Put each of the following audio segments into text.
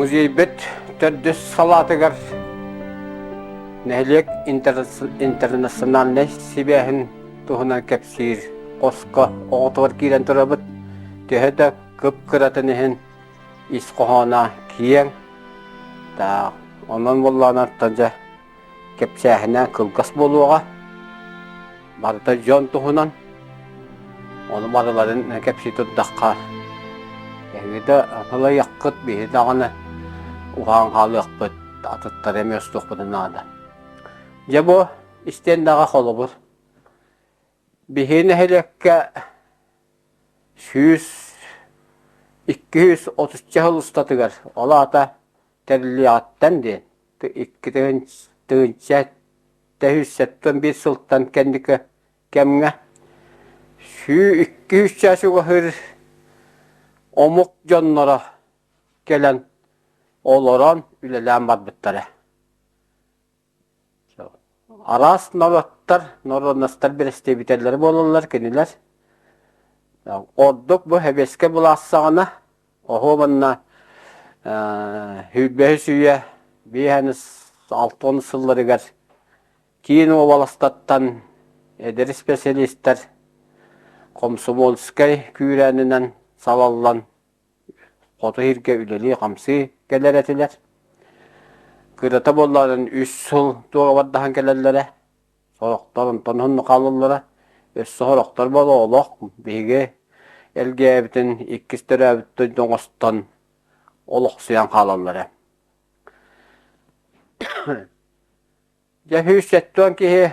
Музейбыт төрдүс салаатыгар нэһилиэк интернациональнай сибээһин туһунан кэпсиир хоско оҕотугар киирэн турабыт. Төһө да кып-кыратын иһин ис хоһооно киэҥ. Таах, онон буоллаҕына дьэ кэпсээһинэ кылгас буолуоҕа. Барыта дьон туһунан. Ону барыларын кэпсии турдахха, эһиги да ылайаххыт, биһи даҕаны уһаан хаалыахпыт, атыттары эмиэ устуохпутун наада. Дьэ бу истиэндэҕэ холобур. Биһи нэһилиэккэ 100 230 сыл устатыгар, ол аата тэриллиэҕиттэн диэн, 2 тыһыынча 771 сылтан кэнники кэмҥэ 200 чаас чугаһыыр омук дьонноро кэлэн олорон үлэлээн барбыттара. Араас норуоттар, норуодунастар бэрэстэбиитэллэрэ буолаллар кинилэр. Ордук бу сэбиэскэй былаас саҕана оһуобанна сүүрбэһис үйэ биэһэнис 60 сылларыгар киин уобаластартан эдэр испэсэлиистэр комсомольскай күүрээнинэн салаллан Хоту сиргэ үлэлии-хамсыы кэлэр этилэр. Кырата буоллаҕына үс сыл дуогабардаһан кэлэллэрэ. Сорохтор онтон уһуннук хаалаллара. Өссө сорохтор буола олох биһиги Элгээбитин иккис төрөөбүт дойду оҥостон олохсуйан хаалаллара. Дьэ 170 киһи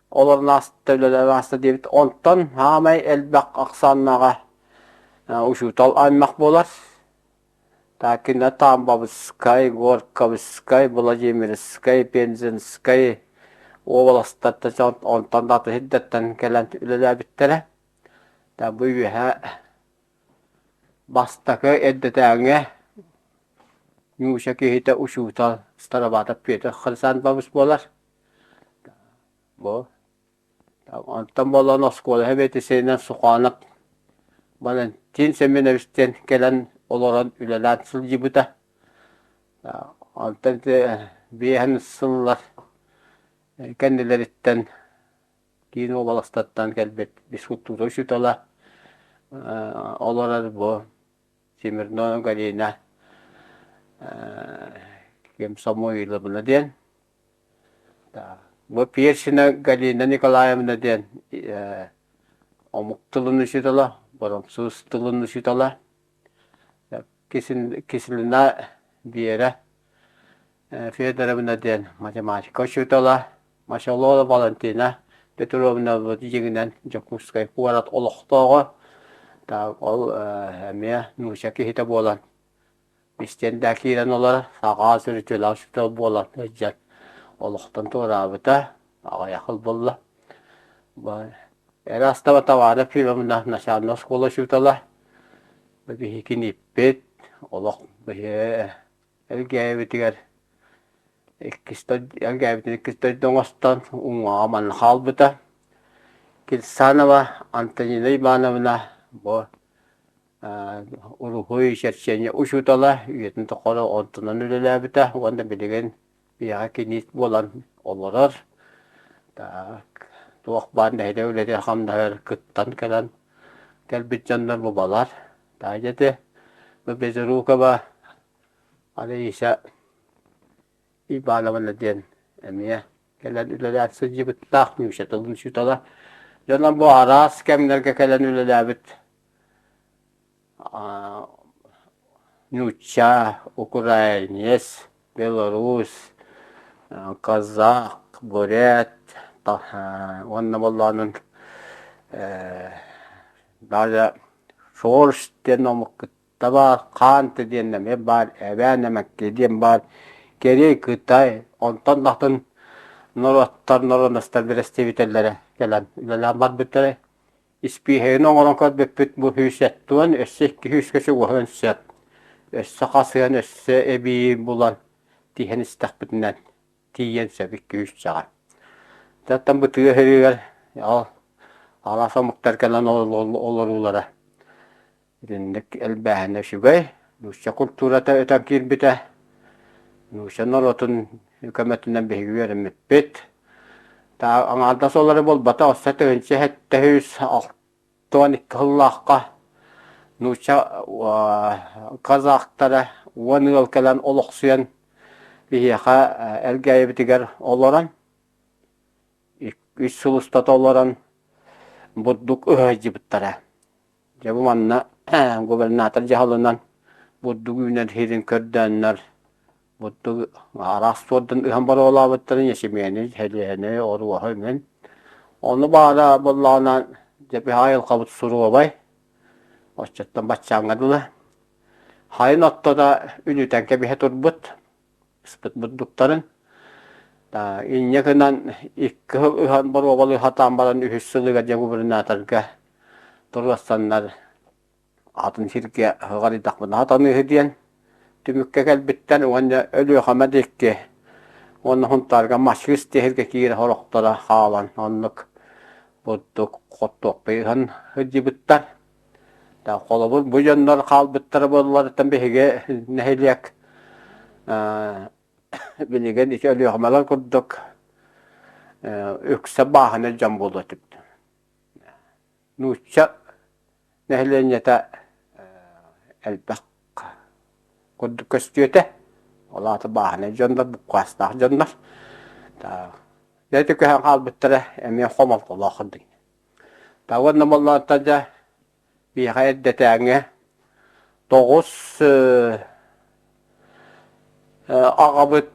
олорон ааста, үлэлээн ааста диэбит. Онтон саамай элбэх ахсааннааҕа учуутал аймах буолар. Такина Тамбовскай, Горьковскай, Владимирскай, Пензенскай уобаластартан онтон да атын сирдэртэн кэлэн үлэлээбиттэрэ. Бу үөһэ бастакы эрдэтээҥҥэ нуучча киһитэ учуутал Староватов Петр Хрисанфович буолар. Бу онтон буолан оскуола сэбиэдиссэйинэн Суханов Валентин Семенович диэн кэлэн олорон үлэлээн сылдьыбыта. Онтон ити биэһэн сыллар кэннилэриттэн киин уобаластартан кэлбит физкультура учуутала олорор бу Смирнова Галина ким Самойловна диэн Бу Персина Галина Николаевна диэн омук тылын учуутала, боромсуус тылын учуутала. Кислина Вера Федоровна диэн математика учуутала, Мачалова Валентина Петровна дьиҥинэн Дьокуускай куорат олохтооҕо. Ол эмиэ нуучча киһитэ буолан Истиэндэ киирэн олорор, аҕаа сүрүтүөлээх учуутал буолан сылдьан олохтон туораабыта, аҕыйах сыл буолла. Эрастова Тамара Ефимовна начальнай оскуола учуутала, биһиги ииппит, олох биһи Элгээйибитигэр иккис Элгээйибитин иккис дойду оҥостон уҥуоҕа манна хаалбыта. Кирсанова Антонина Ивановна бу уруһуй чэрчиэнньэ учуутала үйэтин тухары онтунан үлэлээбитэ уонна билигин биһиэхэ киниит буолан олорор. Так туох баар нэһилиэк үлэтигэр-хамнаһыгар кыттан кэлэн кэлбит дьоннор бу балар. Таайда ити бу Безрукова Алиса Ивановна диэн эмиэ кэлэн үлэлээн сылдьыбыттаах нуучча тылын учуутала. Дьоно бу араас кэмнэргэ кэлэн үлэлээбит нуучча, украинец, белорус, казах, бурят уонна буоллаҕынан даже шорш диэн омук кытта баар, хаанты диэн эмиэ баар, эбээн эмэкки диэн баар, Кэриэй, Кытай, онтон атын. норуоттар, норуодунастар бэрэстэбиитэллэрэ кэлэн үлэлээн барбыттара. Испииһэгин оҥорон көрбүппүт бу 170, өссө 200-кэ чугаһыан сөп. Өссө хасыһан, өссө эбии булан тиһэн истэхпитинэн тиийиэн сөп 200-чэҕэ. Оттон бу тыа сиригэр ол араас омуктар кэлэн олоруулара Итинник элбээһинэ үчүгэй. Нуучча культурата өтөн киирбитэ. Нуучча норуотун көмөтүнэн биһиги үөрэммиппит. Аҥаардас ол эрэ буолбатах, өссө 1762 сыллаахха нуучча казахтара 10 ыал кэлэн олохсуйан биһиэхэ Элгээйибитигэр олорон үс сыл устата олорон бурдук ыһыйдьыбыттара. Дьэ бу манна губернатор дьаһалынан бурдук үүнэр сирин көрдөөннөр бурдук араас суордун ыһан боруолаабыттарын ячмени, һэлиэни, оруоһу эҥин. Ону баара буоллаҕына дьэ биһиги айылҕабыт суруобай оччоттон баччааҥҥа дылы хайын отто да үлүтэн кэбиһэ турбут ыспыт бурдуктарын инньэ гынан икки сыл ыһан боруобалыы сатаан баран үһүс сылыгар дьэ губернаторга туруорсаннар атын сиргэ ыҕарыйдахпына сатаныыһы диэн түмүккэ кэлбиттэр уонна Өлүөхүмэ диэки уонна Сунтаарга Мачыыс диэһиргэ киирэ сорохторо хаалан оннук бурдук хортуоппуй ыһан сылдьыбыттар. Холобур, бу дьоннор хаалбыттара буолларыттан биһиги нэһилиэк билигин ити Өлүөхүмэлэр курдук үксэ бааһынай дьон буолуо этибит. Нуучча нэһилиэнньэтэ элбэх курдук көстүөтэ. Ол аата бааһынай дьоннор, буккаастаах дьоннор. Дьэ ити көһөн хаалбыттара эмиэ хомолтолоох курдук. Уонна буоллаҕына дьэ биһиэхэ эрдэтээҥҥи 9 аҕабыт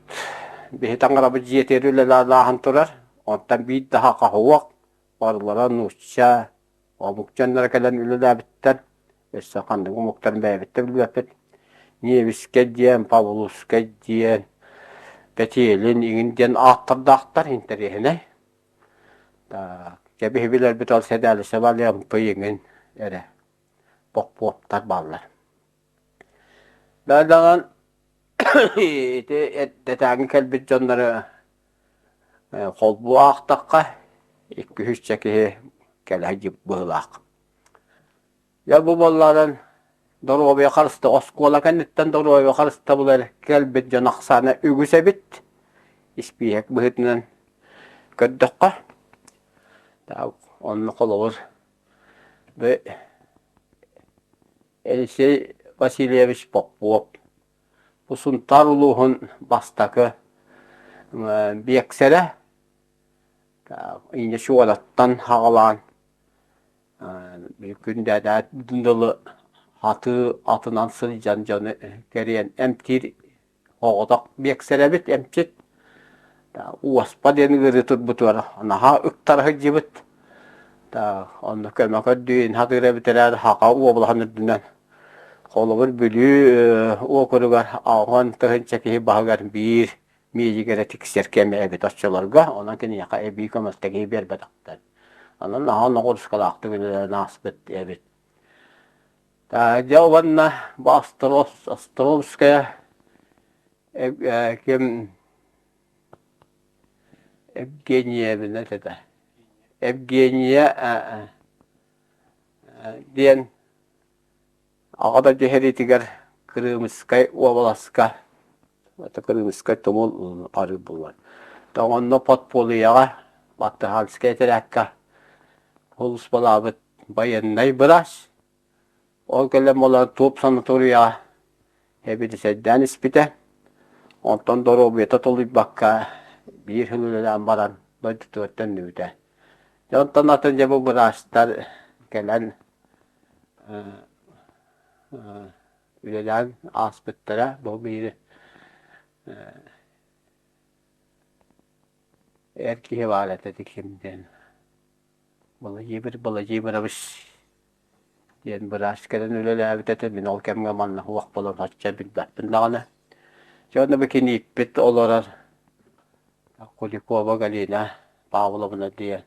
биһи таҥарабыт дьиэтигэр үлэлээн ааһан турар. Онтон биир да саха суох, барылара нуучча, омук дьонноро кэлэн үлэлээбиттэр. Өссө ханнык омуктарын бэйэбит да билбэппит. Невскэй диэн, Павловскай диэн, Петелин иҥин диэн ааттардаахтар интэриэһинэй. Дьэ биһи билэрбит ол сэдээлисэ Валентый иҥин эрэ боппуоптар бааллар. Даҕан ити эрдэтээҥи кэлбит дьоннору холбуу аахтахха икки-үсчэ киһи кэлэ сылдьыбыт быһыылаах. Дьэ бу буоллаҕынан доруобуйа харыста оскуола кэнниттэн доруобуйа харыстабылар кэлбит дьон ахсаана үгүс эбит. Испииһэк быһыытынан көрдөххө, онно холобур бу Елисей Васильевич Попов бу Сунтаар улууһун бастакы биэксэрэ инньэ Чуолаттан саҕалаан Күндээдээт дылы атыы атынан сылдьан дьону кэрийэн эмтиир оҕотох биэксэрэбит эмчит уоспа диэн ыарыы турбутугар наһаа ыктара сылдьыбыт онно көмө көрдүү сатыыр эбит эрээри Саха уобалаһын үрдүнэн холобур Бүлүү уокуругар 80 тыһыынча киһи баһыгар биир миигин эрэ тиксэр кэмэ эбит оччолорго, онон киниэхэ эбии көмөлтө киһи биэрбэтэхтэр. Онон наһаа ноҕуруускалаахтык үлэлээн ааспыт эбит. Дьэ уонна бу Островская ким Евгениевна этэ. Евгения диэн Аҕа дойду сэриитигэр Крымскай уобаласка это Крымскай тумул арыы булар. Онно подпольеҕа Баттыханскай этэрээккэ сулууспалаабыт байыаннай быраас. Ол кэлэн буолан туоп санаторийаҕа эбидисэйдээн испитэ. Онтон доруобуйата толуйбакка биир сыл үлэлээн баран дойдутугар төннүбүтэ. Дьэ онтон атын дьэ бу быраастар кэлэн үлэлээн ааспыттара. Бу биир эр киһи баар этэ ити ким диэн Владимир Владимирович диэн быраас кэлэн үлэлээбит этэ. Мин ол кэмҥэ манна суох буолан соччо билбэппин даҕаны. Дьэ онно бу кинииппит олорор. Куликова Галина Павловна диэн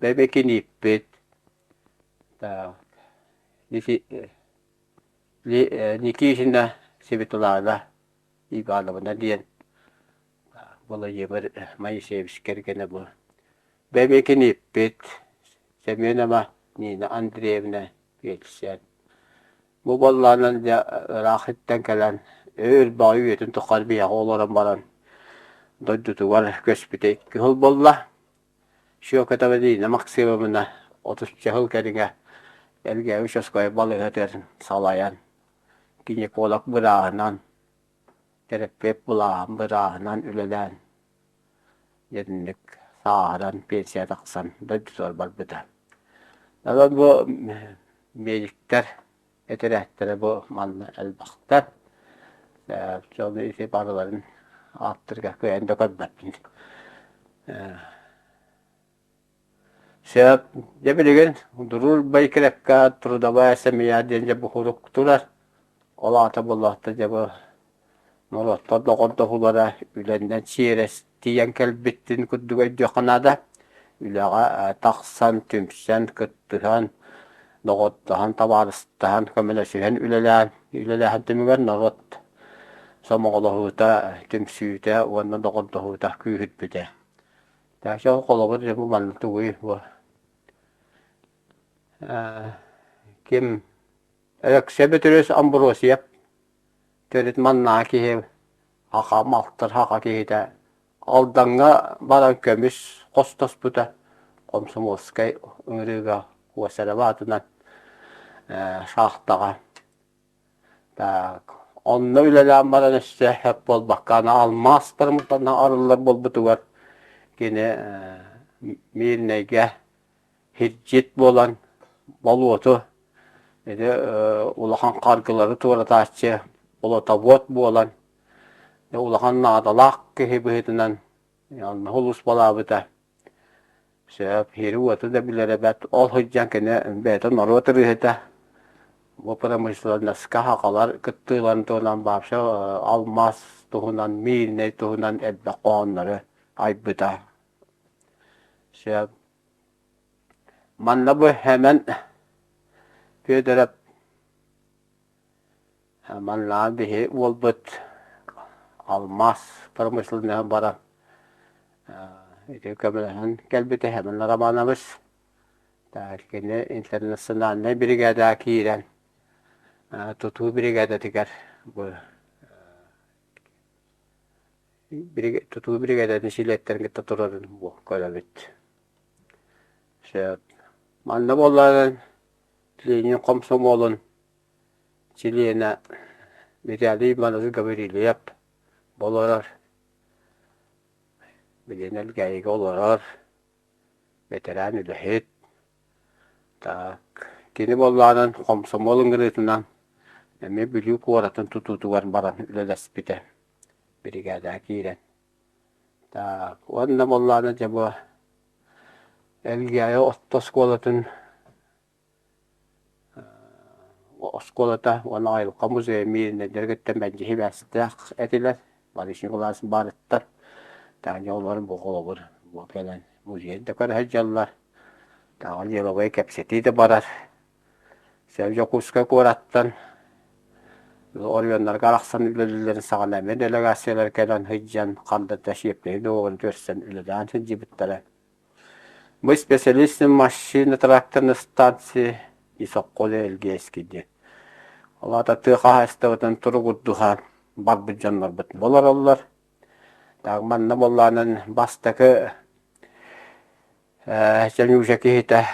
бэйбэкин ииппит Никитина Светлана Ивановна диэн Владимир Моисеевич кэргэнэ бу. Бэйбэкин ииппит Семенова Нина Андреевна биэлсэр. Бу буоллаҕына дьэ ыраах иттэн кэлэн өр баҕайы үйэтин тухары биһиэхэ олорон баран дойдутугар көспүтэ икки сыл буолла. Щекотова Лина Максимовна отучча сыл кэриҥэ Элгээйи участковай балыыһатыгар салайан, гинеколог бырааһынан, терапевт былааһын бырааһынан үлэлээн итинник сааһыран пенсия тахсан дойдутугар барбыта. Онон бу медиктэр этэрээттэрэ бу манна элбэхтэр. Дьону ити барыларын ааттарга кыайан да көрбөппүн. Сөп. Дьэ билигин Дружба крепка, трудовая семья диэн дьэ бу куруук турар. Ол аата буоллаҕына дьэ бу норуоттар доҕордоһуулара үлэннэн сиэрэстийэн кэлбиттин курдук өйдүөххэ наада. Үлэҕэ тахсан, түмсэн, кыттыһан, доҕордоһон, табаарыстаһан, көмөлөсүһэн үлэлээн, үлэлээһин түмүгэр норуот сомоҕолоһуута, түмсүүтэ уонна доҕордоһуута күүһүрбүтэ. Дальше холобур дьэ бу манна тугуй бу ким Өлөксөй Бөтүрүөс Амбросьев төрүт маннаа киһи саха малтыр саха киһитэ Алдаҥҥа баран көмүс хостоспута Комсомольскай ыҥырыыга Косарев аатынан шахтаҕа Так онно үлэлээн баран өссө сөп буолбакка аны алмаас промышленноһа арыллар буолбутугар кини Мирнэйгэ Сирдьит буолан болуоту ити улахан харгылары туоратааччы болотовод буолан улахан наадалаах киһи быһыытынан онно сулууспалаабыта. Сөп, сири-уоту да билэрэ бэрт. Ол сылдьан кини бэйэтэ норуот ырыаһыта. Бу промышленноска сахалар кыттыыларын туһунан вообще алмаас туһунан, Мииринэй туһунан элбэх хоһооннору айбыта. Сөп. Манна бу Сэмэн Федоров манна биһи уолбут алмаас промышленноһа баран ити көмөлөһөн кэлбитэ Сэмэн Романович. Кини интернациональнай биригээдэҕэ киирэн тутуу биригээдэтигэр бу Тутуу биригээдэтин силиэттэрин кытта турарын бу көрөбүт. Сөп. Манна буоллаҕына Ленин хомсомуолун чилиэнэ Виталий Иванович Гаврильев олорор. Билигин Элгээйигэ олорор, бэтэрээн үлэһит. Так, кини буоллаҕынан хомсомуол ыҥырыытынан эмиэ Бүлүү куоратын тутуутугар баран үлэлэспитэ. Биригээдэҕэ киирэн. Так, уонна буоллаҕына дьэ бу Элгээйи орто оскуолатын оскуолата уонна айылҕа музейа мииринэйдэргэ кытта мэлдьи сибээстээх этилэр. Борис Николаевич баарыттар. Таня олорон бу холобур бу кэлэн музейын да көрө сылдьаллар. Таҕа деловой кэпсэтии да барар. Дьокуускай куораттан оройуоннарга арахсан үлэлииллэрин саҕана эмиэ дэлэгээссийэлэр кэлэн сылдьан хандата сиэптэһи доҕорун көрсөн үлэлээн сылдьыбыттара. Мы специалисты машино-тракторной станции и Сокколе Элгээйский диэн. Ол аата тыа хаһаайыстыбатын туругурдуһан барбыт дьоннорбут олороллор. Так манна буоллаҕынан бастакы Чөнүүсэ киһитэ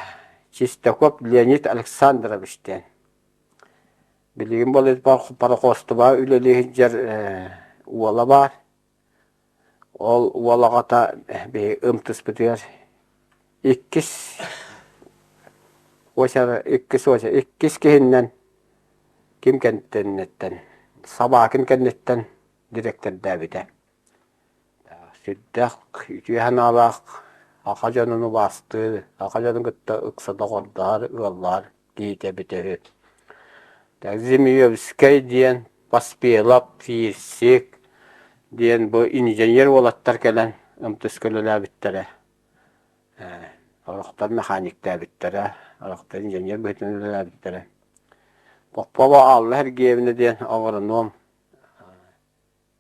Чистяков Леонид Александрович диэн. Билигин парохуостуба үлэлии сылдьар уола баар. Ол уол аҕата биһиги ымтыспытыгар иккис озеро иккис озеро иккис киһиннэн ким кэнниттэн Собакин кэнниттэн дириэктэрдээбитэ. Сүрдээх үтүө санаалаах, саха дьонун убаастыыр, саха дьонун кытта ыкса доҕордоһор, ыаллаһар киһитэ эбитэ үһү. Зимиевскэй диэн Поспелов, Фирсик диэн бу инженер уолаттар кэлэн МТС-ка үлэлээбиттэрэ. Орохтор механиктээбиттэрэ, орохтор инженер быһыытынан үлэлээбиттэрэ. Попова Алла Сергеевна диэн агроном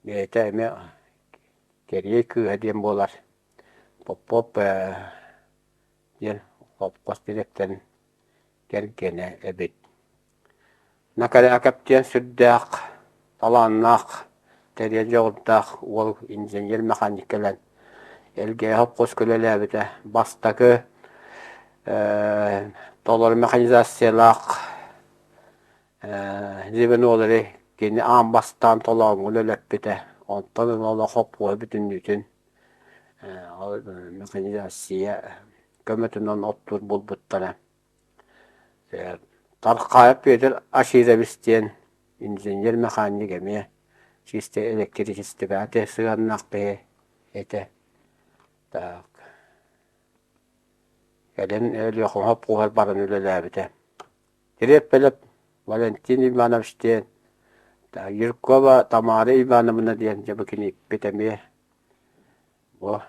бэйэтэ эмиэ Кэриэй кыыһа диэн буолар. Попов диэн холкуос дириэктэрин кэргэнэ эбит. Накаряков диэн сүрдээх талааннаах, тэрийэр дьоҕурдаах уол инженер-механик кэлэн Элгээйи холкуоска үлэлээбитэ. Бастакы толору механизациялаах звенолары кини аан бастаан толооҥҥо үлэлэппитэ. Онтон ыла олох холкуоһу бүтүннүүтүн механизация көмөтүнэн оттуур буолбуттара. Тархаев Петр Аширович диэн инженер-механик эмиэ чисто электричествоҕа сыһыаннаах киһи этэ. Так кэлин Өлүөхүмэ хоппуһар баран үлэлээбитэ. Кириэппэлэп Валентин Иванович диэн, Юркова Тамара Ивановна диэн дьэ бу киниппит эмиэ бу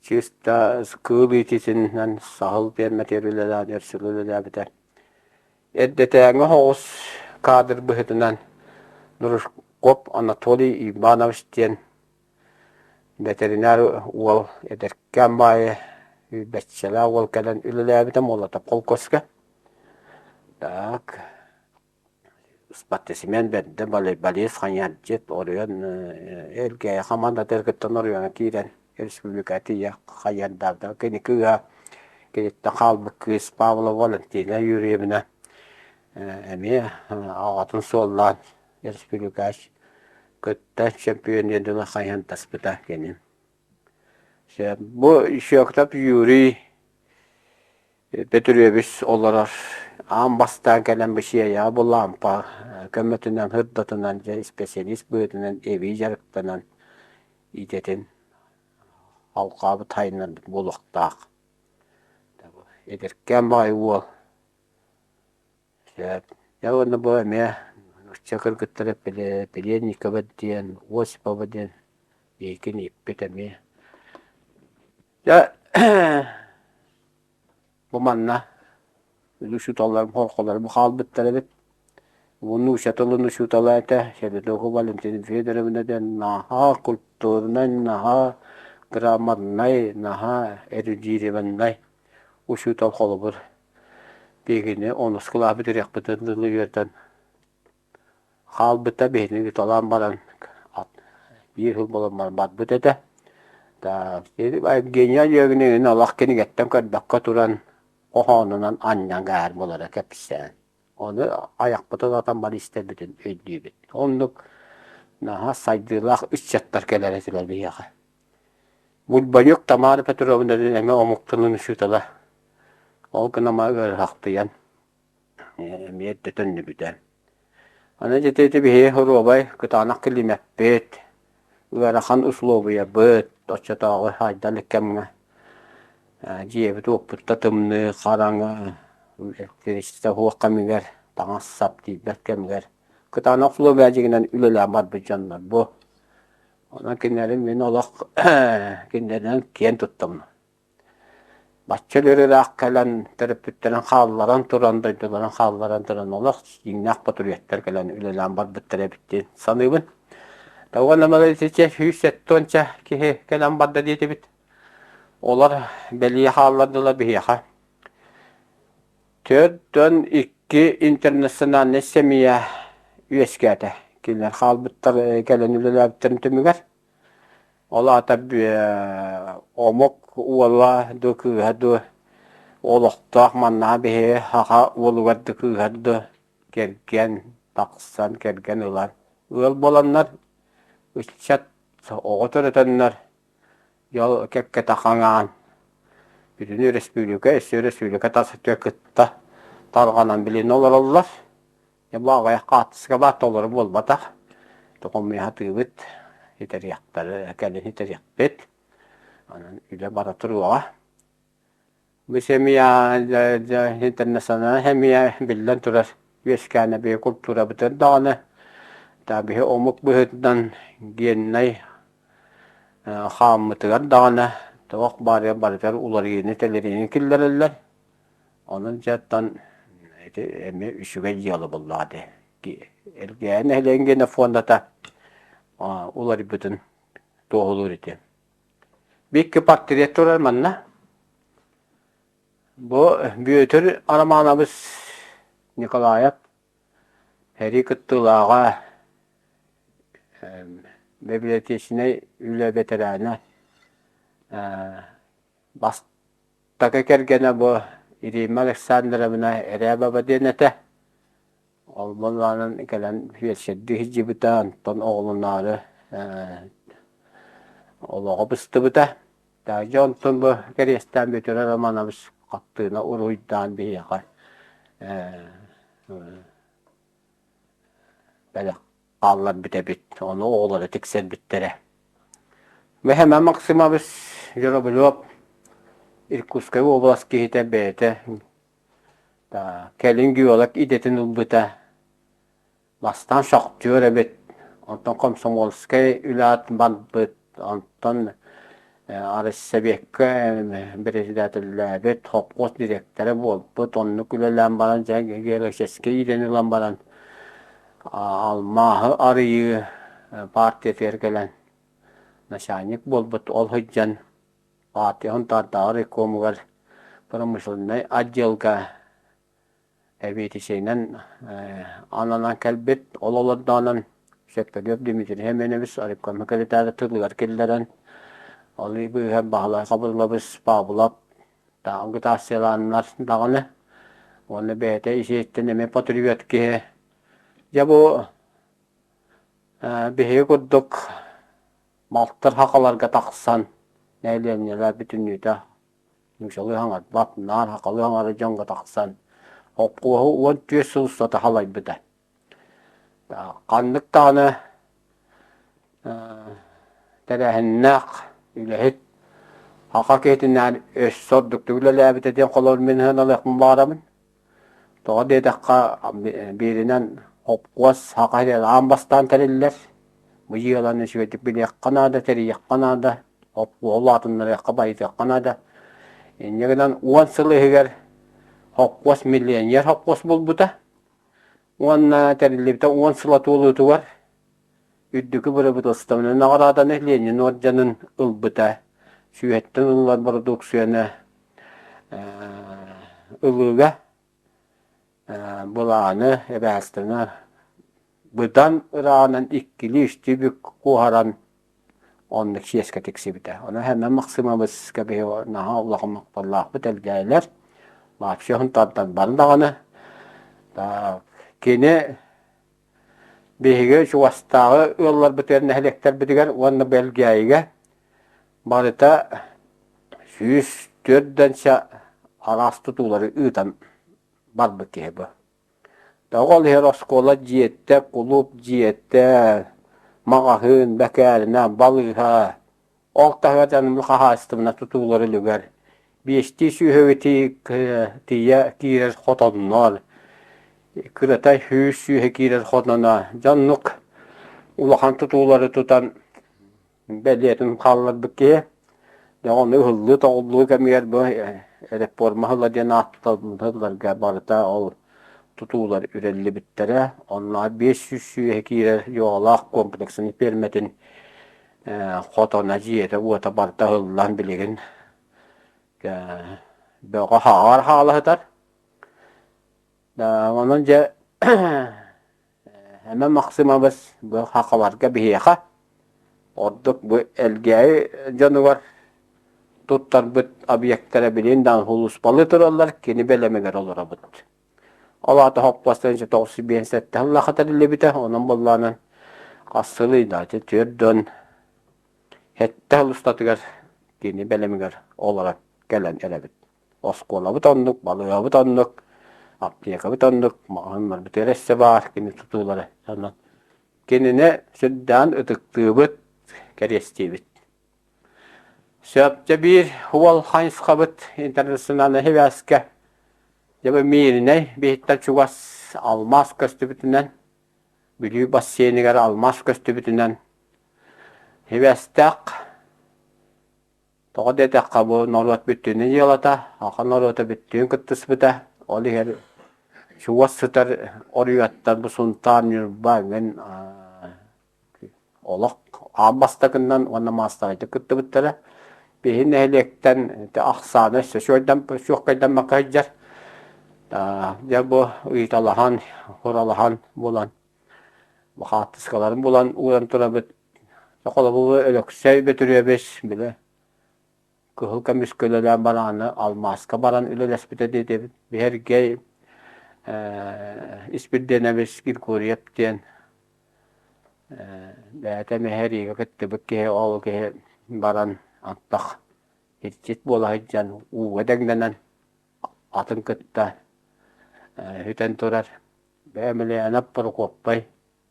чисто кыыл иитиитинэн саһыл пиэрмэтигэр үлэлээн өр сыл үлэлээбитэ. Эрдэтээҥи соҕус кадр быһыытынан Дружков Анатолий Иванович диэн бэтэринээр уол эдэркээн баайы бэччэлээх уол кэлэн үлэлээбитэ Молотов холкуоска. Так Спортсмен бэрдэ балет хайыһардьыт оройуон Элгээйи хамаандатыгар кыттан оройуоҥҥа киирэн республикаҕа тиийэ хайыһардаабыта. Кини кыыһа киниттэн хаалбыт кыыс Павлова Валентина Юрьевна эмиэ аҕатын суоллаан республикаҕа кытта чемпиониан дылы хайыһан таспыта кини. Бу Щектов Юрий Бөтүрүөбүс олорор аан бастаан кэлэн бу Сиэйэҕэ бу лаампа көмөтүнэн сырдатынан дьэ испэсэлиис быһыытынан эбии дьарыктанан идэтин алҕаабыт хайыннарбыт буолуохтаах. Эдэркээн баҕайы уол Сөп. Дьэ уонна бу эмиэ нуучча кыргыттара Пеленникова диэн, Осипова диэн биһиккин ииппит эмиэ. Дьэ бу манна учууталларым холколорум хаалбыттар эбит. Бу нуучча тылын учуутала этэ Шебедова Валентина Федоровна диэн наһаа культурнай, наһаа грамотнай, наһаа эрудированнай учуутал холобур. Биһигини онус кылааһы бүтүрүөхпүтүн дылы үөрдэн хаалбыта биһигини талаан баран биир сыл буолан баран барбыт этэ. Евгения Олеговна олох кинигэттэн көрбөккө туран хоһоонунан анньан кээһэр буолара кэпсээн. Ону айахпытын атан бары истэрбитин өйдүүбүт. Оннук наһаа сайдыылаах ыччаттар кэлэр этилэр биһиэхэ. Бульбанюк Тамара Петровна эмиэ омук тылын учуутала. Ол гынан ыарыһахтыйан эмиэ эрдэ төннүбүтэ. Аны ити ити биһиги хоруобай кытаанах килиимэппит, ыарахан услуобуйабыт, оччотооҕу хайдал кэмҥэ дьиэбит-уоппут да тымныы, хараҥа, электричество суох кэмигэр, таҥас-сап тиийбэт кэмигэр кытаанах услуобуйа дьиҥинэн үлэлээн барбыт дьоннор бу. Онон кинилэри мин олох кинилэринэн киэн туттабын. Бачча ыраах кэлэн, төрөппүттэрин хаалларан туран, дойдуларын хаалларан туран олох дьиҥнээх патриоттар кэлэн үлэлээн барбыттар эбит диэн саныыбын. Уонна итиччэ 170 киһи кэлэн барда диэтибит. Олор бэлиэ хааллардылар биһиэхэ. 42 интернациональнай семья үөскээтэ. Кинилэр хаалбыттар кэлэн үлэлээбиттэрин түмүгэр. Ол аата омук уола дуу, кыыһа дуу олохтоох маннаҕа биһиги саха уолугар да кыыһар дуу кэргэн тахсан, кэргэн ылан ыал буоланнар, ыччат оҕо төрөтөннөр дьол кэккэтэ хаҥаан бүтүн өрөспүүбүлүкэ, өссө өрөспүүбүлүкэ тас өттүгэр кытта тарҕанан билинэ олороллор. Дьэ бу аҕыйах хаартыска баар толору буолбатах. Хомуйа сатыыбыт, итэриэхтэрэ, кэлин итэриэхпит. Онон үлэ бара туруоҕа. Бу семья интернациональнай семья биллэн турар үөскээнэ биһи култуурабытын даҕаны, биһи омук быһыытынан геннай Хааммытыгар даҕаны туох баарыгар барытыгар уларыйыыны-тэлэрийиини киллэрэллэр. Онон дьэ оттон ити эмиэ үчүгэй дьыала буоллаҕа дии. Элгээйи нэһилиэгин генофондата уларыйбытын туоһулуур ити. Биир портрет турар манна. Бу Бүөтүр Арамаанабыс Николаев Сэрии кыттыылааҕа, библиотечнай үлэ бэтэрээнэ, бастакы кэргэнэ бу Римма Александровна Эрябова диэн этэ. Ол буоллаҕынан кэлэн фельдшердии сылдьыбыта, онтон оҕолоноору олоҕо быстыбыта. Дьэ онтон бу кэриэстээн Бүөтүр Романович хаттыына уруһуйдаан биһиэхэ бэлэх хаалларбыт эбит, ону оҕолоро тиксэрбиттэрэ. Мэхэмэ Максимович Журавлев Иркутскай уобалас киһитэ бэйэтэ кэлин геолог идэтин ылбыта. Бастаан шахтер эбит, онтон комсомольскай үлэ барбыт, онтон Арыссэбиэккэ председателлээбит, холкуос дириэктэрэ буолбут, оннук үлэлээн баран дьэ геологическай идэни ылан баран алмааһы арыйыы партиятыгар кэлэн начальник буолбут, ол сылдьан партия Сунтаардааҕы райкомугар промышленнай отделга Эбиэтисэйинэн ананан кэлбит, ол олордоҕунан Сөппөлүөп Дмитрий Семенович райкомҥа кэлитээри тылыгар киллэрэн, ол быыһа Баһылай Хабырылабыс Павлов агитациялааннар даҕаны уонна бэйэтэ ис-иһиттэн эмиэ патриот киһи. Дьэ бу биһиги курдук малтыр хахаларга тахсан нэһилиэнньэлэр бүтүннүүтэ Нууччалыы хаҥарбат, наар сахалыы хаҥара дьоҥҥо тахсан, холкуоһу 14 сыл устата халайбыта. Ханнык даҕаны тэрээһиннээх үлэһит саха киһитинээн өссө ордуктук үлэлээбитэ диэн холобур мин сыаналыахпын баҕарабын. Тоҕо диэтэххэ, бииринэн холкуос саха сирэ аан бастаан тэриллэр. Бу дьыаланы үчүгэйдик билиэххэ наада, тэрийиэххэ наада, холкуоһу улаатыннарыахха, байытыахха наада. Инньэ гынан 10 сыл иһигэр холкуос миллионер холкуос буолбута уонна тэриллибитэ 10 сыла туолуутугар Үрдүкү бырабыыталыстыбаны наҕарааданы Ленин уордьанын ылбыта. Сүүһэттэн ылыллар бородууксуйаны ылыыга былааны, эбээстэни быдан ырааҕынан иккилии-үстүү бүк куоһаран оннук чиэскэ тиксибитэ. Онон Хэмэн Максимовичка биһиги наһаа улахан махталлаахпыт элгээйлэр. Вообще Сунтаартан бары даҕаны. Кини Биһиги чугастааҕы ыалларбытыгар, нэһилиэктэрбитигэр уонна Бэлгээйигэ барыта 104 араас тутуулары ыытан барбыт киһи бу. Тоҕо ол иһэр оскуола дьиэтэ, кулууп дьиэтэ, маҕаһыын, бэкээринэ, балыыһа, Ол таһыгар дьонум хаһаайыстыбаннай тутуулар үлүгэр биэстии сүүһүгү тиийэ киирэр хотоннор, кырата 100 сүүһэ киирэр хотоно дьоннук улахан тутуулары тутан бэлиэтин хаалларбыт киһи. Дьэ ону ыһыллыы-тоҕуллуу кэмигэр бу реформа ыла диэн ааттатылларга барыта ол тутуулар үрэллибиттэрэ. Онно 500 сүүһэ киирэр йоҕалаах комплексын пиэрмэтин хотоно дьиэтэ-уота барыта ыһыллан билигин бөҕө хаҕар хаала сытар. Онон дьэ Эмэ Максимович бу хахаларга биһиэхэ ордук бу Элгээйи дьонугар туттарбыт объектара билигин даҕаны сулууспалыы тураллар, кини бэлэмигэр олоробут. Ол аата хоппуоста 957 сыллаахха тэриллибитэ, онон буоллаҕынан хас сылый да 47 сыл устатыгар кини бэлэмигэр олорон кэлэн эрэбит. Оскуолабыт оннук, балыыһабыт оннук, аптекабыт оннук, маҕаһыыннарбытыгар өссө баар кини тутуулара. Онон кинини сүрдээн ытыктыыбыт, кэриэстиибит. Сөп дьэ биир уол хайысхабыт интернациональнай сибээскэ дьэ бу Мииринэй биһиттэн чугас алмаас көстүбүтүнэн Бүлүү бассейныгар алмаас көстүбүтүнэн сибээстээх. Тоҕо диэтэххэ, бу норуот бүттүүнүн дьыалата, саха норуота бүттүүн кыттыспыта. Ол иһэр чугас сытар оруйуоттан бу Сунтаар, Ньурба эҥин олох аан бастакыннан уонна маассабайдык кыттыбыттара. Биһи нэһилиэктэн ити ахсаана өссө суохкайдаммакка сылдьар. Дьэ бу ыйыталаһан, уралаһан булан, бу хаартыскаларын булан ууран турабыт. Холобур, Өлөксөй Бөтүрүөбүс били кыһыл көмүскэ үлэлээн барааны алмааска баран үлэлэспитэ диэтибит. Биһэргэй Испирдиэнэбис Григорьев диэн бэйэтэ мэһэриигэ кыттыбыт киһи ол киһи баран антах иччит буола сылдьан ууга дэҥнэнэн атын кытта сүтэн турар. Бэйэмилээнэп Прокоппай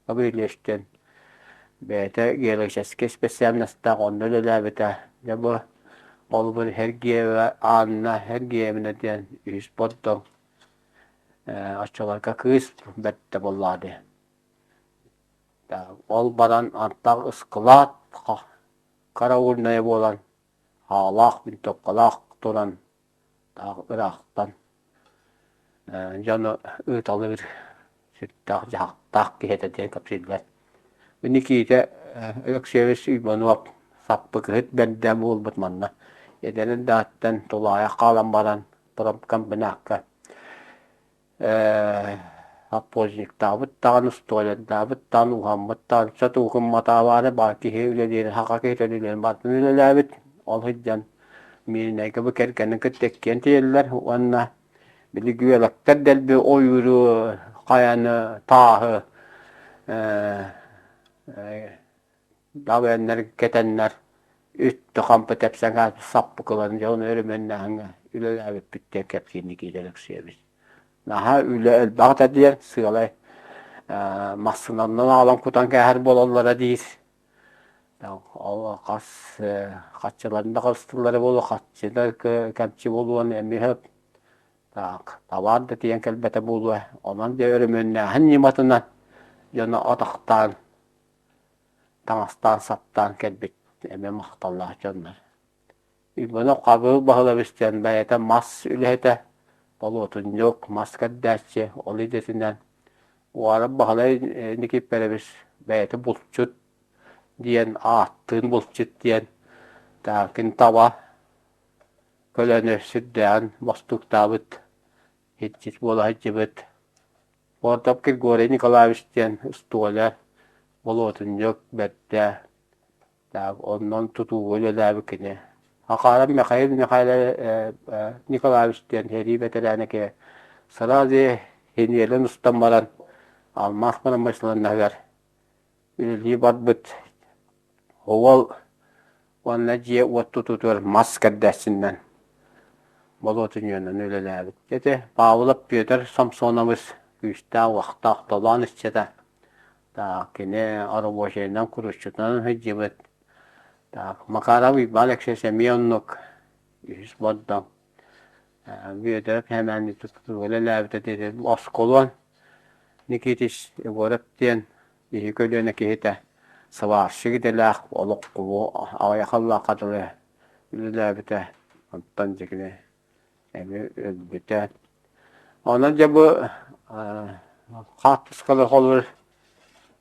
Гаврильевичтэн бэйэтэ геологическай специальностаах онно үлэлээбитэ. Дьэ бу холобур Сергеева Анна Сергеевна диэн үһүс бордоҥ оччолорго кыыс бэртэ буоллаҕа дии. Ол баран антах ыскылаат караульная буолан хаалаах винтовкалаах туран таах ыраахтан дьону ыыталыыр сүрдээх дьаһахтаах киһи этэ диэн кэпсииллэр. Никиитэ Алексеевич Иванов саппыкыһыт бэрдэ буолбут манна. Эдэр эрдэҕиттэн тулаайах хаалан баран промкомбинакка Обхозниктаабыт даҕаны, стойлердаабыт даҕаны, уһаммыт даҕаны, сатыылкымматаабаары баар киһи үлэлиирин, саха киһитэ үлэлиирин барытын үлэлээбит. Ол сылдьан Мииринэйгэ бу кэргэнин кытта иккиэн тиийэллэр уонна били геологтар дэлби ойууру, хайаны, тааһы Далыаннар кэтэннэр үттү хампы тэпсэн хаалбыт саппыкыларын дьэ ону өрөмүөннээһиҥҥэ үлэлээбиппит диэн кэпсиир Никита Алексеевич. Наһаа үлэ элбэх этэ диэн сыалай массыынанан аҕалан кутан кээһэр буолаллара диир. Ол хас хаччыларын да хастыыллара буолуо, хаччы да кэмчи буолуон эмиэ сөп. Так, табаар да тиийэн кэлбэтэ буолуо. Онон дьэ өрөмүөннээһин ньыматынан дьону атахтаан таҥастаан-саптаан кэлбит эмиэ махталлаах дьоннор. Иванов Хабыыл Баһылабыс диэн бэйэтэ мас үлэһитэ, болуотунньук, мас кэрдээччи, ол идэтинэн Уаров Баһылай Никифорович бэйэтэ булчут диэн ааттыын булчут диэн таакин таба көлөнү сүрдээҕин бостууктаабыт, иччит буола сылдьыбыт Портов Григорий Николаевич диэн устуола болуотунньук бэрдэ так оннон тутууга үлэлээбит кини. Хахааров Михаил Михайлович Николаевич диэн сэрии бэтэрээнэ киһи сразу хиниэлин устан баран алмаас промышленноһыгар үлэлии барбыт. Уол уонна дьиэ-уот тутуутугар мас кэрдээччинэн болуотунньугунан үлэлээбит. Ити Павлов Петр Самсонович күүстээх-уохтаах толоон иччитэ. Так, кини оробуочайынан, курусчутунан сылдьыбыт. Так, Макаров Иван Алексеевич эмиэ оннук үһүс бордоҥ. Бүөтүрэ Пэмээн тутууга үлэлээбитэ диэри осколуон Никитич Егоров диэн Биһи көлүөнэ киһитэ сварщик идэлээх олох аҕыйах ыллаахха дылы үлэлээбитэ. Онтон дьэ кини эмиэ өлбүтэ. Онон дьэ бу хаартыскалар холобур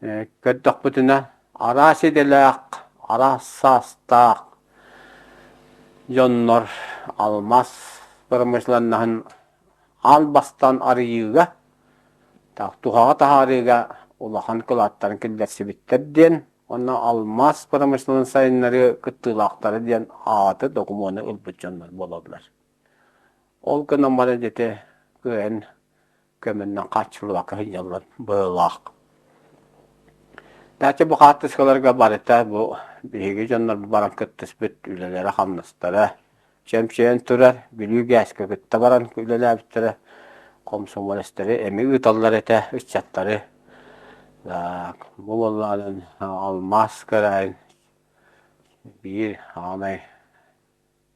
көрдөхпүтүнэ араас идэлээх, араас саастаах дьоннор алмаас промышленноһын аан бастаан арыйыыга, туһаҕа таһаарыыга улахан кылааттарын киллэрсибиттэр диэн уонна алмаас промышленноһын сайыннарыы кыттыылаахтара диэн ааты докумуону ылбыт дьоннор буолаллар. Ол гынан баран ити кыайан көмөннөн хааччыллыбакка сылдьаллар быһыылаах. Дача бу хаартыскаларга барыта бу биһиги дьоннор баран кыттыспыт үлэлэрэ-хамнастара чөмчөйөн турар Бүлүү гээскэ кытта баран үлэлээбиттэрэ комсомолецтары эмиэ ыыталлар этэ ыччаттары бу буоллаҕынан алмаас кыраайын биир аанай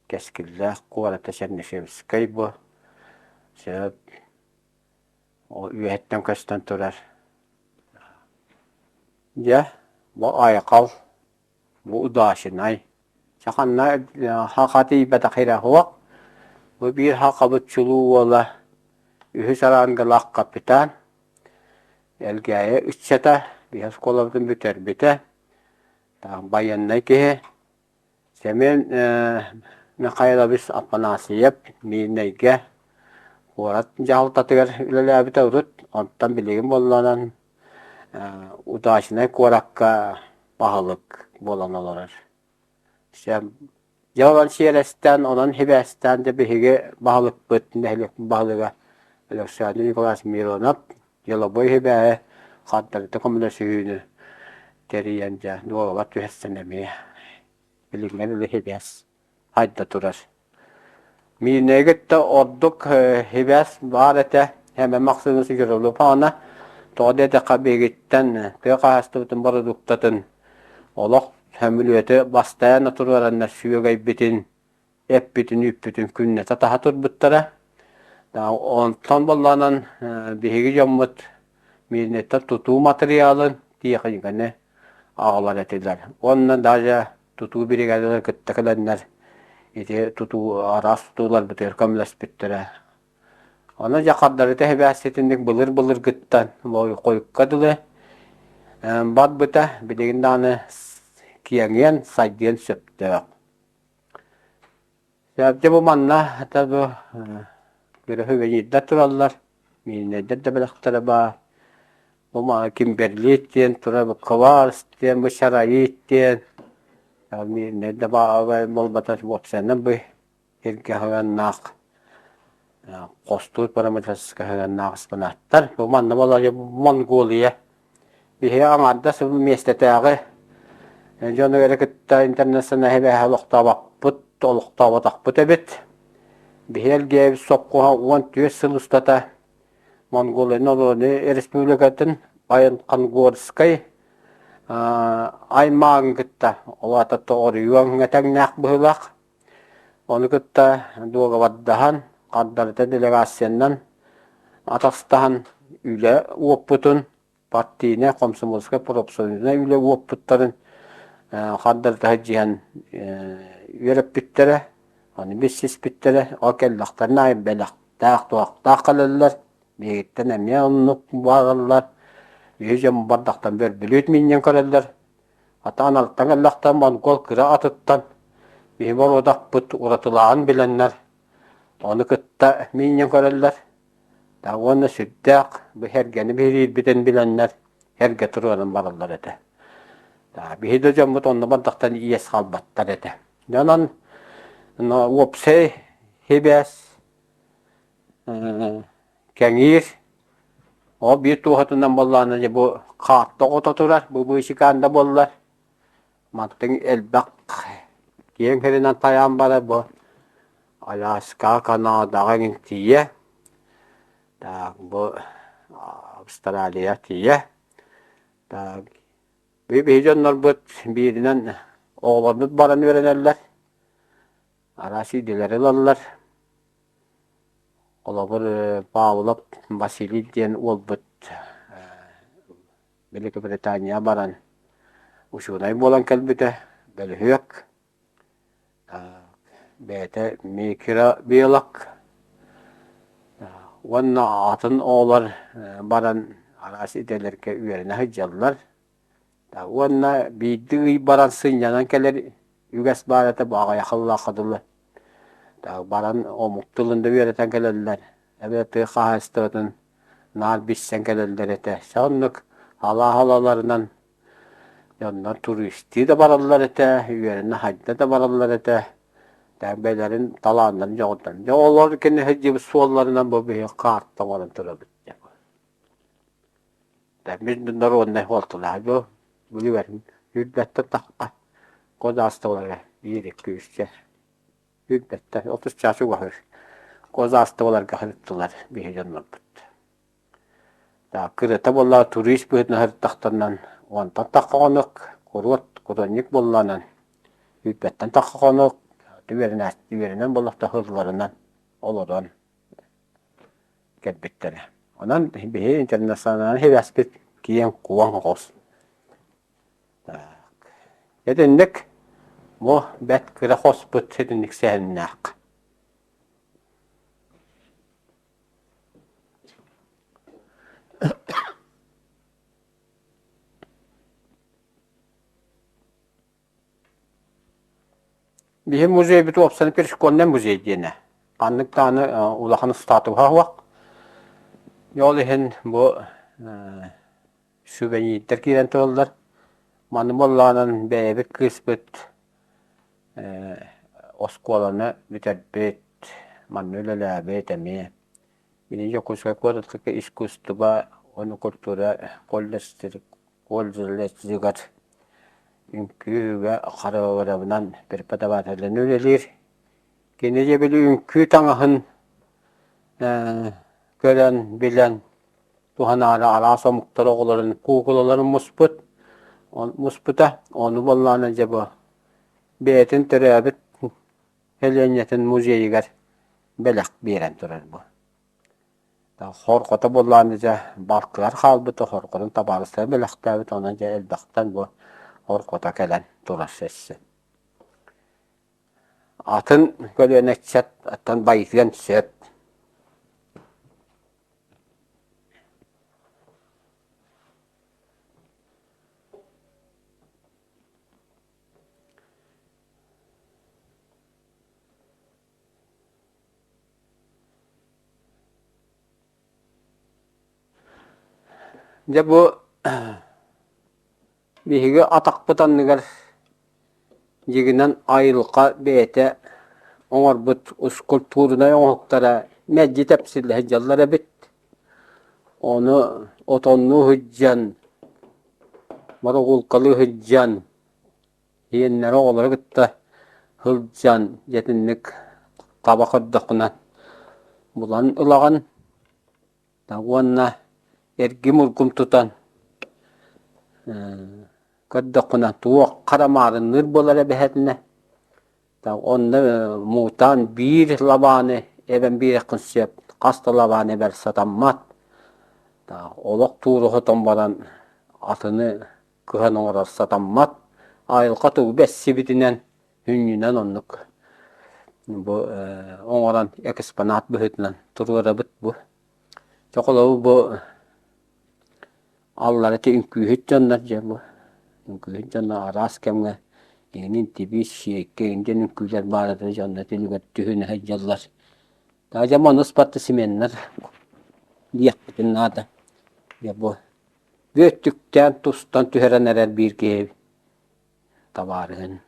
кэскиллээх куората Чернышевскай бу сөп ол үөһэттэн көстөн турар дьэ бу айхал бу удачнай. Ханна хаха тиийбэтэх ирэ суох. Бу биир хахабыт чулуу уола үһүс араангалаах капитан Элгээйи ыччата биһи оскуолабытын бүтэрбитэ. Байыаннай киһи Семен Михайлович Афанасьев Миирнэйгэ куорат дьаһалтатыгар үлэлээбитэ урут, онтон билигин буоллаҕынан Удачнай куоракка баһылык буолан олорор. Дьэ онон сиэрэстээн, онон сибээстээн дьэ биһиги баһылыкпыт, нэһилиэкпит баһылыга Александр Николаевич Миронов дьолобуой сибээһи хардарыта көмөлөсүһүүнү тэрийэн дьэ дуогабар түһэрсэн эмиэ билиҥҥэ дылы сибээс хайда турар. Миирнэйгэ кытта ордук сибээс баар этэ. Эмэ Махсыына Сидоровна тоҕо диэтэххэ биһигиттэн тыа хаһаайыстыбатын бородууктатын олох сөмүлүөтү бастайан туруораннар сүөгэйбитин, эппитин-үүппүтүн күннэтэ таһа турбуттара. Онтон буоллаҕынан биһиги дьоммут Миирнэйтэн тутуу матырыйаалын, тиэхиньикэни аҕалар этилэр. Уонна даже тутуу биригээдэлэр кытта кэлэннэр ити тутуу араас тутууларбытыгар көмөлөспүттэрэ. Онон дьэ хардарыта сибээс итинник былыр-былыргыттан хойукка дылы барбыта билигин даҕаны киэҥиэн, сайдыан сөптөөх. Дьэ бу манна хата бу бөрөһү тураллар, мииннэйдэр да бэлэхтэрэ баар. Бу Кимберлит диэн турар, бу Кварц диэн, бу Чароит диэн мииннэй да буолбатар уопсайынан бу сиргэ сыһыаннаах хостуур параметрическай сыһыаннаах экспонаттар. Бу манна буолар Монголия Биһиги аҥаардас миэстэтээҕи дьону эрэ кытта интернациональнай сибээһи олохтообоппут, олохтооботохпут эбит. Биһи Элгээбит сопхуоһа 14 сыл устата Монголия Норуодунай Республикатын Айанхангорскай аймааҕын кытта, ол аата тоҕоруйуоҥҥа тэҥнээх быһыылаах. Ону кытта дуогабардаһан, хардарыта делегациянан атастаһан үлэ уоппутун, партийнай, комсомольскай, профсоюзнай үлэ уоппуттарын хардарыта сылдьыһан үөрэппиттэрэ, ону билсиспиттэрэ. Ол кэллэхтэринэ аайы бэлэхтээх, туһахтаах кэлэллэр. Биһигиттэн эмиэ оннук баараллар. Биһи дьон бардахтан бөрбүлүүт миинньэн көрөллөр. Атаан алтан ыллахтан монгол кыра атыттан биһи боруодахпыт уратылааҕын билэннэр, ону кытта миинньэн көрөллөр. Да уонна сүрдээх бу сэргэни биһириирбитин билэннэр эргэ туруоран бараллар этэ. Да, биһи да дьоммут онно бардахтан иэс хаалбаттар этэ. Онон уопсай сибээс кэҥиир. Ол биир туоһутунан буоллаҕына дьэ бу хаатта оҕото турар, бу быычыкаан да буоллар. Мантан элбэх киэҥ сиринэн тайаан барар бу Аляскаҕа, Канадаҕа эҥин тиийэ. Так бу Австралия тиийэ. Так биһи дьоннорбут бииринэн оҕолорбут баран үөрэнэллэр. Араас идэлэри ылаллар. Холобур, Павлов Василий диэн уолбут Великобританияҕа баран учуонай буолан кэлбитэ, бөлүһүөк. Бэйэтэ микробиолог уонна атын оҕолор баран араас идэлэргэ үөрэнэ сылдьаллар. Уонна биирдии ый баран сынньанан кэлэр үгэс баар этэ, бу аҕыйах сыллаахха дылы. Баран омук тылын да үөрэтэн кэлэллэр, эбэтэр тыа хаһаайыстыбатын наар билсэн кэлэллэр этэ. Соннук алаа-алаларынан дьоннор туристыы да бараллар этэ, үөрэнэ хайда да бараллар этэ. Бэйэлэрин талааннарын дьоҕурдарын. Дьэ олор кини сылдьыбыт суолларынан бу биһиги каарта оҥорон турабыт. Мин народнай суолталаах бу билибэрин сүүрбэттэн тахха козаастыбаларга биир икки үсчэ сүүрбэттэн 30 чаас угаһыр козаастыбаларга сырыттылар биһи дьоннорбут. Так кырата буоллаҕа турист быһыытынан сырыттахтарынан онтон тахха хонук куруот куронник буоллаҕынан сүүрбэттэн тахха хонук үөрэнэн буоллахта сылларынан олорон кэлбиттэрэ. Онон биһи интернациональнай сибээспит киэҥ-куоҥ оҕус. Так. Итинник. Бу бэрт кыра хоспут итинник сэһэннээх. Биһи музейбыт уопсайынан прикольнай музей диэнэ. Ханнык даҕаны улахан статуһа суох. Ол иһин бу сувенирдэр киирэн тураллар. Маны буоллаҕынан бэйэбит кыыспыт оскуоланы бүтэрбит, манна үлэлээбит эмиэ. Били Дьокуускай куоратка искусство уонна культура колледжыгар үҥкүүгэ хореограбынан преподавателинэн үлэлиир. Кини дьэ били үҥкүү таҥаһын көрөн, билэн туһанаары араас омуктар оҕолорун куукулаларын муспут, муспута. Ону буоллаҕына дьэ бу бэйэтин төрөөбүт сэлиэнньэтин музейыгар бэлэх биэрэн турар бу. Хорҕото буоллаҕына дьэ балтылар хаалбыта, хорҕотун табаарыстара бэлэхтээбит, онон дьэ элбэхтэн бу хорҕото кэлэн турар сесси. Атын көлүөнэ ыччат оттон байытыан сөп. Дьэ бу биһиги атахпыт анныгар дьиҥинэн айылҕа бэйэтэ оҥорбут скульптурнай оҥоһуктара мэлдьи тэпсиллэ сылдьаллар эбит. Ону отоннуу сылдьан, борогуулкалыы сылдьан Ийэннэрэ оҕолору кытта сылдьан дьэ итинник таба көрдөххүнэ булан ылаҕын уонна эргим-ургум тутан көрдөххүнэ туох хара маарынныыр буолар эбэһээтинэ онно муҥутаан биир лабааны эбэн биэриэххин сөп хас да лабааны эбэр сатаммат олох туура сотон баран атыны кыһан оҥорор сатаммат. Айылҕа тугу бэссибитинэн, сүнньүнэн оннук бу оҥорон экспонат быһыытынан туруорабыт бу. Чохолобу бу аллара ити үҥкүүһүт дьоннор дьэ бу үҥкүүһүт дьоннор араас кэмҥэ иҥин тибиис, сиэккэ иҥин үҥкүүлэр баар этэ дьонно түнүгэр түһүнэ сылдьаллар. Дьэ маны спортсменнар диэхпитин наада. Дьэ бу Бүөттүктээн тустан түһэрэн эрэр биир киһи табаарыһын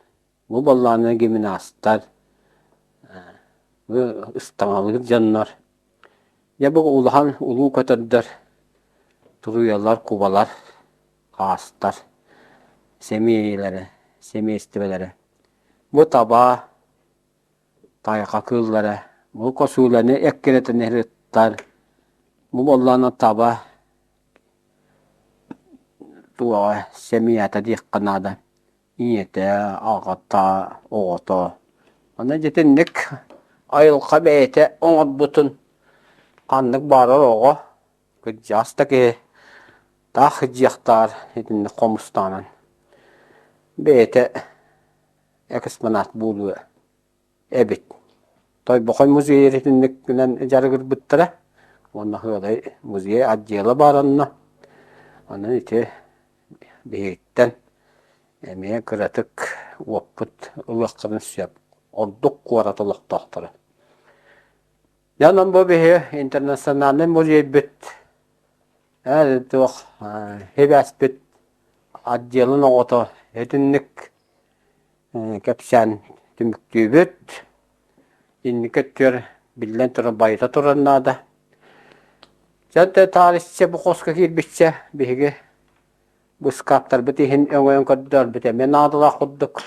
бу буоллаҕына гимнастар, бу ыстаҥалыыр дьоннор, дьэ бу улахан улуу көтөрдөр туруйалар, кубалар, хаастар сэмиэйэлэрэ, сэмиэстибэлэрэ. Бу таба, тайҕа кыыллара, бу косууланы эккирэтэн ыһыттар, бу буоллаҕына таба Туоҕа сэмийээтэ диэххэ наада, ийэтэ, аҕата, оҕото. Онон дьэ итинник айылҕа бэйэтэ оҥорбутун ханнык баҕарар оҕо, кырдьаҕас да киһи таах сылдьыахтааҕар итинник хомустаанан бэйэтэ экспонат буолуо эбит. Тойбохой музейа итинникинэн дьарыгырбыттара уонна Сыалай музей отдела баар онно. Онон ити биһигиттэн эмиэ кыратык уоппут ылыаххытын сөп. Ордук куорат олохтоохторо. Дьэ онон бу биһи интернациональнай музейбыт туох сибээспит отделын оҕото итинник кэпсээн түмүктүүбүт. Инники өттүгэр биллэн турар байыта турар наада. Дьэ таарычча бу хоско киирбиччэ биһиги бу ыскааптарбыт иһин өҥөйөн көрдөөрбүт эмиэ наадалаах курдук.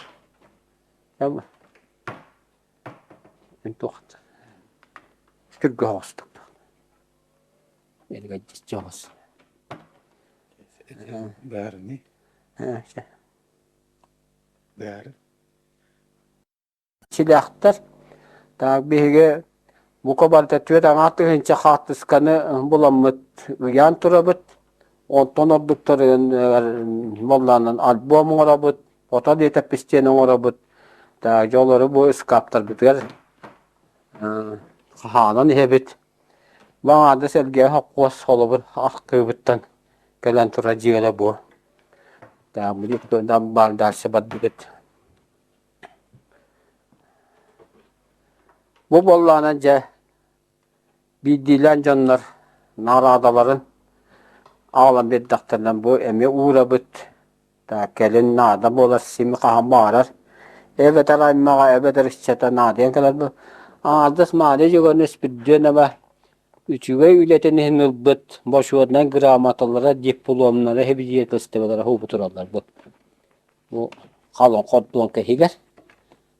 Туох түргө оҕустук. Элгэдьиччи оҕус. Баарыный? Силээхтэр Так биһиги бука барыта 4,5 хаартысканы буламмыт ыйаан турабыт. Онтон ордуктарын буоллаанан альбом оҥоробут, фото летопись диэн оҥоробут. Дьэ олору бу ыскааптарбытыгар хаһаанан иһэбит. Бу аҥаардас Элгээйи сопхуос холобур архыыбыттан кэлэн турар дьиэлэ бу. Баар дальше барбыт. Бу буоллаҕына дьэ биирдиилээн дьоннор наҕараадаларын аҕалан биэрдэхтэринэ бу эмиэ уурабыт, кэлин наада буолар син хаһан баҕарар эбэтэр аймаҕа эбэтэр ыччата наадыйан кэлэр бу аҥаардас Маарыйа Дьөгүөрүнэ Испирдиэнэбэ үчүгэй үлэтин иһин ылбыт бочуотунай грамоталара, дипломнара, свидетельстволара уһуйбут тураллар бу. Бу халыҥ хордуоҥка иһигэр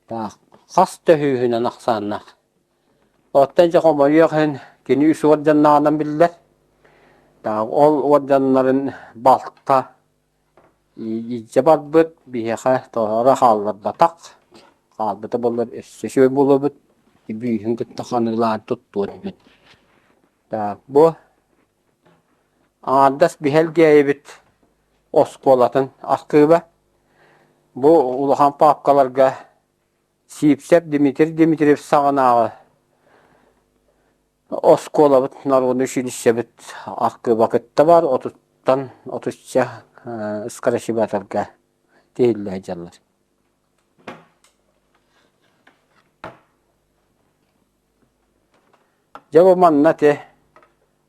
хас да сүүһүнэн ахсааннаах. Оттон дьэ хомойуох иһин кини үс уордьаннааҕынан биллэр. Ол уордьаннарын балта илдьэ барбыт, биһиэхэ тоҕо хаалларбатах. Хаалбыта буоллар өссө үчүгэй буолуобут, бүүһүн кытта ханыылаан туттуо этибит. Бу Аҥаардас Биһэлгээйибит оскуолатын архыыба. Бу улахан паапкаларга Сиипсэп Дмитрий Дмитриев саҕанааҕы оскуолабыт народнай училищебыт архыыба кытта баар отуттан отучча скоросшивателгэ тиһиллэ сылдьаллар. Дьэ бу манна ити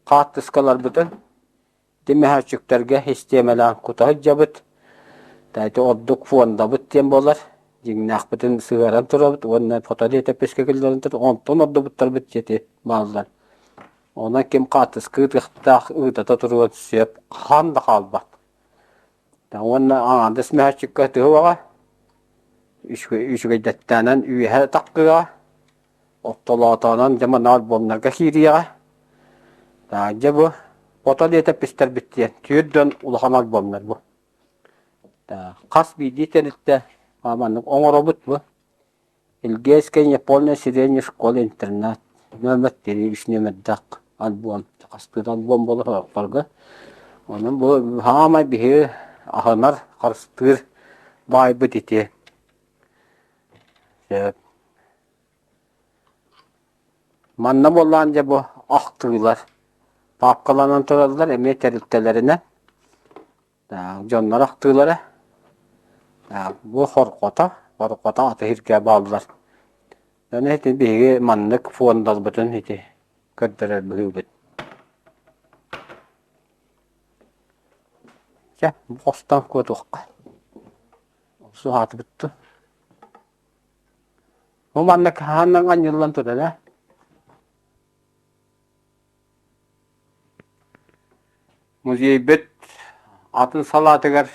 хаартыскаларбытын ити мөһөөччүктэргэ систиэмэлээн кута сылдьабыт. Ити ордук фондабыт диэн буолар. Дьиҥнээхпитин сыһыаран турабыт уонна фотолетописка киллэрэн турабыт. Онтон ордубуттарбыт ити бааллар. Онон ким хаартыска ыытыахтаах ыытата туруон сөп, хаһан да хаалбат. Уонна аҥаардас мөһөөччүккэ тыһы үчүгэйдэттэнэн үөһэ таххыаҕа Оттолоотоонон дьэ манна альбомнарга киириэҕэ. Дьэ бу фото летопистэрбит диэн түөрт дьон улахан альбомнар бу. Хас биирдии тэрилтэ маннык оҥоробут бу. Илгиэскэй Япония средней школа-интернат номер три үс нүөмэрдээх альбом хастыы альбом буолар сорохторго. Онон бу саамай биһиги аһынар, харыстыыр баайбыт ити. Сөп. Манна буоллаан дьэ бу ахтыылар паапкаланан тураллар эмиэ тэрилтэлэринэн дьоннор ахтыылара бу хорҕото хорҕото аты-иһиргэ бааллар. Дьоно ити биһиги маннык фондалбытын ити көрдөрөр быһыыбыт. Чэ, бу хостон куотуохха. Суһаатыбыт дуу. Бу манна хаһааннаҥ анньыллан турар ээ. Музейбыт атын салаатыгар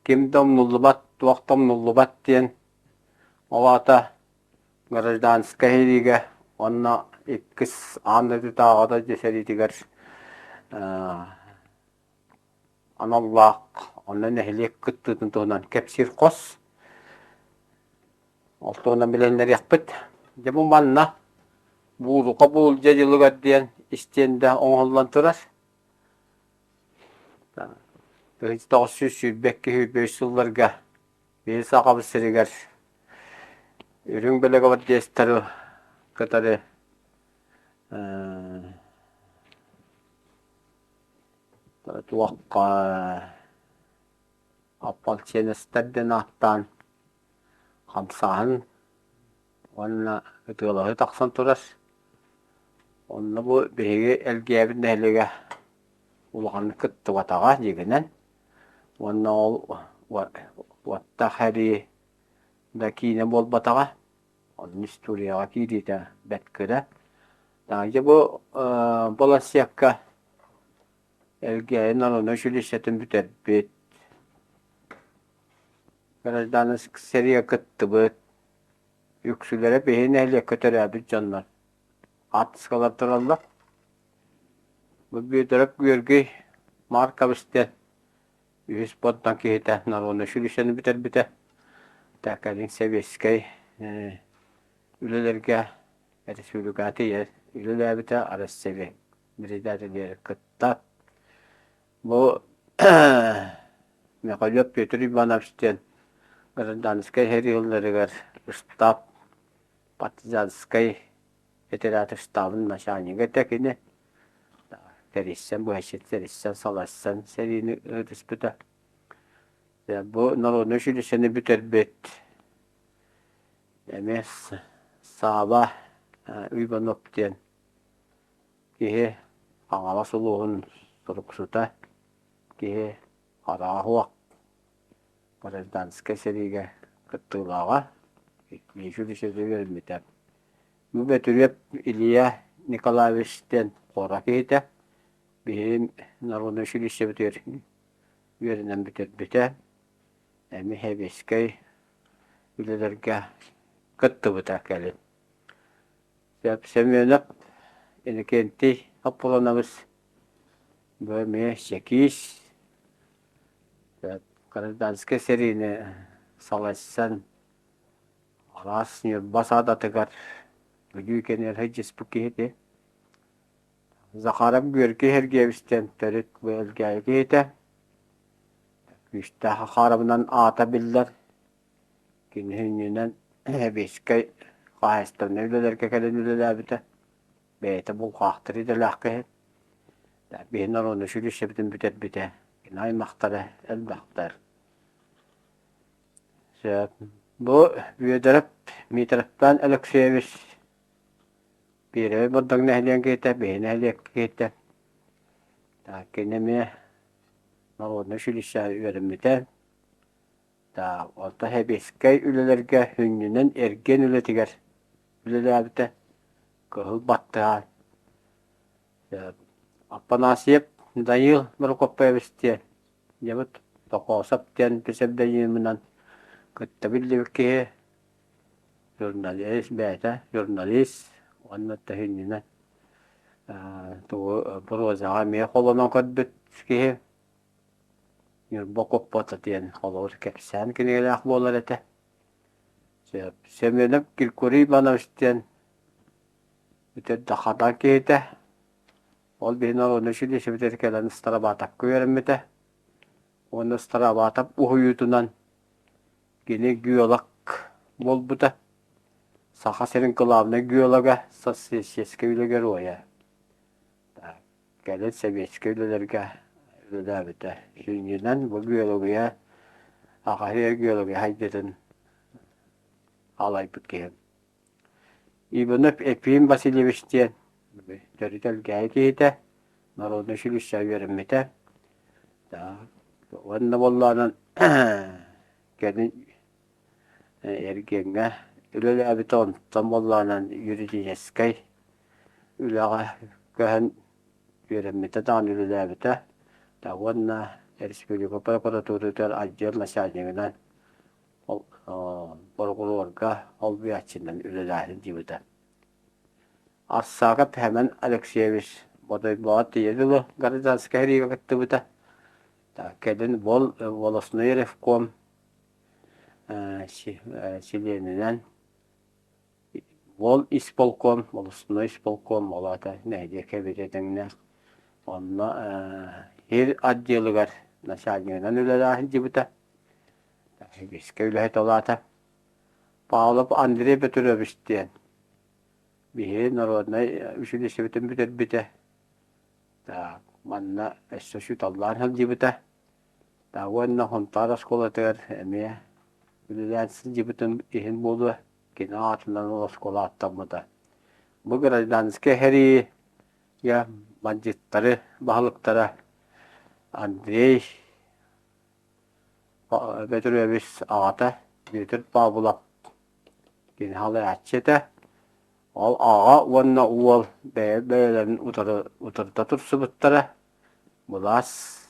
ким да умнуллубат, туох да умнуллубат диэн ол аата гражданскай сэриигэ уонна иккис аан дойдутааҕы дойду сэриитигэр аналлаах онно нэһилиэк кыттыытын туһунан кэпсиир хос. Ол туһунан билиһиннэриэхпит. Дьэ бу манна Буулука буулдьа дьылыгар диэн истиэндэ оҥоһуллан турар. 1922 сылларга биһиги Сахабыт сиригэр Үрүҥ белогвардеецтары кытары Туохха ополченецтар диэн ааттаан хамсааһын уонна ытыалаһыы тахсан турар. Онно бу биһиги Элгээбит нэһилиэгэ улаханнык кыттыбатаҕа дьиҥинэн уонна ол уоттаах сэрии да киинэ буолбатаҕа. Онон историяҕа киириитэ бэрт кыра. Дьэ бу баласыакка Элгээйи народнай училищетын бүтэрбит, гражданскай сэриигэ кыттыбыт, үксүлэрэ биһиги нэһилиэккэ төрөөбүт дьоннор хаартыскалар тураллар. Бу Бүөтүрэп Георгий Маркович диэн үһүс поддан киһитэ народнай училищены бүтэрбитэ. Кэлин сэбиэскэй үлэлэргэ республикаҕа тиийэ үлэлээбитэ Россия председателигэр кытта. Бу Михалев Петр Иванович диэн Гражданскай сэриилэригэр ыстаап партизанскай этэрээт ыстаабын начальнига этэ кини. Тэрийсэн, быһаччы тэрийсэн, салайсан сэриини ыытыспыта. Бу народнай училищены бүтэрбит эмиэ Сааба Иванов диэн киһи Хаҥалас улууһун суруксута киһи хараҕа суох гражданскай сэриигэ кыттыылааҕа, училищеҕа үөрэммитэ. Бу Бөтүрүөп Илья Николаевич диэн хора киһитэ биһиги народнай училищебытыгар үөрэнэн бүтэрбитэ. Эмиэ сэбиэскэй үлэлэргэ кыттыбыта кэлин. Семенов Иннокентий Аполлонович бу эмиэ чэкиис Гражданскай сэриини салайсан араас Ньурба саадатыгар Бүлүү кэнигэр сылдьыспыт киһи ити. Захаров Георгий Сергеевичтэн төрүт бу Элгээйи киһитэ. Күүстээх Захаровынан аата биллэр. Кини сүнньүнэн Сэбиэскэй хаһаайыстыбаннай үлэлэргэ кэлэн үлэлээбитэ. Бэйэтэ булҕаахтар идэлээх киһи. Биһи норуону училищебытын бүтэрбитэ. Кини аймахтара элбэхтэр. Сөп. Бу Бүөдэрэп Митрофан Алексеевич Биэрэбэй Бордоҥ нэһилиэгин киһитэ, биһи нэһилиэк киһитэ. Кини эмиэ народнай училищеҕа үөрэммитэ. Онтон сэбиэскэй үлэлэргэ сүнньүнэн эргиэн үлэтигэр үлэлээбитэ. Кыһыл баттыһан Афанасьев Данил Прокопьевич диэн дьабыт Токоосоп диэн псевдонимынан кытта биллибит киһи журналист бэйэтэ журналист уонна тэһиннинэн тугу прозаҕа эмиэ холонон көрбүт киһи Ньурба Коппото диэн холобур кэпсээн кинигэлээх буолар этэ. Семенов Григорий Иванович диэн бүтэр да хатан киһитэ. Ол биһин ону училищебытыгар кэлэн Старобатовка үөрэммитэ. Уонна Старобатов уһуйуутунан кини геолог буолбута. Саха сирин кылаабынай геолога, социалистическай үлэ геройа. Кэлин сэбиэскэй үлэлэргэ үлэлээбитэ. Сүнньүнэн бу геология, аҕаһыйа геология хайдытын алайбыт киһи. Иванов Ефим Васильевич диэн төрүт Элгээйи киһитэ, народнай училищеҕа үөрэммитэ. Уонна буоллаҕынан кэлин эргиэҥҥэ үлэлээбитэ, онтон буоллаҕынан юридическай үлэҕэ көһөн үөрэммитэ даҕаны үлэлээбитэ. Уонна республика прокуратуратыгар отдел начальнигынан борокуруорга солбуйааччынан үлэлээһин диэбитэ. Арсаакап Сэмэн Алексеевич Бодойбоҕо тиийэ дылы гражданскай сэриигэ кыттыбыта. Кэлин волостной ревком чилиэнинэн Ол исполком, волостной исполком, ол аата нэһилиэккэ эбитэ тэҥнээх. Онно сир отделыгар начальнигынан үлэлээн сылдьыбыта. Биэскэ үлэһит ол аата. Павлов Андрей Петрович диэн биһиги народнай училищебытын бүтэрбитэ. Так, манна өссө учууталлаан сылдьыбыта. Так, уонна Хонтаар оскуолатыгар эмиэ үлэлээн сылдьыбытын иһин буолуо, кини аатынан ол оскуола ааттаммыта. Бу гражданскай сэриигэ бандьыыттары баһылыктара Андрей Петрович аҕата Бүөтүр Павлов кини халайааччы этэ. Ол аҕа уонна уол бэйэ-бэйэлэрин утары утарыта турсубуттара. Былаас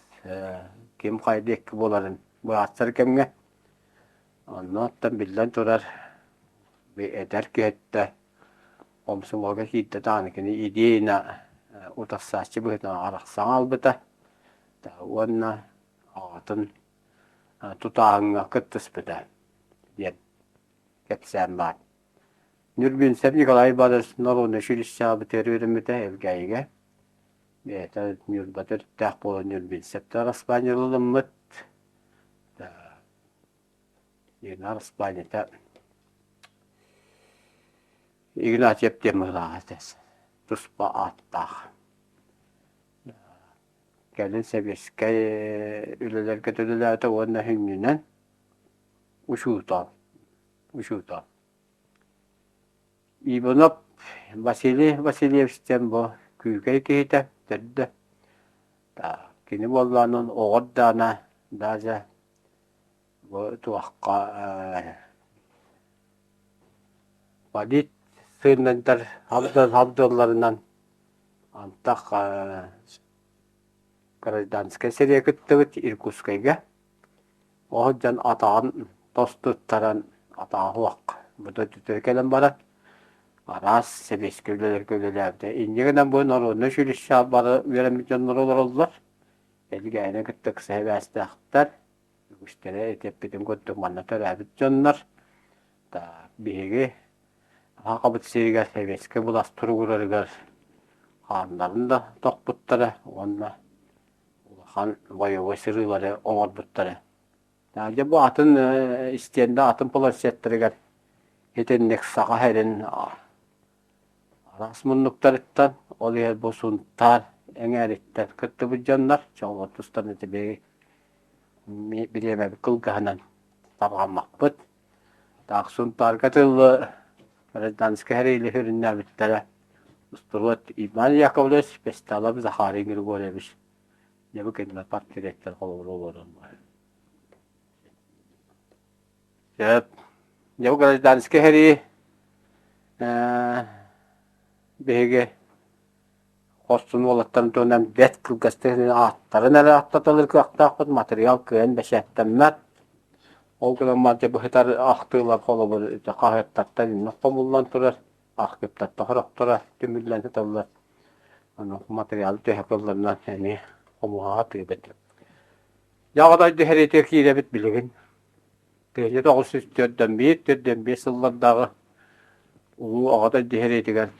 ким хайа диэки буоларын быһаарсар кэмҥэ. Онно оттон биллэн турар эдэр киһиттэ хомсомуолга киирдэ даҕаны кини идеяны утарсааччы быһыытынан арахсан хаалбыта уонна аҕатын тутааһыҥҥа кыттыспыта диэн кэпсээн баар. Нюрбинцев Николай Иванович норуодунай училищеҕа үөрэммитэ Элгээйигэ. Бэйэтэ Ньурба төрүттээх буолан Нюрбинцевтэр араспаанньаланаммыт. Ленар араспаанньата Игнатьев диэн быһыылаах этэ, туспа ааттаах. Кэлин сэбиэскэй үлэлэргэ үлэлээбитэ уонна сүнньүнэн учуутал, учуутал. Иванов Василий Васильевич диэн бу күүкэй киһитэ төрдө. Кини буоллаҕына оҕо даана даже бу туохха Полит сыыннандар хабдыалларынан антах гражданскай сэриигэ кыттыбыт Иркутскайга. Ол дьон атаҕын тостуттаран атаҕа суох бу дойдутугар кэлэн баран араас сэбиэскэй үлэлэргэ үлэлээбитэ. Инньэ гынан бу народнай училищеҕа бары үөрэммит дьоннор олороллор. Элгээни кытта ыкса сибээстээхтэр. Үгүстэрэ ити эппитим курдук манна төрөөбүт дьоннор. Так, биһиги Сахабыт сиригэр сэбиэскэй былаас туругурарыгар хааннарын да тохпуттара уонна улахан бойобуой сырыылары оҥорбуттара. Дьэ бу атын истиэндэ атын планшеттарыгар итинник саха сирин араас муннуктарыттан, ол иһэр бу Сунтаар эҥээриттэн кыттыбыт дьоннор, чоҕулар тустарын ити биһиги бириэмэбит кылгаһынан тарҕаммаппыт. Так Сунтаарга тыллы гражданскай сэриилэһи сүрүннээбиттэрэ устуруот Иван Яковлевич, Песталов Захарий Григорьевич дьэ бу кинилэр портреттэр холобур олороллор. Сөп. Дьэ бу гражданскай сэрии биһиги Хорсун уолаттарын туһунан бэрт кылгастык ааттарын эрэ ааттаталыыр кыахтаахпыт, матырыйаал кыайан бэчээттэммэт. Ол гынан баран дьэ быһытар ахтыылар холобур ити хаһыаттартан инник хомуллан турар, архыыптартан сорохторо түмүллэн сыталлар. Ону матырыйаалы төһө кылларынан эмиэ хомуһаҕа тыыбыт. Дьэ Аҕа дойду сэриитигэр киирэбит билигин. 1941, 45 сыллардааҕы Улуу Аҕа дойду сэриитигэр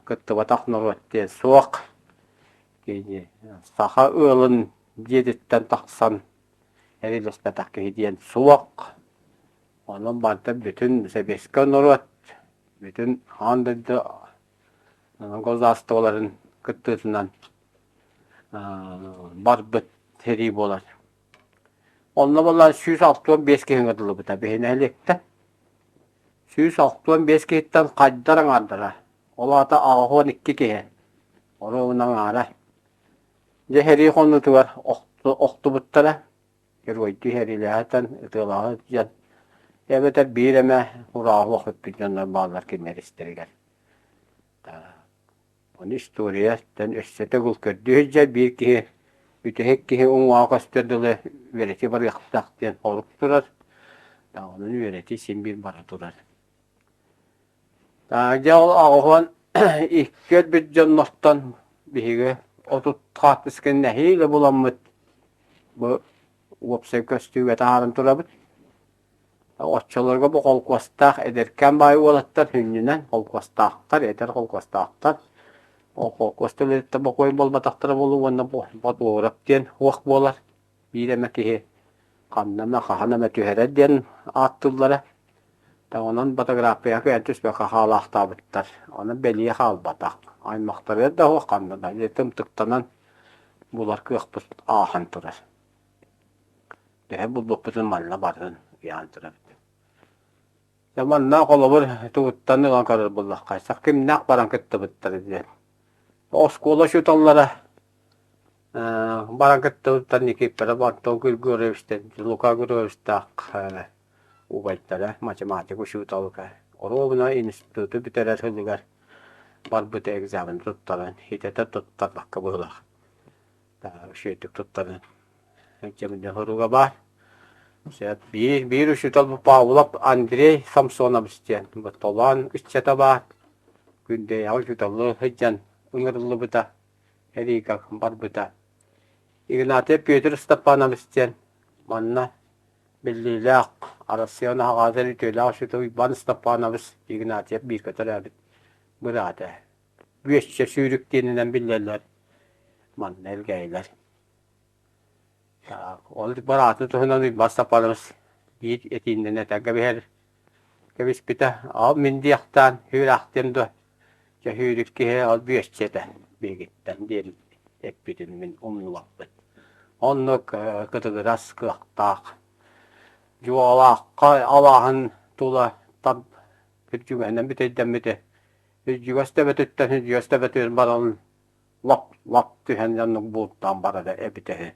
кыттыбатах норуот диэн суох. Кини саха ыалын дьиэтиттэн тахсан эриилэспэтэх киһи диэн суох. Онон барыта бүтүн сэбиэскэй норуот, бүтүн аан дойду государстволарын кыттыытынан барбыт сэрии буолар. Онно буоллар 165 киһи ыҥырыллыбыта биһи нэһилиэктэн. 165 киһиттэн хайдар аҥаардара, ол аата 82 киһи, оруобуна аҥаара. Дьэ сэрии хонуутугар охтубуттара, геройдуу сэриилэһэн, ытыалаһан сылдьан, эбэтэр биир эмэ урааһы охсуппут дьоннор бааллар кинилэр истэригэр. Ону историяттан өссө төгүл көрдүү сылдьар биир киһи бүтэһик киһи уҥуоҕа көстөр дылы үөрэтии барыахтаах диэн сорук турар. Онон үөрэтии син биир бара турар. Дьэ ол 82 өлбүт дьоннортон биһиги 30 хаартысканы нэһиилэ буламмыт бу уопсай көстүүгэ таһааран турабыт. Оччолорго бу холкуостаах эдэркээн баай уолаттар сүнньүнэн холкуостаахтар, эдэр холкуостаахтар. Ол холкуос үлэһиттэр бокуой буолбатахтара буолуо уонна Ботуорап диэн уох буолар. Биир эмэ киһи ханна эмэ хаһан эмэ түһэрэр диэн ааттыыллара. Онон фотографияҕа кыайан түспэккэ хаалаахтаабыттар. Онон бэлиэ хаалбатах. Аймахтарыгар да суох ханна да тымтыктанан булар кыахпыт ааһан турар. Төһө булбуппутун манна барытын ыйаан турабыт. Дьэ манна холобур тугуттан ылан көрөр буоллахха, сах кимнээх баран кыттыбыттар диэн. Оскуола учууталлара баран кыттыбыттар Никифоров Антон Григорьевичтан, Лука Григорьевичтаах убайдара математик учууталга оруобуна институту бүтэрэр сылыгар барбыта экзамен туттаран, хитэтэ туттарбакка быһыылаах. Үчүгэйдик туттаран Дьэ хоруга баар. Биир, биир учуутал Павлов Андрей Самсонович диэн Толоон ыччата баар. Күндэйэҕэ учууталлыы сылдьан ыҥырыллыбыта, эриигэ барбыта. Игнатьев Петр Степанович диэн манна биллиилээх Арассыыйа аҕаатар үтүөлээх учуутал Иван Степанович Игнатьев бииргэ төрөөбүт быраата. Бүөччэ сүүрүк диэнинэн биллэллэр манна элгээйилэр. Ол быраатын туһунан Уйбаан Степанович биир этииннэн этэн кэбиһэр кэбиспитэ. Ол мин диэхтээн үүрээхтиэм дуо, дьэ сүүрүк киһи ол бүөччү этэ биһигиттэн диэн эппитин мин умнубаппын. Оннук кытыгырас кыахтаах Дьуоҕалаахха алааһын тула там үрдүгэнэн бүтэйдэммитэ. Үрдүгэс төбөтүттэн үрдүгэс төбөтүгэр баран лап-лап түһэн оннук бултаан барара эбитэ үһү.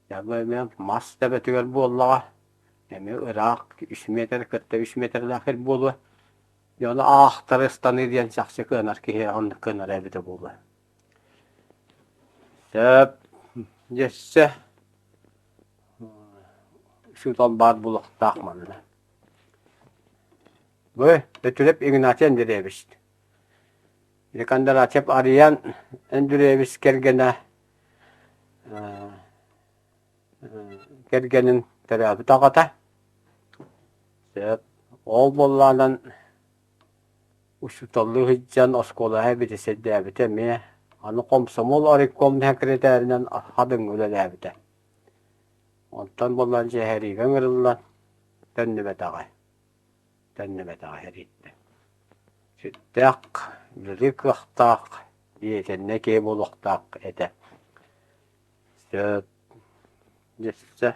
Дьэ мас төбөтүгэр буоллаҕа, эмиэ ыраах үс миэтэрэ кытта үс миэтэрэлээх сир буолуо. Дьэ ону аахтары ыстаныы диэн чахчы кыанар киһи оннук кыанара эбитэ буолуо. Сөп, дьэссэ учуутал баар буолуохтаах манна. Бу Бөтүрүөп Игнатий Андреевич Кондратьев Арыйаан Өндүрүөбүс кэргэнэ кэргэнин төрөөбүт аҕата. Сөп. Ол буоллаҕынан учууталлыы сылдьан оскуолаҕа эбитисэйдээбитэ эмиэ. Аны комсомол райком сэкирэтээринэн Хадыҥҥа үлэлээбитэ. Онтон буоллаҕына дьиэһэриигэ ыҥырыллан төннүбэтэҕэ. Төннүбэтэҕэ сэрииттэн. Сүрдээх үлэлиир кыахтаах, биэтэннэ киһи буолуохтаах этэ. Сөп, дьэссэ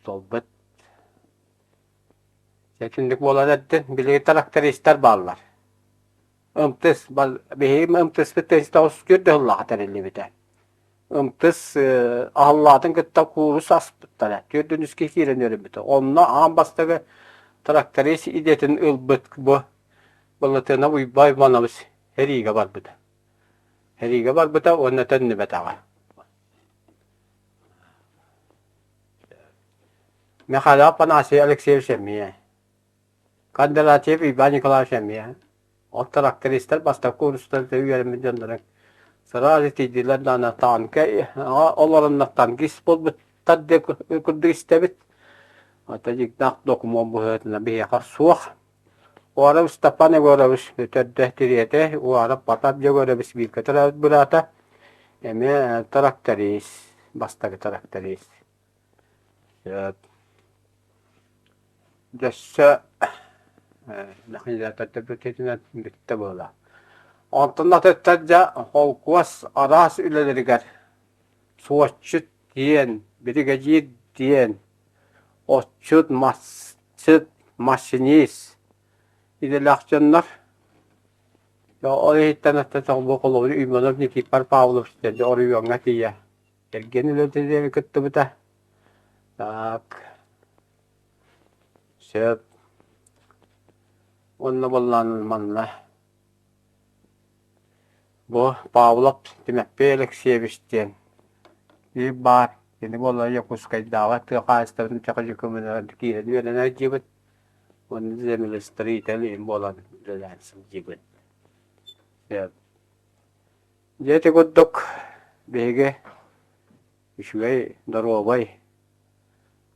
толбут. Итинник буолан эрдин билигин трактористар бааллар. МТС биһиги МТС-пыт 1904 сыллааҕы тэриллибитэ. МТС аһыллаатын кытта куурус аспыттара, түөрт үскэ киирэн үөрэммитэ. Онно аан бастакы тракторист идэтин ылбыт бу Былатыанап Уйбаан Иванович сэриигэ барбыта. Сэриигэ барбыта уонна төннүбэтэҕэ. Михайлов Афанасий Алексеевич эмиэ Кондратьев Иван Николаевич эмиэ. Ол трактористар бастакы курстарга үөрэммит дьоннорун сразу тиийдилэр даҕаны танка олороннор танкист буолбуттар диэн курдук истэбит. Ата дьиҥнээх докумуон быһыытынан биһиэхэ суох. Уаров Степан Егорович төрдө тириэтэ, Уаров Потап Егорович бииргэ төрөөбүт быраата, эмиэ тракторист, бастакы тракторист. Өссө механизатордар бүттэ буолла. Онтон атыттар дьэ холкуос араас үлэлэригэр суотчут диэн, биригэдьиир диэн, отчут, масчыт, машинист идэлээх дьоннор. Ол иһиттэн холобур Иванов Никифор Павлович диэн оройуоҥҥа тиийэ кэргэн үлэтигэр кыттыбыта. Так Сөп. Уонна буоллаан манна бу Павлов Тимофей Алексеевич диэн биир баар кини буолла Якутскайдааҕы тыа хаһаайыстыбатын техникумугар киирэн үөрэнэр диэбит уонна землестроитель иһин буолан үлэлээн сылдьыбыт. Сөп. Дьэ ити курдук биһиги үчүгэй, доруобай,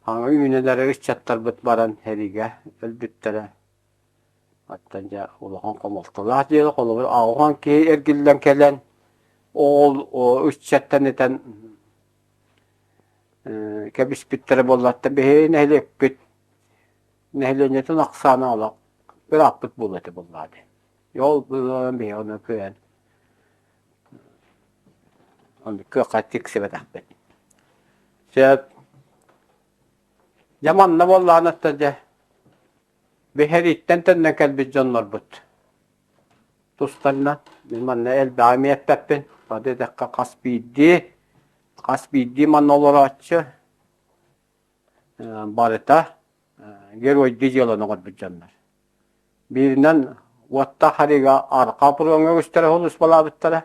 Хаҥа үүнэн эрэр ыччаттарбыт баран сэриигэ өлбүттэрэ. Оттон дьэ улахан хомолтолоох дьыала холобур 80 киһи эргиллэн кэлэн ол ыччаттан этэн кэбиспиттэрэ буоллар биһиги нэһилиэкпит нэһилиэнньэтин ахсаана олох ырааппыт буолуо этэ буоллаҕа дии. Ол биһиги ону кыайан Оннук кыахха тиксибэтэхпит. Сөп. Дьэ манна буоллаҕына дьэ биһэрииттэн төннөн кэлбит дьоннорбут тустарынан мин манна элбэҕи эмиэ эппэппин. Тоҕо диэтэххэ хас биирдии хас биирдии манна олорооччу барыта геройдуу дьыаланы оҥорбут дьоннор. Бииринэн уоттаах харыыга арҕаа пуруоҥҥа үгүстэрэ сулууспалаабыттара.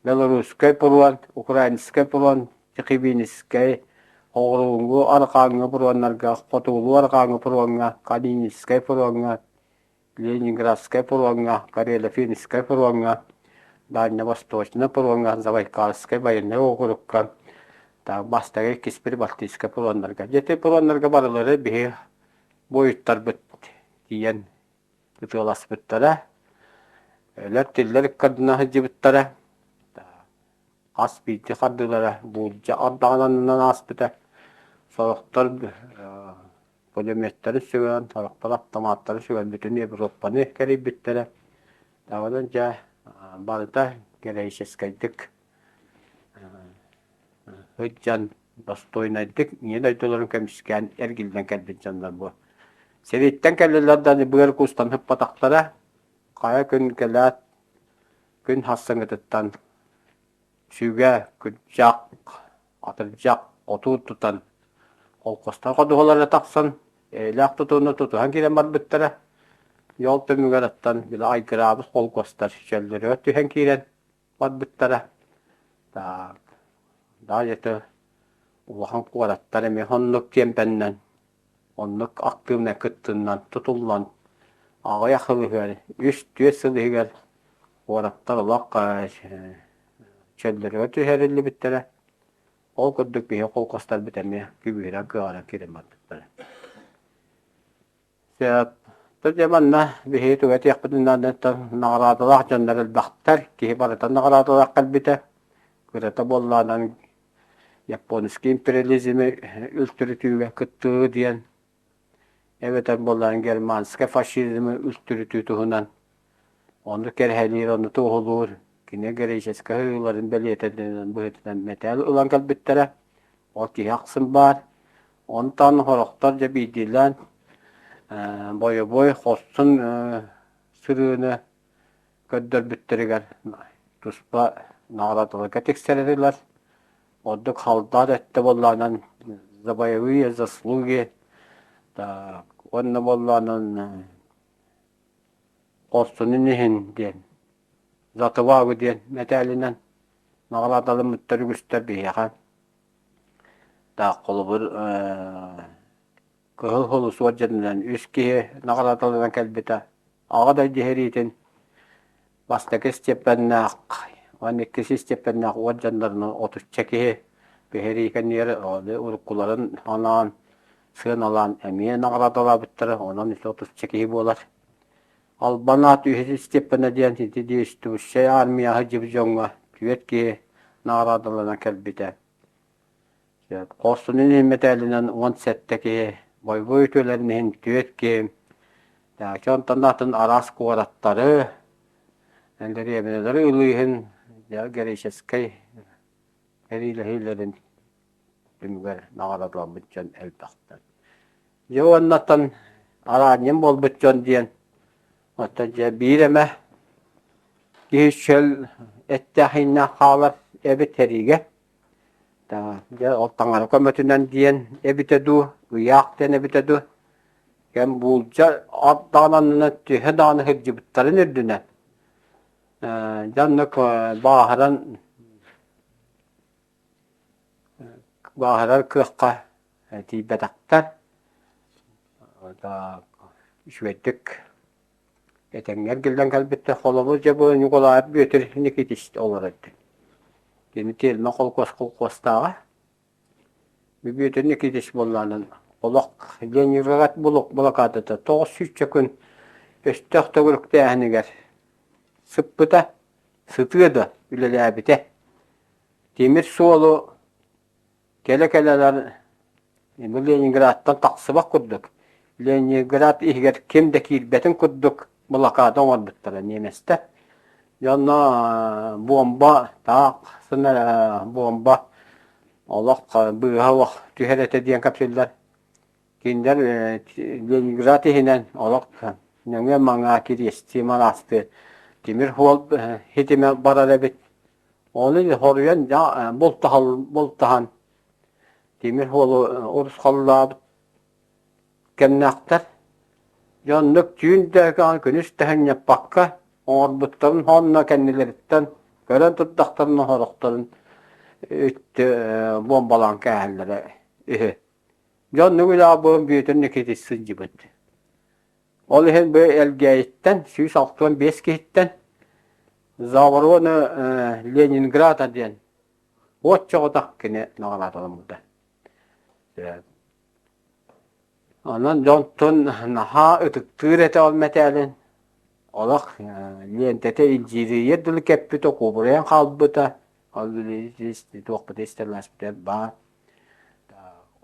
Белорусскай пуруон, Украинскай пуруон, Тихвинскэй, Оҕуруҥҥу арҕааҥҥы пуруоннарга, Хотугулуу арҕааҥҥы пуруоҥҥа, Калининскай пуруоҥҥа, Ленинградскай пуруоҥҥа, Карело-Финскай пуруоҥҥа, Дальневосточнай пуруоҥҥа, Забайкальскай военнай уокурукка, бастакы иккис Прибалтийскай пуруоннарга. Дьэ ити пуруоннарга барылары биһи буойуттарбыт тиийэн ытыаласпыттара, өлөр-тиллэр ыккардына сылдьыбыттара. Хас биирдии хардыылара буулдьа ардаҕын аннынан ааспыта. Сорохтор пулеметтары сүгэн, сорохтор автоматтары сүгэн бүтүн Европаны кэрийбиттэрэ. Онон дьэ барыта героическайдык сылдьан достойнайдык ийэ дойдуларын көмүскээн эргиллэн кэлбит дьоннор бу. Сэрииттэн кэллилэр да быар куустан сыппатахтара. Хайа күн кэлээт күн хассыҥытыттан сүгэ, күрдьэх, атырдьах, отуу тутан холкуостар ходуһалара тахсан эйэлээх тутууну тутуһан киирэн барбыттара. Дьол түмүгэр оттон били айгыраабыт холкуостар чөллөрүгэр түһэн киирэн барбыттара. Так, да, улахан куораттар эмиэ оннук тиэмпэннэн оннук актыыбынай кыттыынан тутуллан аҕыйах сыл иһигэр, үс-түөрт сыл иһигэр куораттар олох чөллөрүгэр түһэриллибиттэрэ. Ол курдук биһиги холкуостарбыт эмиэ күүһүрэн кыаҕыран киирэн барбыттара. Сөп. Дьэ манна биһиги тугу этиэхпитин наадаттан наҕараадалаах дьоннор элбэхтэр. Киһи барыта наҕараадалаах кэлбитэ. Кырата буоллаҕынан японский империализмы үлтүрүтүүгэ кыттыы диэн эбэтэр буоллаҕына германскай фашизмы үлтүрүтүү туһунан ону кэрэһэлиир, ону туоһулуур кини греческэй ыһыыларын бэлиэтэнэн быһыытынан мэтээл ылан кэлбиттэрэ. Ол киһи ахсын баар. Онтон сорохтор дьэ биирдиилээн бойобуой хорсун сырыыны көрдөрбүттэригэр туспа наҕараадаларга тиксэрэллэр. Ордук халдаат өттө буоллаҕынан за боевые заслуги так уонна буоллаҕынан хорсунун иһин диэн за отвагу диэн мэтээлинэн наҕараадалыммыттар үгүстэр биһиэхэ. Так холобур Кыһыл Сулус уордьанынан үс киһи наҕараадаланан кэлбитэ. Аҕа дойду сэриитин бастакы степеннээх уонна иккис степеннээх уордьаннарынан отучча киһи биһирии кэннигэр уруккуларын анаан сыаналаан эмиэ наҕараадалаабыттара, онон ити отучча киһи буолар. Албан аат үһүс степенэ диэн ити действующай армия сылдьыбыт дьоҥҥо түөрт киһи наҕараадаланан кэлбитэ. Хорсунун иһин мэтээлинэн 17 киһи, бойобуой үтүөлэрин иһин түөрт киһи, онтон атын араас куораттары, дэриэбинэлэри ылыы иһин героическай сэриилэһиилэрин түмүгэр наҕараадаламмыт дьон элбэхтэр. Дьэ уоннаттан араанньын буолбут дьон диэн оттон дьэ биир эмэ киһи чөл эттээх-ииннээх хаалар эбит сэриигэ. Дьэ ол таҥара көмөтүнэн диэн эбитэ дуу, ыйаах диэн эбитэ дуу, кэм буулдьа ардаҕын аннынан төһө даҕаны сылдьыбыттарын үрдүнэн дьэ оннук бааһыран бааһырар кыахха тиийбэтэхтэр. Үчүгэйдик Этэҥҥэ эргиллэн кэлбиттэр, холобур, дьэ бу Ньукулаайап Бүөтүр Никитич олорор этэ. Кини Тиэлмэ холкуос холкуостааҕа. Бүөтүр Никитич буоллаҕынан олох Ленинград блокадата тоҕус сүүсчэ күн өстөөх төгүрүктээһинигэр сыппыта, сытыа да үлэлээбитэ. Тимир суолу Кэлэ-кэлэлэр бу Ленинградтан тахсыбат курдук, Ленинград иһигэр ким да киирбэтин курдук блокада оҥорбуттара немецтэр. Дьэ онно буомба таах сына буомба олох быыһа олох түһэр этэ диэн кэпсииллэр. Кинилэр Ленинград иһинэн олох нөҥүө-маҥаа кириэстии мараастыы тимир суол ситимэ барар эбит. Ону хоруйан бултаһан тимир суолу урусхаллаабыт кэмнээхтэр. Дьэ оннук түүн да күнүс да сынньаппакка оҥорбуттарын уонна кэннилэриттэн көрөн турдахтарына сорохторун үттү буомбалаан кээһэллэрэ үһү. Дьэ оннук үлэҕэ буолан Бүөтүр Никитич сылдьыбыт. Ол иһин бу Элгээйиттэн 165 киһиттэн За оборону Ленинграда диэн уот чоҕутах кини наҕараадаламмыта. Онон дьонтон наһаа ытыктыыр этэ ол мэтээлин. Олох лиэнтэтэ илдьирийэр дылы кэппитэ, кубарыйан хаалбыта. Ол туохпут истэлээспитэ баар.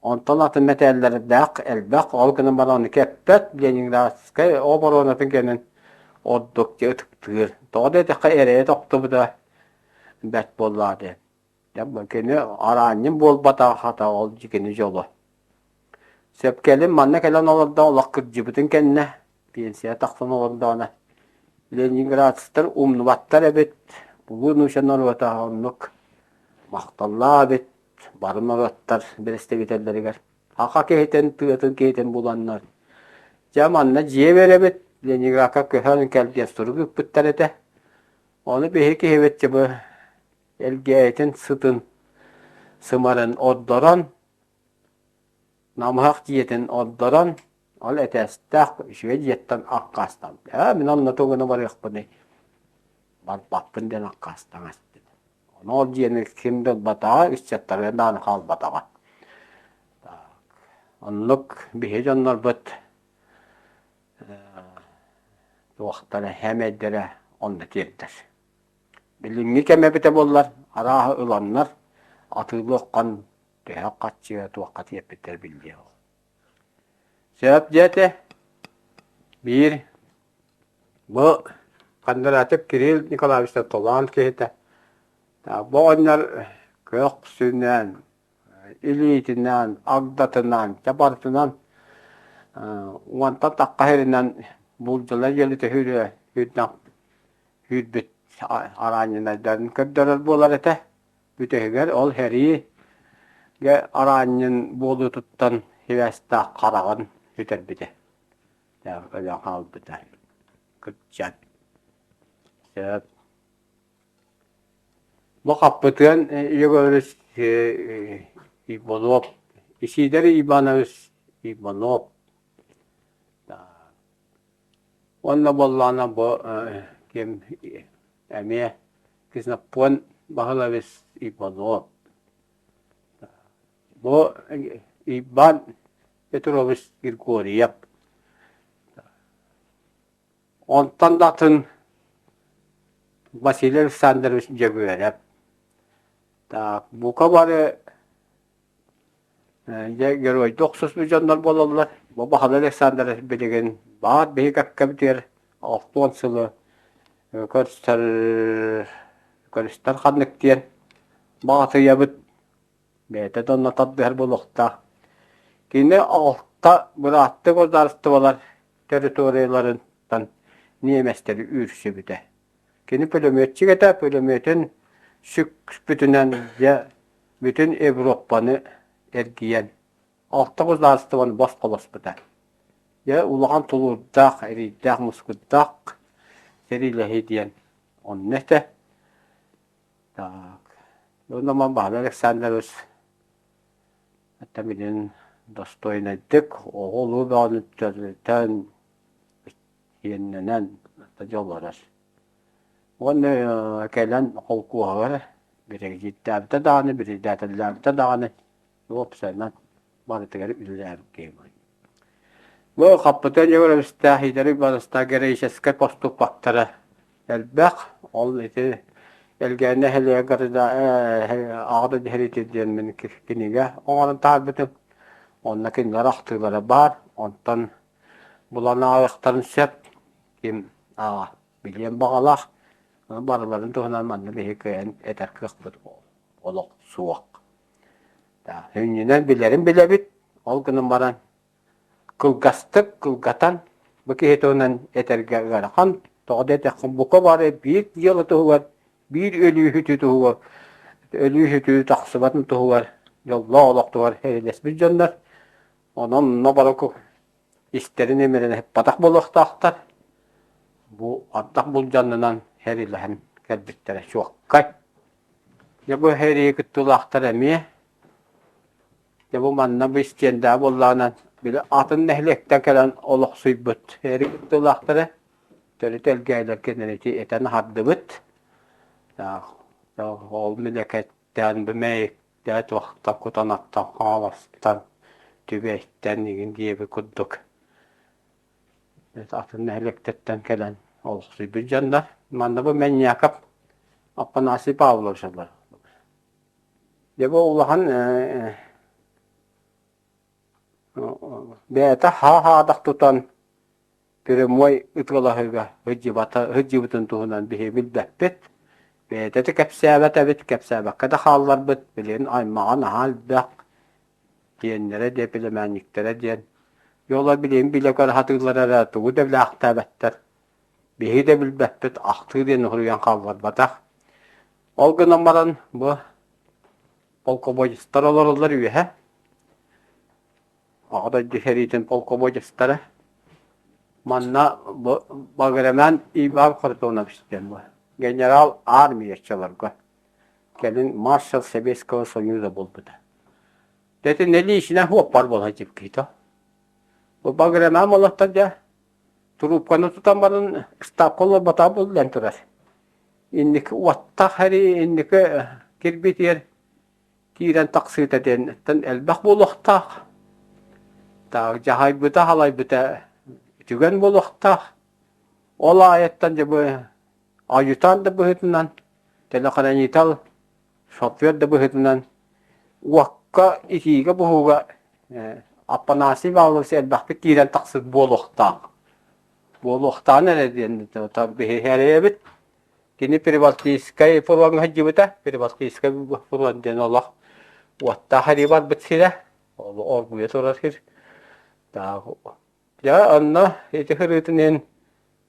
Онтон атын мэтээллэрдээх элбэх, ол гынан баран ону кэппэт Ленинградскай оборуонатын кэннин ордук дьэ ытыктыыр. Тоҕо диэтэххэ эрэйэ тохтубута бэрт буоллаҕа дии. Кини араанньын буолбатах хата ол кини дьоло. Сөп кэлин манна кэлэн олордо олох кырдьыбытын кэннэ пенсия тахсан олордоҕуна Ленинградцтар умнубаттар эбит, улуу нуучча норуота оннук махталлаах эбит бары норуоттар бэрэстэбиитэллэригэр саха киһитин, тыатын киһитин буланнар дьэ манна дьиэ биэрэбит, Ленинградка көһөн кэл диэн сурук ыыппыттар этэ. Ону биһиги киһибит дьэ Элгээйитин сытын сымарын ордорон, намыһах дьиэтин ордорон, ол этээстээх үчүгэй дьиэттэн аккаастаммыт. Ээ, мин онно тугуна барыахпыный, барбаппын диэн аккаастаан эстим. Ону ол дьиэни ким да ылбатаҕа, ыччаттарыгар даҕаны хаалбатаҕа. Оннук биһи дьоннорбут туохтара, хэмэйдэрэ онно тиэрдэр. Билиҥҥи кэм эбитэ буоллар, арааһы ыланнар, атыылыаххан төһө хаччыга туохха тиэрпиттэр биллиэ ол. Сөп диэтэ, биир бу Кондратьев Кирилл Николаевич Толоон киһитэ бу оҕонньор көхсүнэн, илиитинэн, агдатынан, чэ барытынан уонтан тахха сиринэн булдьалар дьиэлитэ сүүрэ сүүрдэх сүүрбүт араанньынайдарын көрдөрөр буолар этэ. Бүтэһигэр ол сэриигэ араанньын буолуутуттан сибээстээх хараҕын сүтэрбитэ. Өлөн хаалбыта. Кырдьан. Сөп. Бу Хаппытыан Егорович Иванов, Исидор Иванович Иванов Уонна буоллаҕына бу ким эмиэ Ксенофонт Баһылович Иванов. Бу Иван Петрович Григорьев. Онтон да атын Василий Александрович Дьөгүөрэп. Так, бука бары Дьэ, геройдуу охсуспут дьоннор буолаллар. Бу Баһылай Александрович билигин баар биһиги кэккэбитигэр 60 сылы көрсөр көрүстэр ханнык диэн баҕатыйабыт. Бэйэтэ да онно тардыһар буолуохтаах. Кини алта бырааттыы государстволар территорияларыттан ньиэмэстэри үүрсүбүтэ. Кини пулеметчик этэ, пулеметин сүкпүтүнэн дьэ бүтүн Европаны эргийэн алта государствоны босхолоспута. Дьэ улахан тулуурдаах, эриирдээх-мускурдаах сэриилэһии диэн онно этэ. Так, уонна Баһылай Александрович это билин достойнайдык оҕо-улуу бөҕөнү төрөтөн иэннэнэн дьоллорор. Уонна кэлэн холкуоһугар биригэдьиирдээбитэ даҕаны, биригэдьиирдээбитэ даҕаны уопсайынан барытыгар үлэлээбит киһи Бу Хаппытыан Егоровичтаах Игорь Ивановичтаах героическай поступоктара элбэх. Ол ити Элгээнэ нэһилиэгэр Аҕа дойду сэриитэ диэн мин кинигэ оҥорон таһаарбытым. Онно кинилэр ахтыылара баар. Онтон булан ааҕыахтарын сөп. Ким ааҕа билиэн баҕалаах. Барыларын туһунан манна биһиги кыайан этэр кыахпыт олох суох. Сүнньүнэн билэрин билэбит, ол гынан баран кылгастык кылгатан бу киһи туһунан этэргэ ыарахан. Тоҕо диэтэххэ, бука бары биир дьыала туһугар, биир өлүү-сүтүү туһугар, өлүү-сүтүү тахсыбатын туһугар дьоллоох олохтугар эрэлэспит дьоннор. Онон онно бары истэрин имэрин ыһыппатах буолуохтаахтар. Бу ардах булдьанынан хэрилэһэн кэлбиттэрэ чуолкай. Дьэ бу сэрии кыттыылаахтар эмиэ дьэ бу манна бу истиэндэҕэ буоллаҕынан били атын нэһилиэктэн кэлэн олохсуйбут сэрии кыттыылаахтара төрүт элгээйлэр кинини этэн аһардыбыт. Ол милэкэттээн бу мэйиктээ туохтан кутанаттан хааластан түбэйтэн игин диэбит курдук атын нэһилиэктэртэн кэлэн олохсуйбут дьоннор. Манна бу Мэнньяков Афанасий Павлович олорор. Дьэ бу улахан. Бэйэтэ хаа-хаадах тутан прямой ытыалаһыыга сылдьыбата сылдьыбытын туһунан биһиги билбэппит. Бэйэтэ да кэпсээбэт эбит, кэпсээбэккэ да хаалларбыт. Билигин аймаҕа наһаа элбэх, диэннэрэ диэн, племянниктэрэ диэн. Дьоло билигин билэ-көрө сатыыллара эрэ тугу да билээхтээбэттэр. Биһиги да билбэппит, ахтыы диэн уһуруйан хаалларбатах. Ол гынан баран бу полководецтар олороллор үөһэ. Аҕа дойду сэриитин полководецтара. Манна бу Баграмян Иван Харитонович диэн бу генерал армияччыларга кэлин маршал Советского Союза буолбута. Дэти нэлиисинэ хуоппар буола дьипкито. Бу Баграмян олохтон дьэ трубканы тутан баран штабка олорботоҕо буллан турар. Инники уоттаах эрии инники кирбитигэр киирэн тахсыыта диэнтэн элбэх буолуохтаах. Так дьаһайбыта халайбыта үтүгэн буолуохтаах. Ол аайыттан дьэ бу адъютант да быһыытынан, телохранитель, шофер да быһыытынан уокка, итиигэ-буһууга Аппанасий Павлович элбэхтик киирэн тахсыбыт буолуохтаах. Буолуохтааҕын эрэ диэн биһиги эрэйэбит. Кини Прибалтийскай фроҥҥа сылдьыбыта. Прибалтийскай фронт диэн олох уоттаах эрии барбыт сирэ. Ол оргуйа турар сир. Дьэ, онно ити сырыытын иһин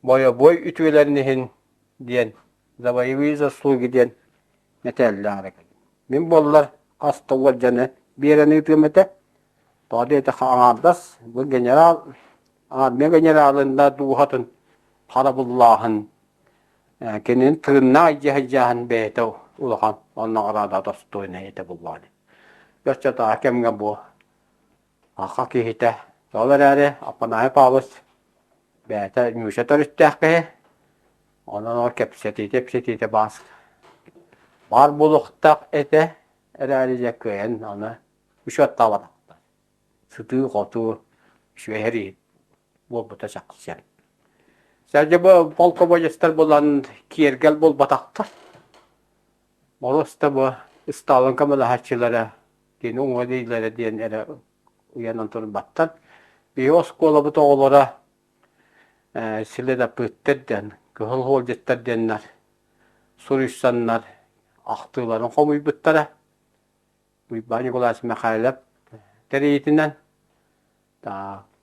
бойобуой үтүөлэрин иһин диэн за боевые заслуги диэн мэтээллээх эрэ Мин буоллар хас да уордьаны биэрэн ыытыам этэ. Тоҕо диэтэххэ аҥаардас бу генерал армия генералын да дууһатын харабыллааһын кинини тыыннаах дьаһайдьааһын бэйэтэ улахан наҕараада достойнай этэ буллаҕа дии. Оччотооҕу кэмҥэ бу саха киһитэ ол эрээри Аппанасий Павлович бэйэтэ ньууча төрүттээх киһи онон ол кэпсэтиитэ-ипсэтиитэ баас баар буолуохтаах этэ эрээри дьэ кыайан аны учуоттаабатахтар сытыы-хотуу үчүгэй эрии буолбута чахчы. Сэргэ бу полководецтар булан киэргэл буолбатахтар. Боруоста бу Сталин көмөлөһөөччүлэрэ кини уҥа илиилэрэ диэн эрэ уйанан турбаттар. Биһиги оскуолабыт оҕолоро следопыттар диэн, кыһыл хоолдьуттар диэннэр суруйсаннар ахтыыларын хомуйбуттара. Уйбаан Николаевич Михайлов тэрийиитинэн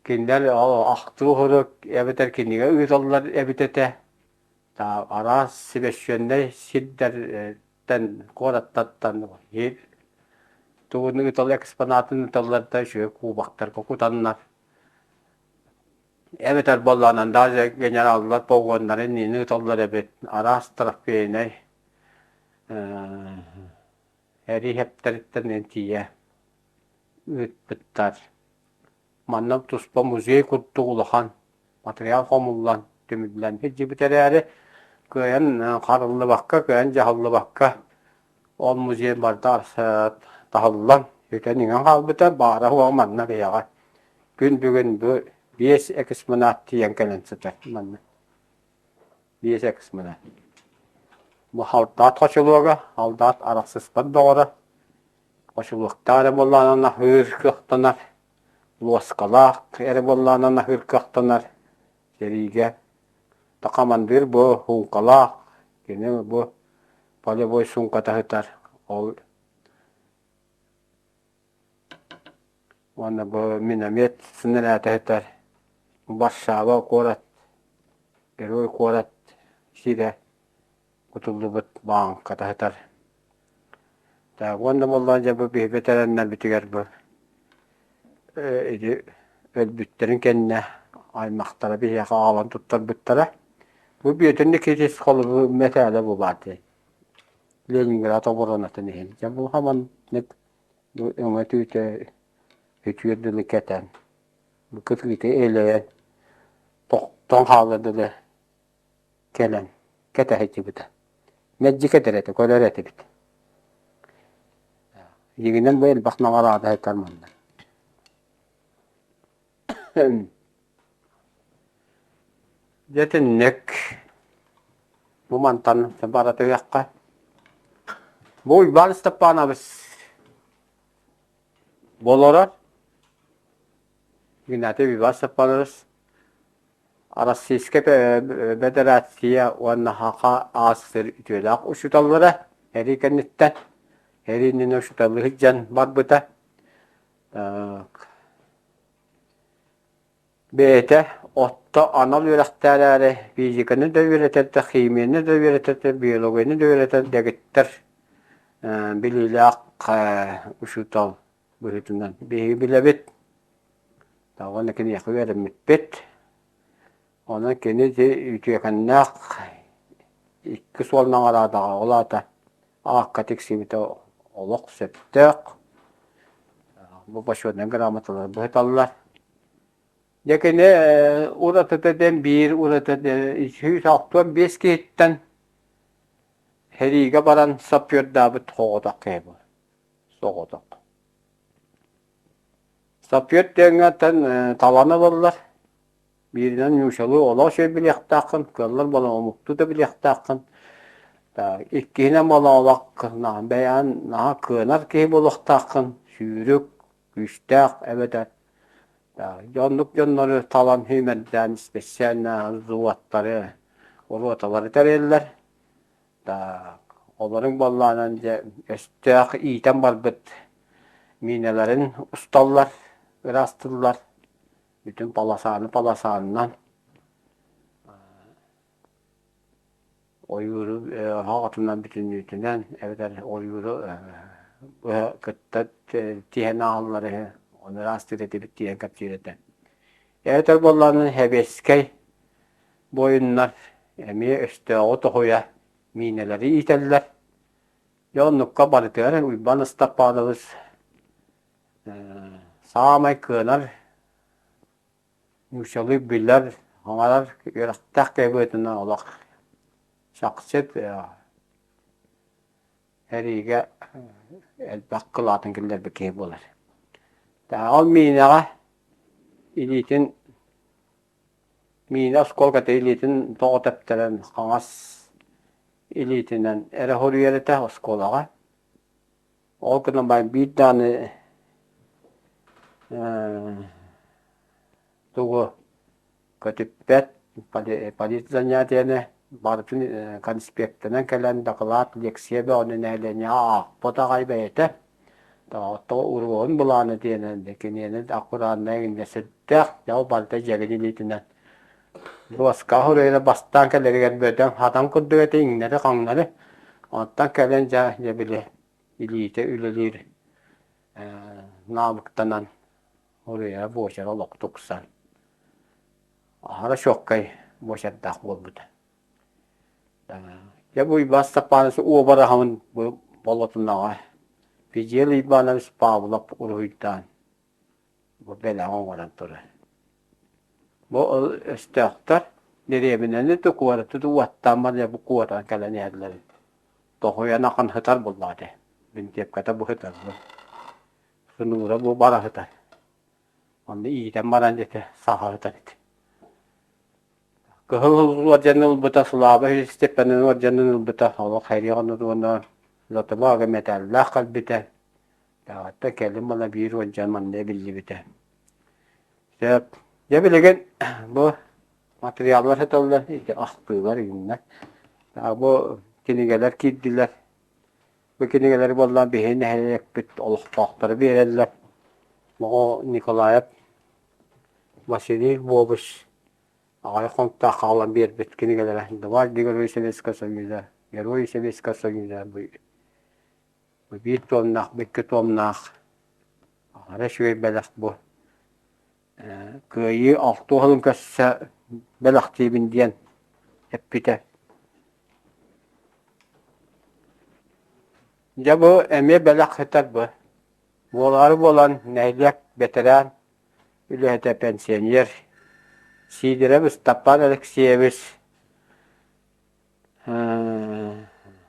кинилэр ахтыы сурук эбэтэр кинигэ ыыталлар эбит этэ. Араас сибэсчүөннэй сирдэртэн, куораттартан тугун ыытал экспонатын ыыталлар да үчүгэй кубоктарга кутаннар. Эбэтэр буоллаҕына даже генераллар погоннарын иһин ыыталлар эбит. Араас трофейнай эриэхэптэриттэн тиийэ ыыппыттар. Манна туспа музей курдук улахан материал хомуллан, түмүллэн сылдьыбыт эрээри, кыайан харыллыбакка, кыайан дьаһаллыбакка ол музей барыта таһыллан, бүтэн-иҥэн хаалбыта. Баара-суоҕа манна бэйэҕэ күн бүгүн бу биэс экспонат тиийэн кэлэн сытар манна. Биэс эксмена. Бу халдаат хочулуога, халдаат арахсыспат доҕоро. Хочулуоктаах эрэ буоллаҕына аһыыр кыахтанар, луоскалаах эрэ буоллаҕына аһыыр кыахтанар. Сэриигэ да хамандыыр бу суумкалаах, кини бу полевой суумката сытар. Ол Уонна бу миномет снаряда сытар Варшава куорат, Герой куорат сирэ кутуллубут бааҥката сытар. Так уонна буоллаҕына дьэ бу биһиги бэтэрээннэрбитигэр бу ити өлбүттэрин кэннэ аймахтара биһиэхэ аҕалан туттарбыттара. Бу Бүөтүр Никитич холобур мэтээлэ бу баар дии. Ленинград оборонатын иһин. Дьэ бу хаманнык Бу өҥө түүтэ үтүөр дылы кэтэн, бу кытыыта элэйэн, тохтон хаалар дылы кэлэн кэтэ сылдьыбыта. Мэлдьи кэтэр этэ, көрөр этибит. Дьиҥинэн бу элбэх наҕараада сытар манна. Дьэ итинник бу мантан бара түһүөххэ. Бу Уйбаан Степанович болоро. Игнатий Иван Степанович Российскай Федерация уонна Саха АССР үтүөлээх учууталлара сэрии кэнниттэн сэрии иннинэ учууталлыы сылдьан барбыта. Бэйэтэ отто анал үөрэхтээх эрээри физиканы да үөрэтэр да, химияны да үөрэтэр да, биологияны да үөрэтэр дэгиттэр билиилээх учуутал быһыытынан биһиги билэбит. Уонна киниэхэ үөрэммиппит. Онон кини ити үтүөкэннээх икки суол наҕараадаҕа ол аата аакка тиксибитэ олох сөптөөх. Бу бочуотунай грамоталары быһыталлар. Дьэ кини уратыта диэн биир уратыта 165 киһиттэн сэриигэ баран саппыардаабыт соҕотох киһи буолар. Соҕотох. Саппыар диэҥҥэ талан ылаллар. Бииринэн нуучалыы олох үчүгэй билиэхтээххин, кыаллар буолан омуктуу да билиэхтээххин. Иккиһинэн буолан олох бэйэҕин наһаа кыанар киһи буолуохтааххын, сүүрүк, күүстээх эбэтэр оннук дьоннору талан сүүмэрдээн специально взводтары, роталары тэрийэллэр. Олоруҥ буоллаҕынан дьэ өстөөх иитэн барбыт миинэлэрин усталлар, ыраастыыллар. Бүтүн полосаны полосанынан ойууру оһох отунан бүтүннүүтүнэн эбэтэр ойууру быһа кытта тиһэн ааһаллар үһү, ону ыраастыыр этибит диэн кэпсиир этэ. Эбэтэр буоллаҕына сэбиэскэй буойуннар эмиэ өстөөҕү тоһуйа миинэлэри иитэллэр. Дьэ оннукка барытыгар Уйбаан Ыстапаанабыс Саамай кыанар, нууччалыы билэр, аҥарар үөрэхтээх киһи быһыытынан олох чахчы эриигэ элбэх кылаатын киллэрбит киһи буолар. Ол миинэҕэ илиитин миинэ оскуолката илиитин тоҕо тэптэрэн хаҥас илиитинэн эрэ суруйар этэ оскуолаҕа. Ол гынан баран биир даҕаны тугу көтүппэт политзанятиены барытын конспектынан кэлэн дакылаат, лекция бөҕөнү нэһилиэнньэҕэ аахпыт аҕай бэйэтэ. Тоҕо уруогун былаана диэнэн киниэнэ аккуратнай иннэ сүрдээх дьэ ол барыта дьэгин илиитинэн дуоска суруйара бастаан кэлэригэр бөдөҥ хатан курдук этэ иҥнэри-хаҥнары онтон кэлэн дьэ дьэ били илиитэ үлэлиир навыктанан уруйара буочара олох тупсан аһара чуоккай буочардаах буолбута. Дьэ бу Уйбаан Степанович уобараһын бу болотунаҕа Фидел Иванович Павлов уруһуйдаан бу бэлэҕи оҥорон турар. Бу өстөөхтөр дэриэбинэни да куораты да уоттаан баран бу куотан кэлэн иһэллэр Тоһуйан ахан сытар буоллаҕа ити. Бинтиэпкэтэ бу сытар бу. Сунуура бу бара сытар. Онно иитэн баран ити саха сытар ити. Кыһыл уордьанын ылбыта, Слава Степанын уордьанын ылбыта, олох хэрии уонна Затыбаага мэтээллээх кэлбитэ. Таатта кэлин мана биир уордьан манна эбиллибитэ. Сөп. Дьэ билигин бу Материаллар сыталлар, ити ахтыылар иҥнэр. Бу кинигэлэр киирдилэр. Бу кинигэлэри буоллаан биһиги нэһилиэкпит олохтоохторо биэрэллэр. Моҕо Николаев Василий Львович аҕай хонтаах хаалан биэрбит кинигэлэрэ Дважды Герой Советского Союза, Герой Советского Союза бу биир томнаах, бу икки томнаах аһара үчүгэй бэлэх бу. Кыайыы алтыа сылын көрсө бэлэхтиибин диэн эппитэ. Дьэ бу эмиэ бэлэх сытар бу. Буолаары буолан нэһилиэк бэтэрээн үлэһитэ пенсионер Сидоров Ыстапаан Алексеевич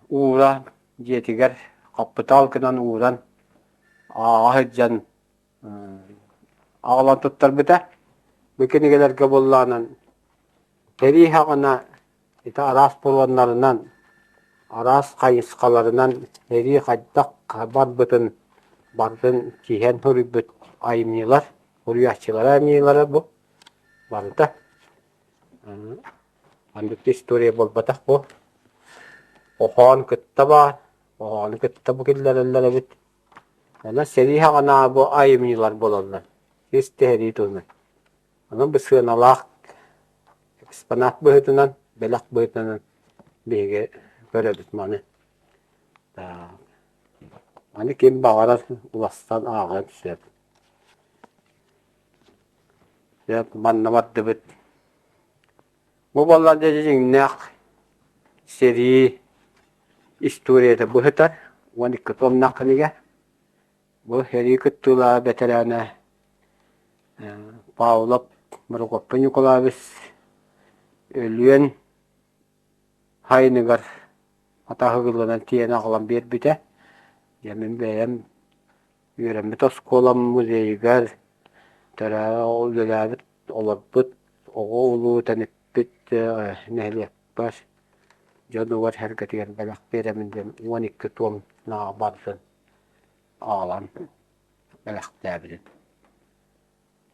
ууран дьиэтигэр хаппытаал гынан ууран ааҕа сылдьан аҕалан туттарбыта. Бу кинигэлэргэ буоллаҕынан сэрии саҕана ити араас пуруоннарынан, араас хайысхаларынан сэрии хайдах барбытын барытын тиһэн суруйбут айымньылар. Суруйааччылара айымньылара бу барыта. Маннык да история буолбатах бу. Хоһоон кытта баар, хоһоону кытта бу киллэрэллэр эбит. Онон сэрии саҕанааҕы бу айымньылар буолаллар. Ис тэһэрии туһунан. Онон бу сыаналаах экспонат быһыытынан, бэлэх быһыытынан биһиги көрөбүт маны. Маны ким баҕарар уластан ааҕыан сөп. Дьэ, манна бардыбыт. Бу буолла дьэ дьиҥнээх сэрии историята быһыта 12 томнаах кинигэ. Бу сэрии кыттыылаах бэтэрээнэ Павлов Прокопий Николаевич Өлүөн сайыныгар атаһыгыланан тиийэн аҕалан биэрбитэ. Дьэ мин бэйэм үөрэммит оскуолам музейыгар төрөө үлэлээбит, олорбут, оҕо улуу тэниппит нэһилиэкпэр дьонугар-сэргэтигэр бэлэх биэрэмин диэн 12 туомнаах бардын аҕалан бэлэхтээбитим.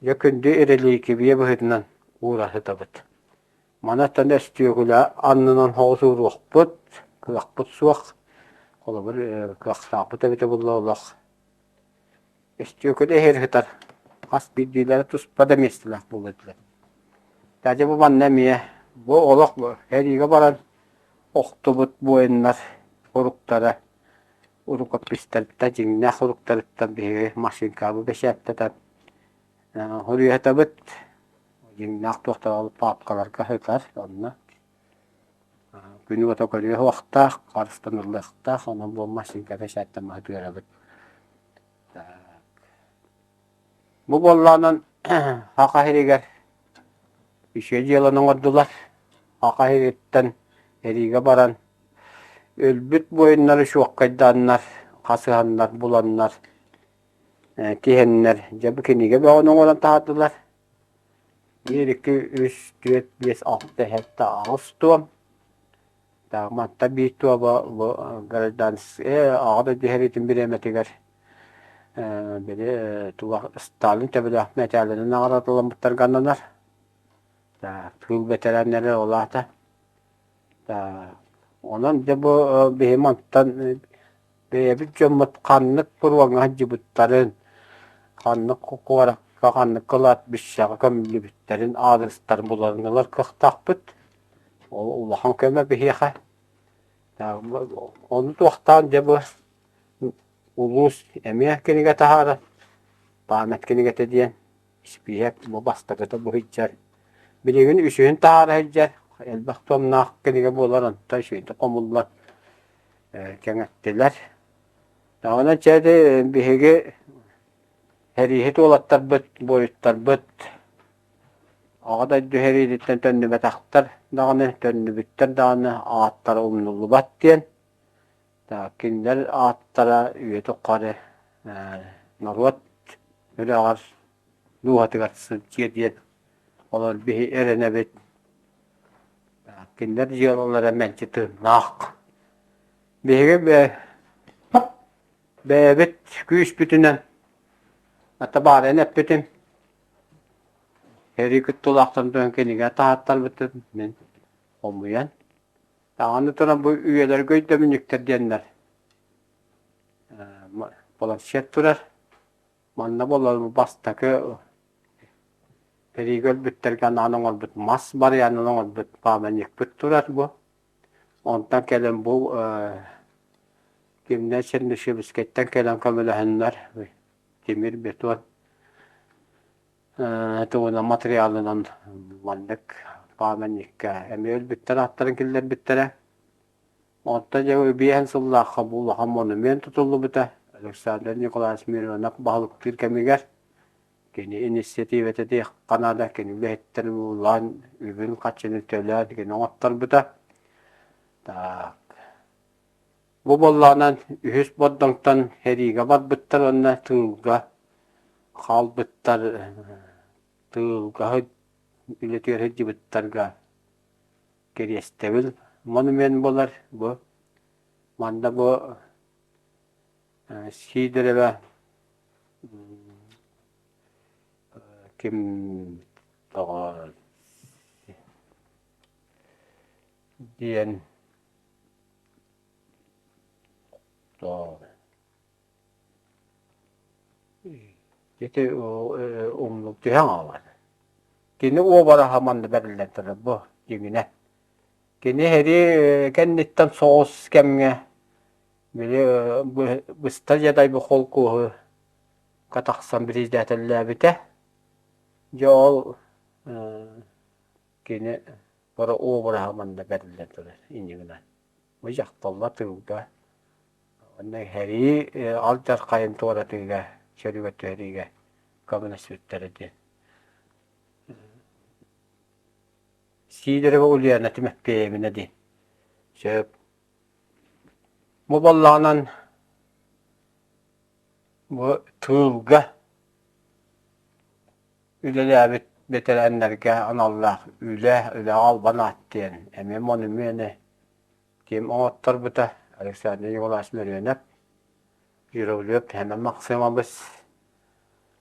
Дьэ күндү реликвия быһыытынан уура сытабыт. Манаттан өстүөкүлэ аннынан соҕус ууруохпут, кыахпыт суох. Холобур, кыахтаахпыт эбитэ буолла олох. Өстүөкүлэ иһэр сытар. Хас биирдиилэрэ туспа да миэстэлээх буолуо этилэр. Даже бу манна эмиэ бу олох сэриигэ баран охтубут буойуннар уруктара рукопистарыттан дьиҥнээх уруктарыттан биһиги машинкабы бэчээттэтэн хоруйатабыт. Дьиҥнээх туохтар паапкаларга сытар онно күнү уота көрүө суохтаах, харыстаныллыахтаах, онон бу машинка бэчээттэн маһытыарабыт. Бу буоллаҕынан Саха сиригэр үчүгэй дьыаланы оҥордулар. Саха сириттэн сэриигэ баран өлбүт буойуннары чуоккайдааннар, хасыһаннар, буланнар, тиһэннэр, дьэ бу кинигэ бөҕөнү оҥорон таһаардылар. Биир, икки, үс, түөрт, биэс, алта, сэттэ, аҕыс туом. Так, манта биир туоба бу гражданскай аҕа дойду сэриитин бириэмэтигэр били туох Сталин төбөлөөх мэтээлинэн наҕараадаламмыттарга ананар. Так, тыыл бэтэрээннэрэ ол аата. Так, онон дьэ бу биһи мантан бэйэбит дьоммут ханнык пуруоҥҥа сылдьыбыттарын, ханнык куоракка, ханнык кылаатбищеҕа көмүллүбүттэрин аадырыстарын булан ылар кыахтаахпыт. Ол улахан көмө биһиэхэ. Ону туохтаан дьэ бу улуус эмиэ кинигэ таһаарар, память кинигэтэ диэн испииһэк бу бастакыта бу сылдьар. Билигин үсүһүн таһаара сылдьар, элбэх туомнаах кинигэ буолар, онтон үчүгэйдик хомуллар кэҥэттилэр. Даҕаны чэ ити биһиги сэрииһит уолаттарбыт, буойуттарбыт Аҕа дойду сэриититтэн төннүбэтэхтэр даҕаны, төннүбүттэр даҕаны ааттара умнуллубат диэн кинилэр ааттара үйэ тухары норуот үрэҕэр дууһатыгар сылдьыа диэн олор биһи эрэнэбит. Кинилэр дьыалалара мэлдьи тыыннаах. Биһиги бэйэбит күүспүтүнэн табаарыйан эппитим Сэрии кыттыылаахтарын туһунан кинигэ таһааттарбытын мин хомуйан, даҕаны туран бу үйэлэргэ өйдөбүнньүктэр диэннэр планшет турар. Манна буолар бастакы сэриигэ өлбүттэргэ анаан оҥорбут мас барыйаанын оҥорбут памятникпыт турар бу. Онтон кэлин бу кимнэ Чернышевскэйтэн кэлэн көмөлөһөннөр тимир бетон тугунан материалынан маннык памятникка эмиэ өлбүттэр ааттарын киллэрбиттэрэ. Онтон дьэ биэһин сыллаахха бу улахан монумент тутуллубута Александр Николаевич Миронов баһылыктыыр кэмигэр кини инициативата диэххэ наада кини үлэһиттэрин уулаан үбүн-харчыны төлөөн кини оҥотторбута. Так Бу буоллаҕынан үһүс Бордоҥтон сэриигэ барбыттар уонна тыылга хаалбыттар, тыылга үлэтигэр сылдьыбыттарга кириэстэбил монумент буолар. Бу манна бу Сидорова Ким доҕоор диэн Ити умнук түһэн хаалар. Кини уобараһа манна бэриллэн турар бу дьиҥинэ. Кини сэрии кэнниттэн соҕус кэмҥэ били быстар дьадайбыт холкуоһу тахсан бириисдээтэллээбитэ. Дьэ ол кини бары уобараһа манна бэриллэн турар инньэ гынан. Бу дьахталлар тыылга уонна сэрии алдьархайын туоратыыга, чөлүгэр түһэриигэ көмөлөспүттэрэ диэн. Сидорова Ульяна Тимофеевна диэн. Сөп. Бу буоллаҕынан бу тыылга үлэлээбит бэтэрээннэргэ аналлаах үлэ, үлэҕэ албан аат диэн эмиэ монумены ким оҥотторбута Александр Николаевич Мөрүөнэп, Журавлев Сэмэн Максимович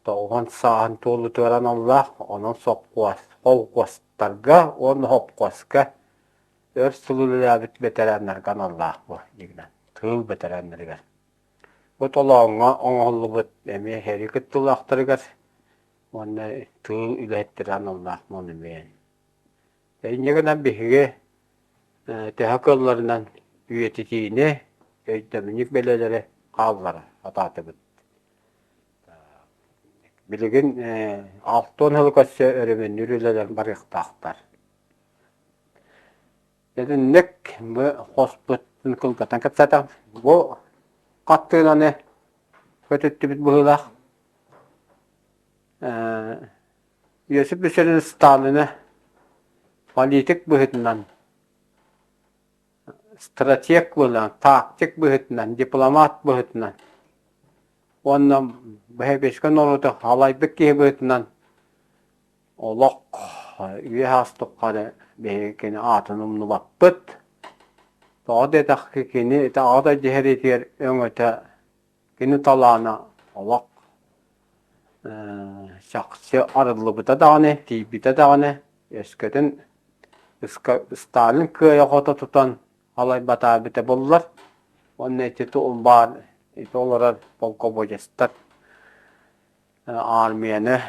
90 сааһын туолуутугар аналлаах, онон сопхуос, холкуостарга уонна хопхуоска өр сыл үлэлээбит бэтэрээннэргэ аналлаах бу дьиҥинэн, тыыл бэтэрээннэригэр. Бу толооҥҥо оҥоһуллубут эмиэ сэрии кыттыылаахтарыгар уонна тыыл үлэһиттэрэ аналлаах монумент. Инньэ гынан биһиги төһө кыалларынан үйэтитиини, өйдөбүнньүк бэлиэлэри хааллара сатаатыбыт. Билигин 60 сылы көрсө өрөмүөннүүр үлэлэр барыахтаахтар. Итинник бу хоспутун кылгатан кэпсэтэҕим. Бу хаттыынаны көтүттүбүт быһыылаах. Иосиф Виссарионович Сталины политик быһыытынан, стратег быһыытынан, тактик быһыытынан, дипломат быһыытынан уонна бэһэбиэскэ норуоту салайбыт киһи быһыытынан олох үйэ-саас тухары биһиги кини аатын умнубаппыт. Тоҕо диэтэххэ кини ити Аҕа дойду сэриитигэр өҥөтө кини талаана олох чахчы арыллыбыта даҕаны, тиийбитэ даҕаны, өскөтүн Сталин кыайа-хото тутан халайбатаабыта буоллар, уонна ити баар ити олорор полководецтар Армияны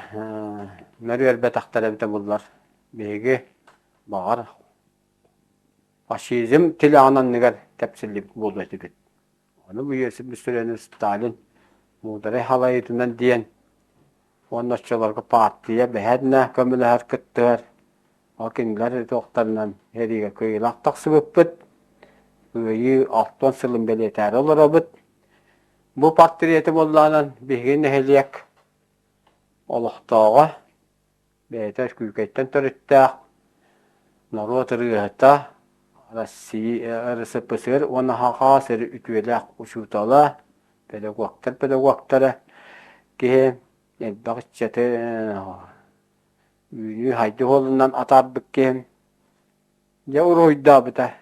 мөрүөрбэтэхтэрэ эбитэ буоллар, биһиги, баҕар, фашизм тилэҕин анныгар тэпсиллибит буолуо этибит. Ону бу Иосиф Виссарионович Сталин муударай халайыытынан диэн уонна оччолорго партия бэһэднэ көмөлөһөр кыттыһар, ол кинилэр туохтарынан сэриигэ кыайыылаах тахсыбыппыт. Кыайыы 60 сылын бэлиэтээри олоробут. Бу портреты буоллаҕынан биһиги нэһилиэк олохтооҕо, бэйэтэ Күүкэйтэн төрүттээх, норуот ырыаһыта, Россия РСФСР уонна Саха сир үтүөлээх учуутала, педагогтар педагогтара киһи элбэх ыччаты үүнүү-сайдыы суолунан атаарбыт киһи. Дьэ уруһуйдаабыта.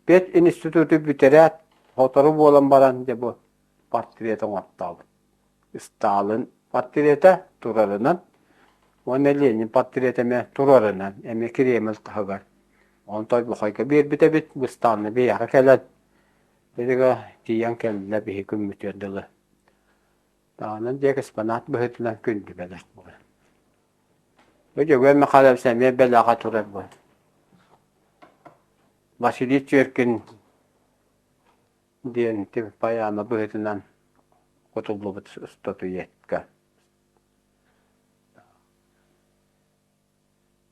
Пединституту бүтэрээт, сотору буолан баран дьэ бу портрет оҥортообут. Сталин портрета турарынан уонна Ленин портрета эмиэ турарынан, эмиэ Кремль таһыгар. Онтон Тойбохойго биэрбит эбит, быстаанна биһиэхэ кэлэн, биһиги тиийэн кэллэ биһи күммүтүгэр дылы. Даҕанан диэки экспонат быһыытынан күндү бэлэх буолар. Бу Дьөгүөр Михайлович эмиэ бэлэҕэ турар бу. Василий Чиркин диэн поэма быһыытынан кутуллубут статуэтка.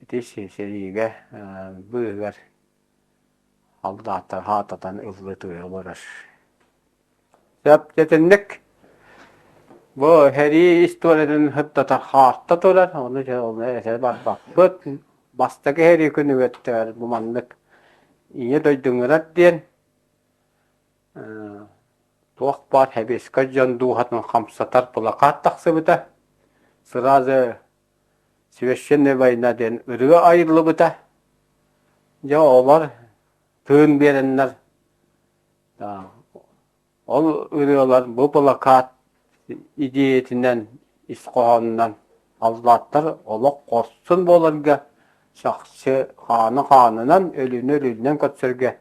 Ити сэриигэ быыһыгар Халдааттар хаататан ыллыы олорор. Сөп итинник бу сэрии историятын сырдатар хаарта турар, ону ону этэ барбаппыт. Бастакы сэрии күнүгэр бу маннык Ийэ дойду ыҥырар диэн туох баар сэбиэскэй дьон дууһатын хамсатар плакат тахсыбыта. Сразу Священная война диэн ырыа айыллыбыта. Дьэ олор тыын биэрэннэр ол ырыалар бу плакат идеятынан, ис хоһоонунан. Саллааттар олох хорсун буоларга, чахчы хааны-хаанынан, өлүүнү-өлүүнэн көрсөргө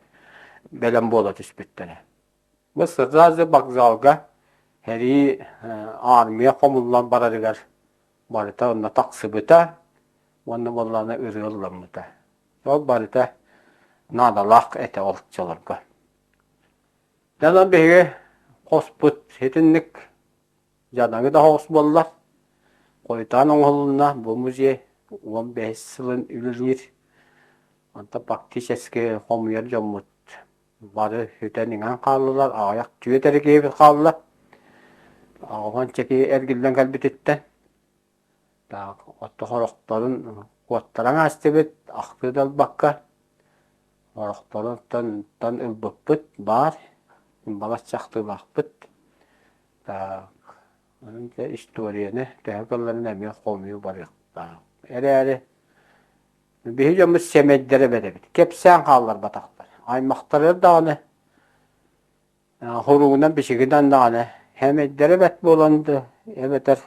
бэлэм буола түспүттэрэ. Бу сразу вокзалга сэрии армия хомуллан барарыгар барыта онно тахсыбыта уонна буоллаҕына ырыа ылламмыта. Ол барыта наадалаах этэ ол оччолорго. Онон биһиги хоспут итинник дьадаҥы да соҕус буоллар, хойутаан оҥоһулунна бу музей 15 сылын үлэлиир. Онтон практически хомуйар дьоммут бары сүтэн-иҥэн хааллылар, аҕыйах түөрт эрэ киһибит хаалла. Аҕыһан чэки эргиллэн кэлбититтэн Так, отто сорохторун куоттаран аастыбыт, ахтыы да ылбакка, сорохторуттан ылбыппыт баар, балачча ахтыылаахпыт. Так, онон дьэ историяны төһө кылларын эмиэ хомуйуу барыахтаах. Эрээри биһи дьоммут сэмэйдэрэ бэрт эбит, кэпсээн хаалларбатахтар. Аймахтарыгар даҕаны Хоругунан бичигинэн даҕаны сэмэйдэрэ бэрт буолан да эбэтэр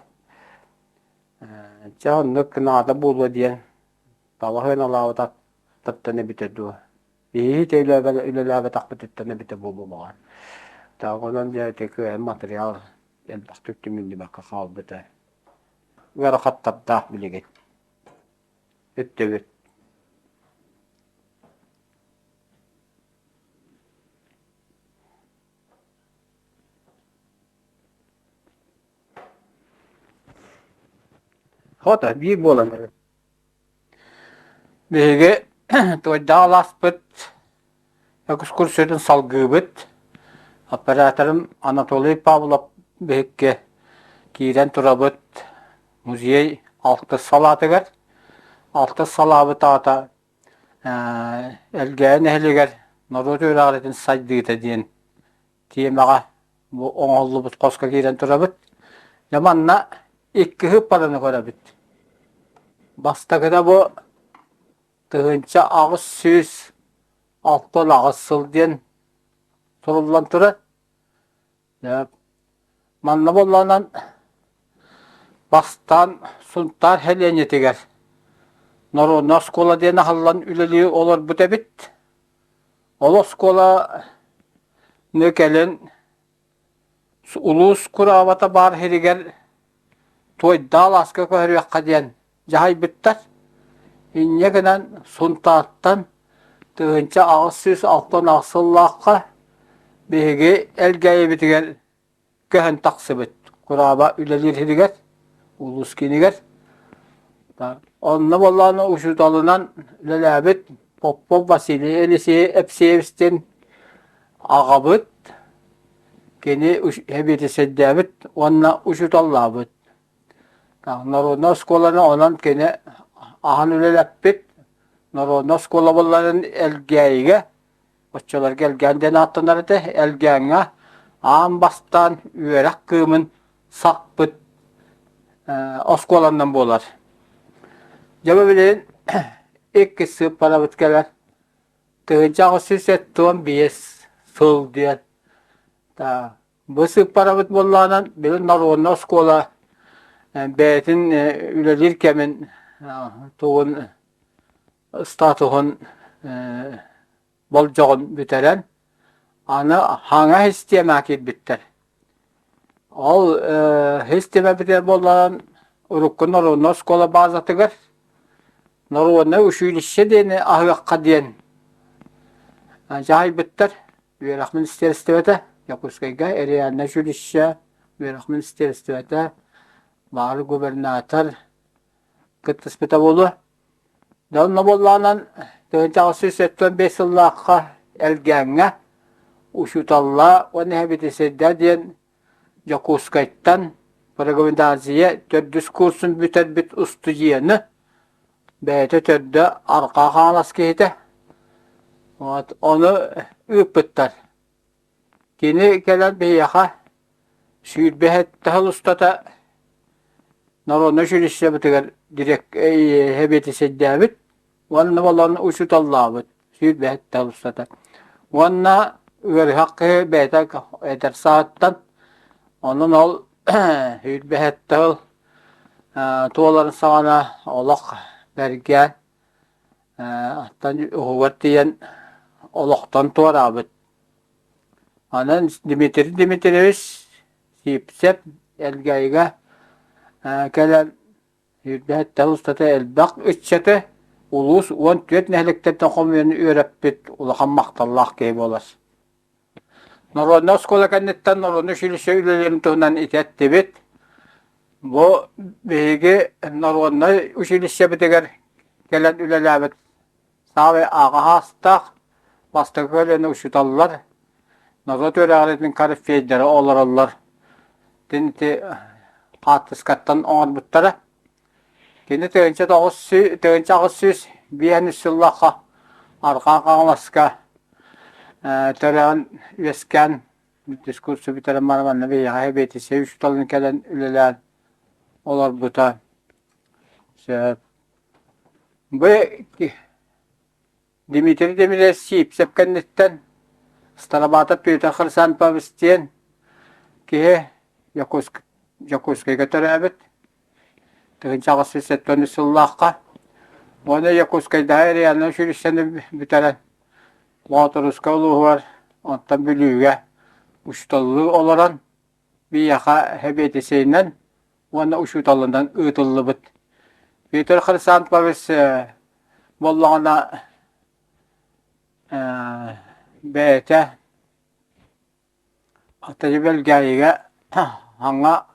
чэ оннук наада буолуо диэн талах ыаналаабытаттан эбитэ дуу биһиги үлэлээбэтэхпититтэн эбитэ буолуо баҕар так онон дьэ ити кыайан материал элбэхтик түмүллүбэккэ хаалбыта ыарахаттардаах билигин өттөбүт Хото биир буолан эрэр. Биһиги туойдаах алааспыт экскурсиятын салгыыбыт. Операторым Анатолий Павлов биһикки киирэн турабыт музей алтыс салаатыгар. Алтыс салаабыт аата Элгээйи нэһилиэгэр норуот үөрэҕиритин сайдыыта диэн тиэмэҕэ бу оҥоһуллубут хоско киирэн турабыт. Дьэ манна икки ыыппараны көрөбүт. Бастакыта бу 1868 сыл диэн суруллан турар. Манна буоллаҕынан бастаан Сунтаар сэлиэнньэтигэр норуодунай оскуола диэн аһыллан үлэлии олорбут эбит. Ол оскуоланы кэлин улуус кураабата баар сиригэр Туойдаах алааска көһөрүөххэ диэн дьаһайбыттар. Инньэ гынан Сунтаартан 1868 сыллаахха биһиги Элгээйибитигэр көһөн тахсыбыт. Курааба үлэлиир сиригэр, улуус киинигэр. Онно буоллаҕына учууталынан үлэлээбит Попов Василий Елисеевичтин аҕабыт, кини сэбиэдиссэйдээбит уонна учууталлаабыт. Народнай оскуоланы онон кини аһан үлэлэппит. Народнай оскуола буолларын Элгээйигэ, оччолорго Элгээн диэн ааттанар этэ, Элгээҥҥэ аан бастаан үөрэх кыымын сахпыт оскуоланнан буолар. Дьэ бу билигин иккис сыыппарабыт кэлэр. 1875 сыл диэн Бу сыыппарабыт буоллаҕынан, билин норуодунай оскуола бэйэтин үлэлиир кэмин тугун статуһун болдьоҕун бүтэрэн, аны хаҥа систиэмэҕэ киирбиттэр. Ол систиэмэбитигэр буоллаҕынан, урукку норуодунай оскуола баазатыгар норуодунай училище диэни аһыахха диэн дьаһайбыттар. Үөрэх министиэристибэтэ Дьокуускайга реальнай училище, үөрэх министиэристибэтэ, баҕар губернатор кыттыспыта буолуо. Дьэ онно буоллаҕынан 1875 сыллаахха Элгээҥҥэ учууталлаа уонна эһэбитисэйдээ диэн Дьокуускайтан прогимназия төрдүс курсун бүтэрбит устудьуону Бэйэтэ төрдө Арҕаа Хаҥалас киһитэ. Вот ону ыыппыттар. Кини кэлэн биһиэхэ 27 сыл устата народнай училищебытыгар сэбиэдиссэйдээбит уонна болон учууталлаабыт 27 сыл устата. Уонна ыарыһах киһи бэйэтэ эдэр сааһыттан онон ол 27 сыл. Туоларын саҕана олох бэргээн, оттон уһугар тиийэн олохтон туораабыт. Онон Дмитрий Дмитриевич Сиипсэп Элгээйигэ кэлэн Үрдэһиттэн устата элбэх ыччаты улуус 14 нэһилиэктэртэн хомуйан үөрэппит улахан махталлаах киһи буолар. Народнай оскуола кэнниттэн народнай училище үлэлиирин туһунан ити эттибит. Бу биһиги народнай училищебытыгар кэлэн үлэлээбит саамай аҕа саастаах бастакы көлүөнэ учууталлар, норуот үөрэҕиритин корифейдара олороллор. Ити хаартыскаттан оҥорбуттара. Кини 1900 1805 сыллаахха Арҕаа Хаҥаласка төрөөн үөскээн дискурсу бүтэрэн баран манна биһиэхэ сэбиэдиссэй учууталын кэлэн үлэлээн олорбута. Сөп. Бу Дмитрий Дмитриевич Сиипсэп кэнниттэн Старобатов Петр Хрисанпович диэн киһи Дьокуускайга төрөөбүт. 1873 сыллаахха. Уонна Якутскайдааҕы реальнай училищены бүтэрэн Боотурусскай улууһугар, онтон Бүлүүгэ учууталлыы олорон биһиэхэ сэбиэдиссэйинэн уонна учууталынан ыытыллыбыт. Петр Хрисанпович буоллаҕына бэйэтэ Бэлгээйигэ хаҥа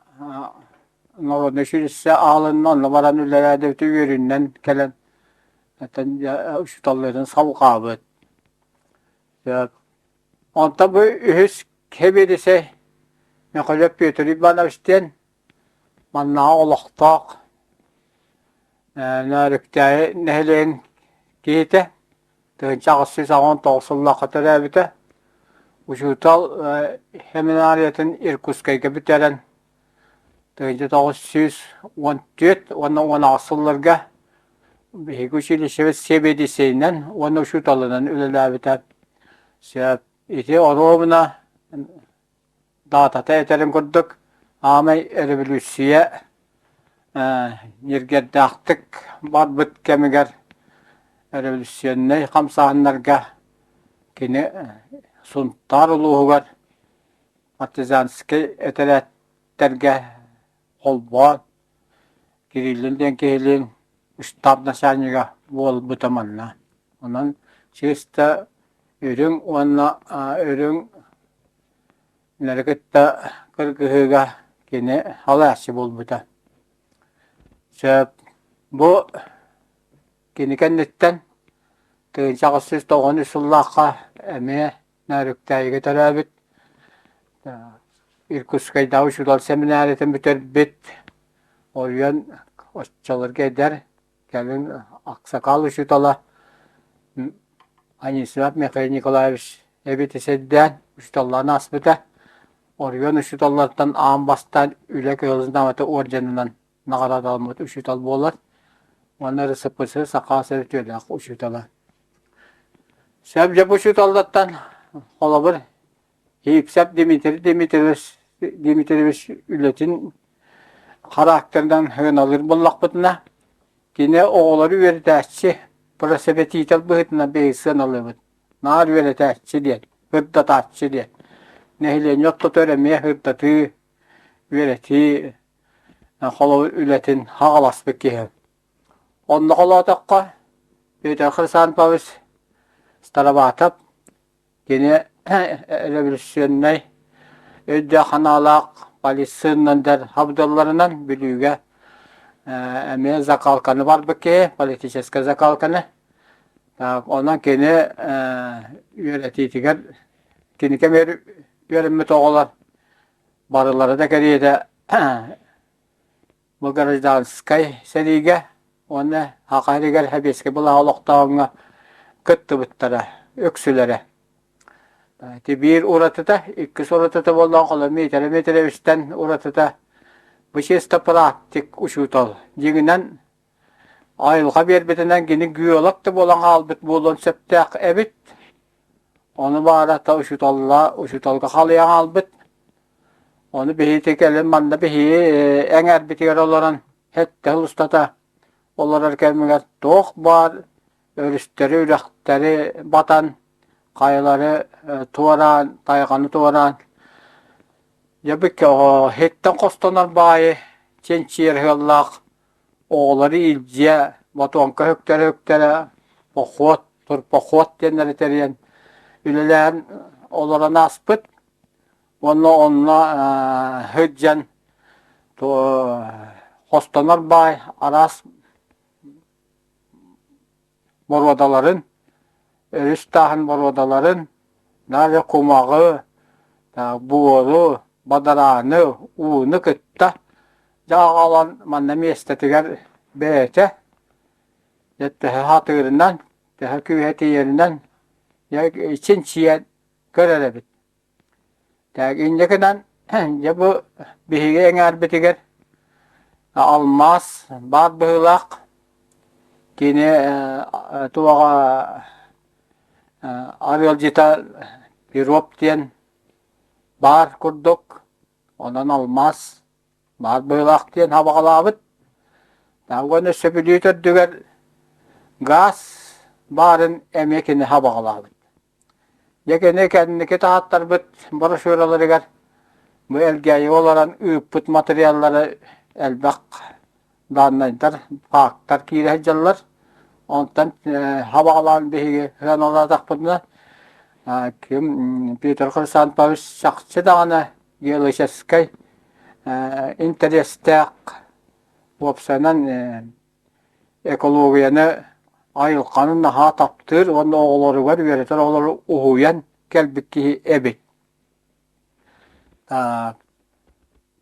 народнай училище аалынна, онно баран үлэлээбитэ үөрүүнэн кэлэн учууталларын салҕаабыт. Онтон бу үһүс сэбиэдиссэй Михалев Петр Иванович диэн маннааҕы олохтоох Нөөрүктээйи нэһилиэгин киһитэ 1889 сыллаахха төрөөбүтэ. Учуутал семинариятын Иркутскайга бүтэрэн 1914 уонна 18 сылларга биһиги училищебыт сэбиэдиссэйинэн уонна учууталынан үлэлээбитэ. Сөп. Ити оруобуна даатата этэрин курдук, аамай өрөбөлүүссүйэ ньиргиэрдээхтик барбыт кэмигэр революционнай хамсааһыннарга кини Сунтаар улууһугар партизанскай этэрээттэргэ холбоон Кириллин диэн киһилиин штаб начальнига буолбута манна. Онон чыыста үрүҥ уонна үрүҥ Кинилэри кытта кыргыһыыга кини халааччы буолбута. Сөп. Бу кини кэнниттэн 1893 сыллаахха эмиэ Нөөрүктээйигэ төрөөбүт, Иркутскайдааҕы учуутал семинаритын бүтэрбит, Оруйан оччолорго эдэр Кэлин аксакал учуутала Анисимов Михаил Николаевич эбит сирдээн учууталлаан ааспыта. Оройуон учууталлартан аан бастаан Үлэ Кыһыл Знамята орденынан наҕараадаламмыт учуутал буолар. Уонна РСПС Саха сирэ үтүөлээх учуутала. Сөп дьэ бу учууталлартан холобур Сиипсэп Дмитрий Дмитриевич, Дмитриевич үлэтин характерынан сыаналыыр буоллахпытына, кини оҕолору үөрэтээччи, просветитель быһыытынан биһиги сыаналыыбыт. Наар үөрэтээччи диэн, сырдатааччы диэн. Нэһилиэнньэ ортотугар эмиэ сырдатыы, үөрэтии холобур үлэтин хаҕаласпыт киһи. Онно холоотоххо, Петр Хрисанпович Староватов Кини революционнай өйдөөх-санаалаах полицейнандар хабдалларынан Бүлүүгэ эмиэ закалканы барбыт киһи, политическай закалканы. Онон кини үөрэтиитигэр кини кэмигэр үөрэммит оҕолор барылара да кэриэтэ Бу гражданскай сэриигэ уонна Саха сиригэр сэбиэскэй былааһы олохтооһуҥҥа кыттыбыттара үксүлэрэ. Ити биир уратыта, иккис уратыта буоллаҕына холобур Миитэрэ Миитэрэбичтэн уратыта бу чисто практик учуутал. Дьиҥинэн айылҕа биэрбитинэн кини геолог да буолан хаалбыт буолуон сөптөөх эбит. Ону баара учууталла учууталга халыйан хаалбыт. Ону биһиги кэлин манна биһиги эҥээрбитигэр олорон. Сэттэ сыл устата олорор кэмигэр туох баар өрүстэри, үрэхтэри батан, хайалары туораан, тайҕаны туораан, дьэ иһиттэн хостонор баайы чинчийэр сыаллаах оҕолору илдьэ ботуоҥка үктэрэ-үктэрэ похуот, турпохуот диэннэри тэрийэн үлэлээн олорон ааспыт. Уонна онно сылдьан хостонор баай араас боруодаларын, өрүс тааһын боруодаларын, даже кумаҕы, буору, бадарааны, ууну кытта дьэ аҕалан манна миэстэтигэр бэйэтэ дьэ төһө сатыырынан, төһө күүһэ тиийэринэн дьэ чинчийэн көрөр эбит. Так, инньэ гынан, дьэ бу биһиги эҥээрбитигэр алмаас баар быһыылаах. Кини туоҕа арыалдьыта пироп диэн баар курдук. Онон алмаас баар быһыылаах диэн сабаҕалаабыт. Уонна өссө Бүлүү төрдүгэр гаас баарын эмиэ кини сабаҕалаабыт. Дьэ кини кэнники таһааттарбыт брошюраларыгар бу Элгээйигэ олорон ыыппыт матырыйааллара элбэх дааннайдар, фактар киирэ сылдьаллар. Онтон сабаҕалаан биһиги сыаналаатахпытына ким Петр Хрисанфович чахчы даҕаны геологическай интэриэстээх уопсайынан экологияны, айылҕаны наһаа таптыыр уонна оҕолоругар үөрэтэр оҕолору уһуйан кэлбит киһи эбит. Так.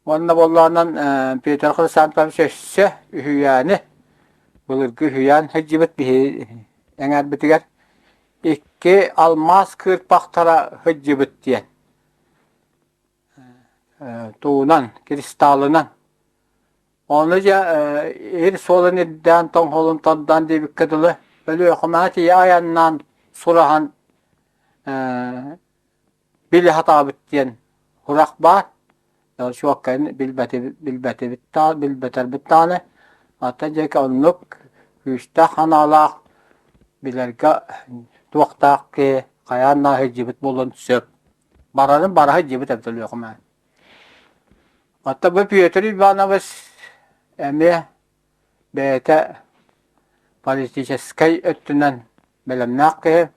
Уонна буоллаҕынан Петр Хрисантович өссө үһүйээни, былыргы үһүйээн сылдьыбыт биһи эҥээрбитигэр икки алмаас кыырпахтара сылдьыбыт диэн. Туунан, кристаллынан. Ону дьэ ир суолун ирдээн, тоҥхолун тордоон диэбиккэ дылы, Өлүөхүмэҕэ тиийэ айаннаан сураһан билэ сатаабыт диэн сурах баар. Чуоккайын билбэтибит, билбэтибит билбэтэрбит даҕаны, ата дьэ оннук күүстээх санаалаах билэргэ туохтаах киһи хайаан да сылдьыбыт буолуон сөп. Барарын бара сылдьыбыт эбит Өлүөхүмэ. Оттон бу Петр Иванович эмиэ бэйэтэ политическай өттүнэн бэлэмнээх киһи.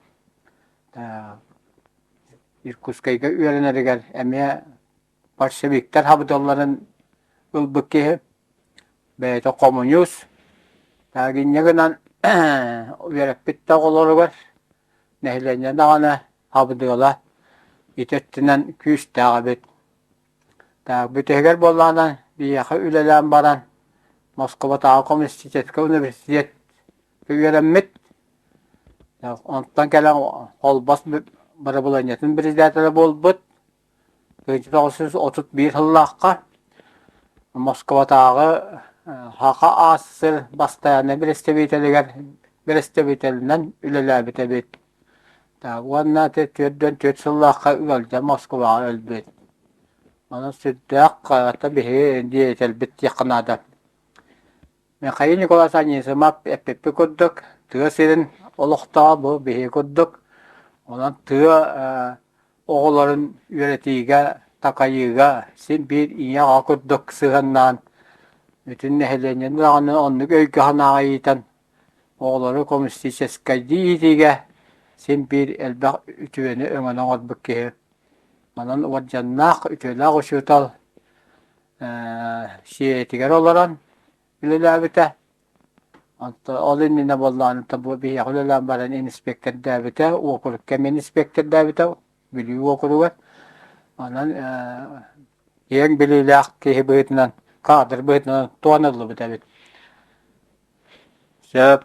Иркутскайга үөрэнэригэр эмиэ большевиктар хабыдалларын ылбыт киһи. Бэйэтэ хомуньуус. Инньэ гынан үөрэппит да оҕолоругар нэһилиэнньэ даҕаны хабыдыала ити өттүнэн күүстээх эбит. Так, бүтэһигэр буоллаҕына биһиэхэ үлэлээн баран Москубатааҕы коммунистическай университет үөрэммит. Онтон кэлэн Холбос бырабылыанньатын председателэ буолбут. 1931 сыллаахха Москватааҕы Саха АССР бастайааннай бэрэстэбиитэлигэр бэрэстэбиитэлинэн үлэлээбит эбит. Уонна ити 44 сыллаахха ыалдьан Москваҕа өлбүт. Онон сүрдээх хата биһиги диэтэлбит диэххэ наада. Михаил Николаевич Анисимов эппиппит курдук, тыа сирин олохтооҕо бу биһиги курдук. Онон тыа оҕолорун үөрэтиигэ, такайыыга син биир ийэ-аҕа курдук сыһыаннаан, бүтүн нэһилиэнньэни даҕаны оннук өйгө-санааҕа иитэн Оҕолору коммунистическайдыы иитиигэ син биир элбэх үтүөнү-өҥөнү оҥорбут киһи. Онон уордьаннаах, үтүөлээх учуутал сиэйэтигэр олорон үлэлээбитэ. Онтон ол иннинэ буоллаҕына бу биһиэхэ үлэлээн баран иниспиэктэрдээбитэ, уокурукка эмиэ иниспиэктэрдээбитэ Бүлүү уокуругар. Онон киэҥ билиилээх киһи быһыытынан, каадыр быһыытынан туһаныллыбыт эбит. Сөп.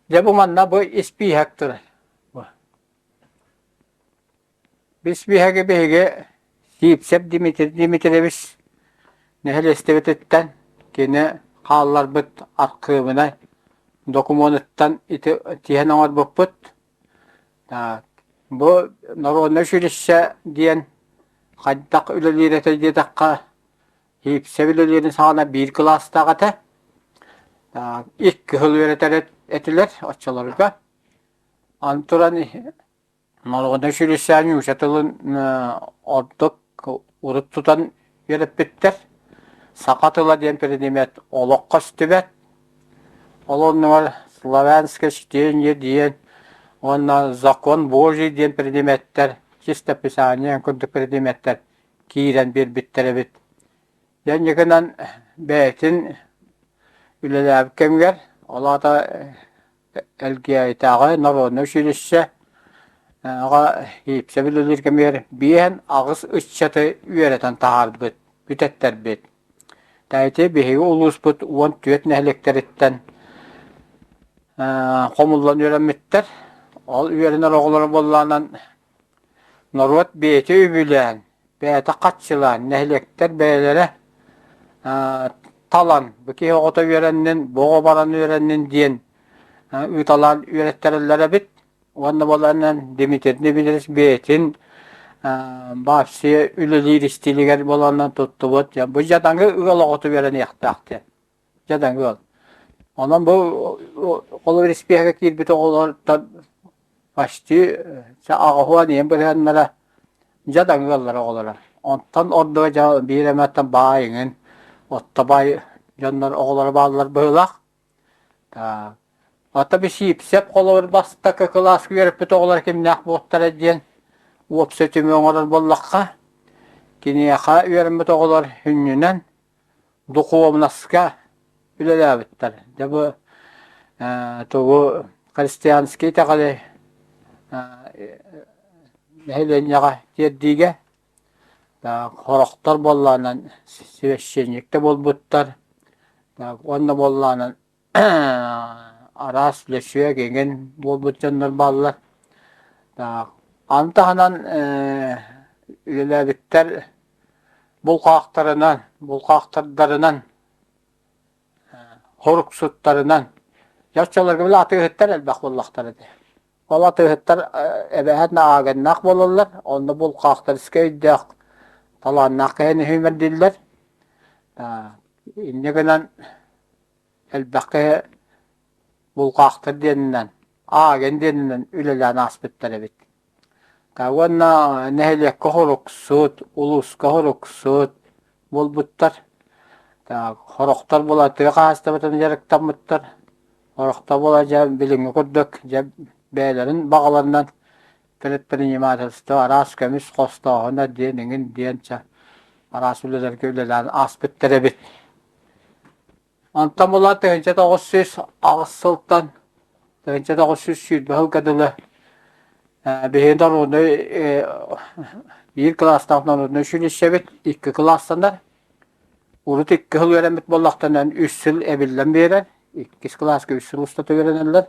Дьэ бу манна бу испииһэк турар. Бу. Испииһэги биһиги Сиипсэп Дмитрий Дмитриевич нэһилиэстибэтиттэн кини хаалларбыт архыыбынай докумуонуттан ити тиһэн оҥорбуппут. Так, бу народнай училище диэн хайдах үлэлиир этэй диэтэххэ. Хипсэ үлэлиирин саҕана биир кылаастаах этэ. Икки сыл үөрэтэр этилэр оччолорго. Аны туран Норуодунай училище нуучча тылын ордук урут тутан үөрэппиттэр. Саха тыла диэн предмет олох көстүбэт. Ол оннугар славянское чтение диэн уонна закон Божий диэн предметтэр, чистописание курдук предметтэр киирэн биэрбиттэр эбит. Дьэ гынан бэйэтин үлэлээбит кэмигэр, ол аата Элгээйитээҕи народнай училище аҕа Иипсэ үлэлиир кэмигэр биэһэн аҕыс ыччаты үөрэтэн таһаарбыт, бүтэттэрбит. Ити биһиги улууспут 14 нэһилиэктэриттэн хомуллан үөрэммиттэр. Ол үөрэнэр оҕолоро буоллаҕынан Норуот бэйэтэ үбүлээн, бэйэтэ хаччылаан, нэһилиэктэр бэйэлэрэ талан, бу киһи оҕото үөрэннин, бу оҕо баран үөрэннин диэн ыыталаан үөрэттэрэллэр эбит. Уонна буоланан Дмитрий Дмитриевич бэйэтин баапсыйа үлэлиир истиилигэр буоланан туттубут. Бу дьадаҥы ыал оҕото үөрэниэхтээх диэн. Дьадаҥы ыал. Онон бу холобур испииһэккэ киирбит оҕолортон почти аҕыһуон ийэм бырыһыаннара дьадаҥы ыаллар оҕолоро. Онтон ордуга дьэ биир эмэттэн баай иҥин отто баай дьоннор оҕолоро бааллар быһыылаах. Ата Сиипсэп холобур бастакы кылааска үөрэппит оҕолор кимнээх буолтара диэн уопсай түмүү оҥорор буоллахха, киниэхэ үөрэммит оҕолор сүнньүнэн духуобунаска үлэлээбиттэр. Дьэ бу тугу христианский итэҕэли нэһилиэнньэҕэ тиэрдиигэ сорохтор буоллаҕынан священник да буолбуттар уонна буоллаҕынан араас лөчүөк эҥин буолбут дьоннор бааллар. Аны таһынан үлэлээбиттэр булкаахтарынан, булкаахтардарынан, хоруксуттарынан. Дьэ оччолорго били атыыһыттар элбэх буоллахтара дии. Ол атыыһыттар эбэһээт ааганнаах буолаллар, онно булкаахтарскай өйдөөх, талааннаах киһини сүүмэрдииллэр. Инньэ гынан элбэх киһи булкаахтар диэнинэн, ааген диэнинэн үлэлээн ааспыттар эбит. Уонна нэһилиэккэ хоруксут, улууска хоруксут буолбуттар. Хорохтор була тыа хаһаайыстыбатын дьарыктаммыттар. Хорохтор була дьэ билиҥҥи курдук дьэ бэйэлэрин баҕаларынан предпринимательство араас көмүс хостооһуна диэн эҥин диэн чэ араас үлэлэргэ үлэлээн ааспыттар эбит. Онтон була 1908 сылтан 1920 сылга дылы биһиги народнай биир кылаастаах народнай училищебит икки кылаастанар. Урут икки сыл үөрэммит буоллахтарынан үс сыл эбиллэн биэрэр. Иккис кылааска үс сыл устата үөрэнэллэр.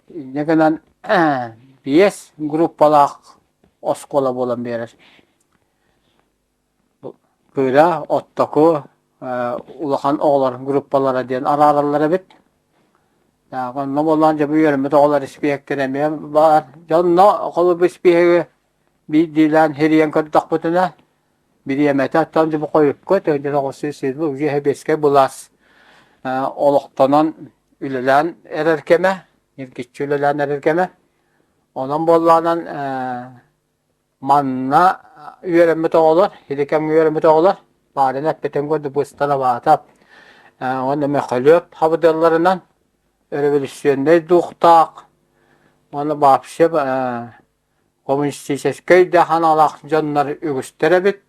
Инньэ гынан биэс группалаах оскуола буолан биэрэр. Кыра, оттоку, улахан оҕолор группалара диэн араараллар эбит. Онно буоллаан дьэ бу үөрэммит оҕолор испииһэктэрэ эмиэ баар. Дьэ онно холобур испииһэги биирдиилээн хирийэн көрдөхпүтүнэ, бириэмэтэ оттон дьэ бу хойукка уже сэбиэскэй былаас олохтонон үлэлээн эрэр кэмэ, ньиргиччи үлэлээн эрэр кэмэ. Онон буоллаҕынан Манна үөрэммит оҕолор, ити кэмҥэ үөрэммит оҕолор баарын эппитин курдук бысталабаата уонна Мөхөлүөп хабыдыалларынан өрөбөлүүссүөннэй дуухтаах уонна вообще коммунистическай да ханалаах дьоннор үгүстэр эбит.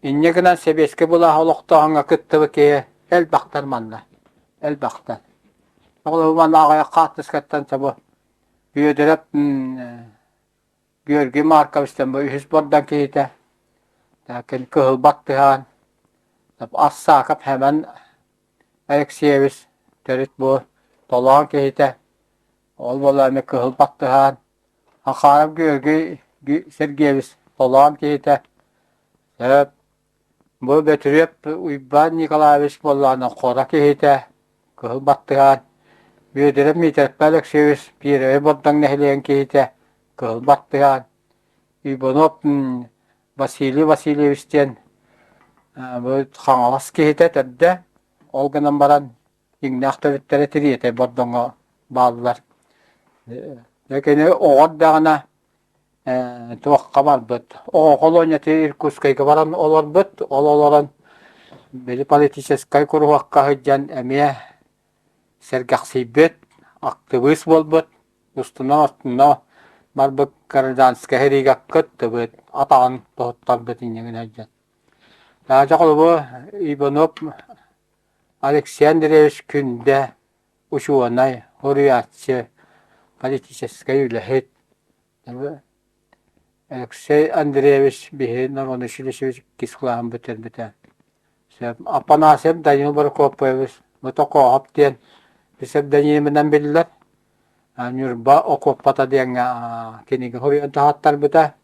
Инньэ гынан сэбиэскэй былааһы олохтооһуҥҥа кыттыбыт киһи элбэхтэр манна, элбэхтэр. Оҕолору манна аҕыйах хаартыскаттан бу Бүөдүрэп Георгий Марковичтан бу үһүс бордоҥ киһитэ, кини кыһыл баттыһан, Ассаакап Хэмэн Алексеевич төрүт бу толоон киһитэ, ол буолла эмиэ кыһыл баттыһан, Хахаров Георгий Сергеевич толоон киһитэ, сөп Бу Бөтүрүөп Уйбаан Николаевич буоллаҕына хоро киһитэ, кыһыл баттыһаан, Бүөдүрэп Миитэрэппэ Алексеевич Первэй Бордоҥ нэһилиэгин киһитэ, кыһыл баттыһаан, Иванов Василий Васильевич диэн Бу Хаҥалас киһитэ төрдө, ол гынан баран дьиҥнээх төрүттэрэ Тириэтэй Бордоҥҥо бааллар. Дьэ кини оҕо эрдэҕинэ туохха барбыт, оҕо холуонньата Иркутскайга баран олорбут, ол олорон били политическай куруһуокка сылдьан эмиэ сэргэхсийбит, актыбыыс буолбут, устунан-устуна барбыт гражданскай сэриигэ кыттыбыт, атаҕын тоһуттарбыт инньэ гынан сылдьан. Таһырдьа холобур Иванов Алексей Андреевич Күндэ учуонай, суруйааччы, политическай үлэһит. Алексей Андреевич биһи Роман Васильевич иккис кылааһын бүтэрбитэ. Афанасьев Данил Прокопьевич Мотокоохоп диэн псевдонимынан биллэр. Ньурба окуоппата диэҥҥэ кинигэ суруйан таһааттарбыта.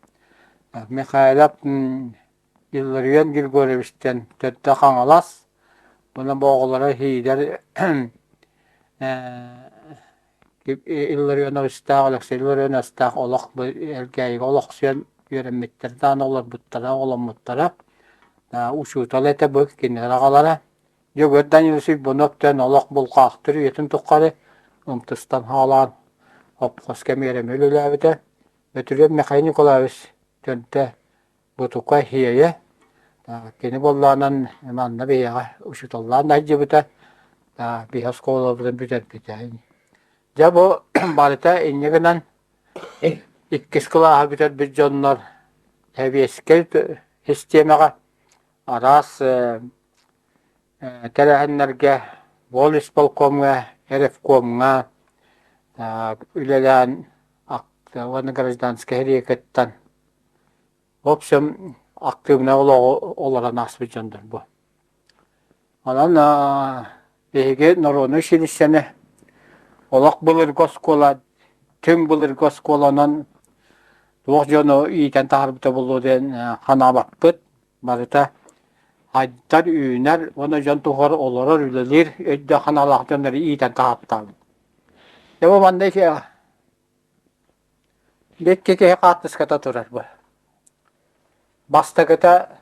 Михайлов Илларион Григорьевичтан төрдө Хаҥалас, уонна бу оҕолоро иһиилэр Илларионовичтаах Алексей Илларионовичтаах олох Элгээйигэ олохсуйан үөрэммиттэр даҕаны олорбуттара, оҕоломмуттара. Учуутал этэ бу кинилэр аҕалара. Дьөгүөр Данилович Уйбунов диэн олох булкаахтыр үйэтин тухары ымтыстан хаалаан хопхоска миэрэми үлэлээбитэ. Бөтүрүөп Михаил Николаевич төрдө Бутука Иэйэ кини буоллаҕынан манна биһиэхэ учууталлаан да сылдьыбыта, биһи оскуолабытын бүтэрбитэ. Дьэ бу барыта инньэ гынан иккис кылааһы бүтэрбит дьоннор сэбиэскэй систиэмэҕэ араас тэрээһиннэргэ волисполкомҥа, ревкомҥа үлэлээн уонна гражданскай сэриигэ кыттан В общем, актыыбынай олоҕу олорон ааспыт дьоннор бу. Онон биһиги народнай училищены олох былыргы оскуола, түҥ былыргы оскуоланан туох дьону иитэн таһаарбыта буолуо диэн санаабаппыт. Барыта айдар, үүнэр уонна дьон туһугар олорор, үлэлиир өйдөөх санаалаах дьоннору иитэн таһааттаабыт. Дьэ бу манна Икки киһи хаартыската турар бу. Бастакыта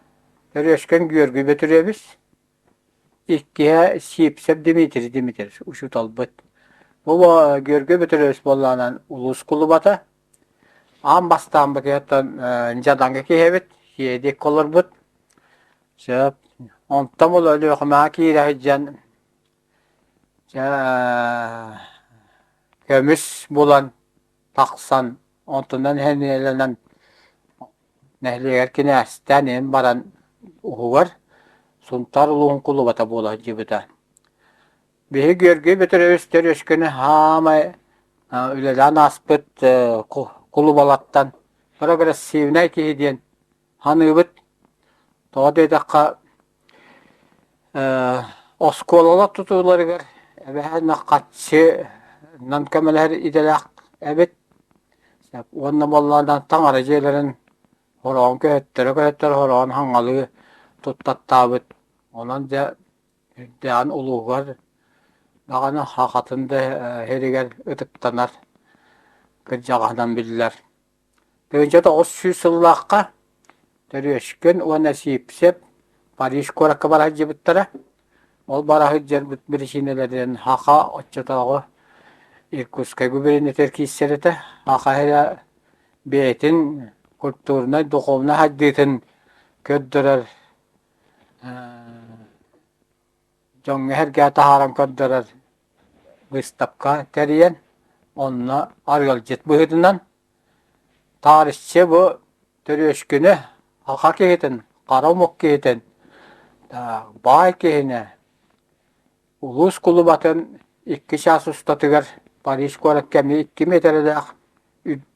Өрүөскэн Георгий Бөтүрүөбүс, иккиһэ Сивцев Дмитрий Дмитриевич учууталбыт. Бу Георгий Бөтүрүөбүс буоллаҕынан улуус кулубата. Аан бастаан бакыйаттан дьадаҥы киһи эбит, сиэдик олорбут. Сөп. Онтон ол Өлүөхүмэҕэ киирэ сылдьан дьэ көмүс булан тахсан, онтунан сэниэлэнэн нэһилиэгэр кинээстээн иһэн баран уһугар Сунтаар улууһун кулубата буола сылдьыбыта. Биһиги Георгий Петрович Терешкини хаамай үлэлээн ааспыт кулубалартан прогрессивнай киһи диэн Ханыыбыт. Тоҕо диэтэххэ, оскуолалар тутууларыгар эбэһээн харчынан көмөлөһөр идэлээх эбит. Уонна буоллаҕына таҥара дьиэлэрин хороон көһөттөрө-көһөттөрө хороон хаҥалыы туттаттаабыт. Онон дьэ үрдээҕин улууһугар даҕаны хахатын да иһигэр ытыктанар кырдьаҕаһынан биллэр. 1900 сыллаахха Төрүөскүн уонна Сиипсэп Париж куоракка бара сылдьыбыттара. Ол бара сылдьарбыт биричиинэлэринэн Хаха оччотооҕу Иркутскай губернатор киирсэр этэ. Хаха эрэ бэйэтин культурнай, духовнай сайдыытын көрдөрөр дьоҥҥо-сэргэҕэ таһааран көрдөрөр выставка тэрийэн, онно арыалдьыт быһыытынан таарыччы бу Төрүөскүнү саха киһитин, хара омук киһитин, баай киһини улуус кулубатын икки чаас устатыгар Париж куоракка эмиэ икки миэтэрэлээх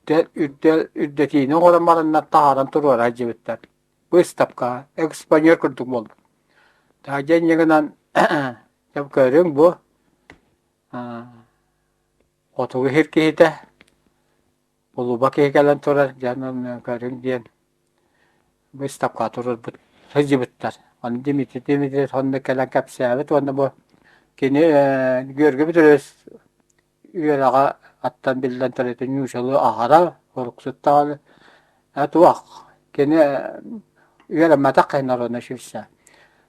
үрдэтиини оҥорон бараннар таһааран туруора сылдьыбыттар. Выставка экспонер курдук буолбут. Дьэ инньэ гынан көрүҥ бу хотугу сир киһитэ кулуба киһи кэлэн турар дьэ көрүҥ диэн выставка туруорбут сылдьыбыттар. Ону Дмитрий Дмитриевич онно кэлэн кэпсээбит уонна бу кини Георгий Петрович үөрэҕэ аттан биллэн турар ньуучалыы аһара уруксут даҕаны туох кини үөрэммэтэх киһи народнай училище.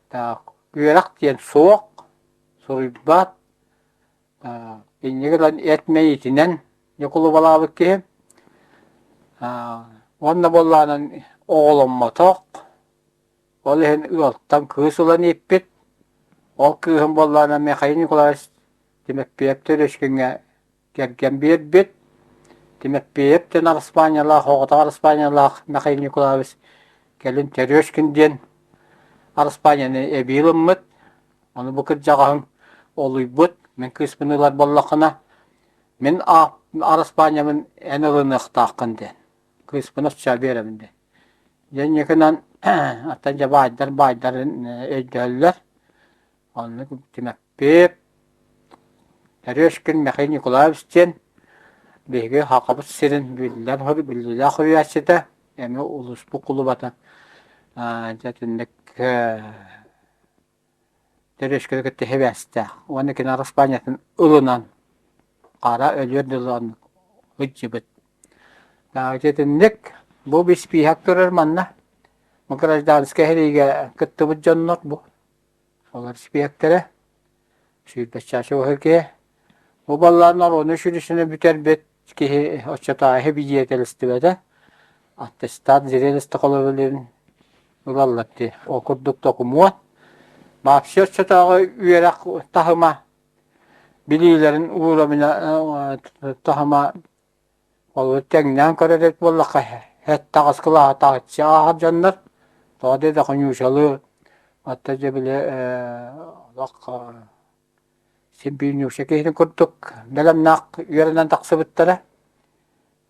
Так, үөрэх диэн суох, суруйбат, инньэ гынан эт мэйиитинэн ньукулубалаабыт киһи. Уонна буоллаҕынан оҕоломмотох, ол иһин ыалтан кыыс ылан ииппит. Ол кыыһым буоллаҕына Михаил Николаевич Тимофеев Терешкиҥҥэ кэргэн биэрбит. Тимофеев диэн араспаанньалаах, оҕотох араспаанньалаах Михаил Николаевич кэлин Терешкин диэн араспаанньаны эбии ылыммыт. Ону бу кырдьаҕаһым олуйбут, мин кыыспын ылар буоллаххына, мин араспаанньабын эн ылыныахтааххын диэн. Кыыспын оччо биэрэбин диэн. Дьэ инникинэн оттон дьэ баайдар баайдарын өйдөөллөр. Оннук Тимофеев Терешкин Михаил Николаевич диэн биһиги Сахабыт сирин биллэр биллиилээх суруйааччыта, эмиэ улууспут кулубата дьэ итинник Терешкины кытта сибээстээх уонна кини араспаанньатын ылынан хара өлүөр дылы оннук сылдьыбыт. Итинник бу испииһэк турар манна. Бу гражданскай сэриигэ кыттыбыт дьоннор бу. Олор испииһэктэрэ. Сүүрбэччэ уһун киһи. Бу баллаан норуону сүрүсүнэ бүтэрбит киһи оччотооҕу бидиэтэлистибэтэ. Аттестат зрелости холобурун ылаллар дии. Ол курдук докумуон. Вообще оччотооҕу үөрэх таһыма билиилэрин уровня таһыма ол тэҥнээн көрөр эбит буоллахха сэттэ-аҕыс кылааһы таһыччы ааһар дьоннор. Тоҕо диэтэххэ ньуучалыы оттон дьэ били олох син биир ньууча киһитин курдук бэлэмнээх үөрэнэн тахсыбыттара.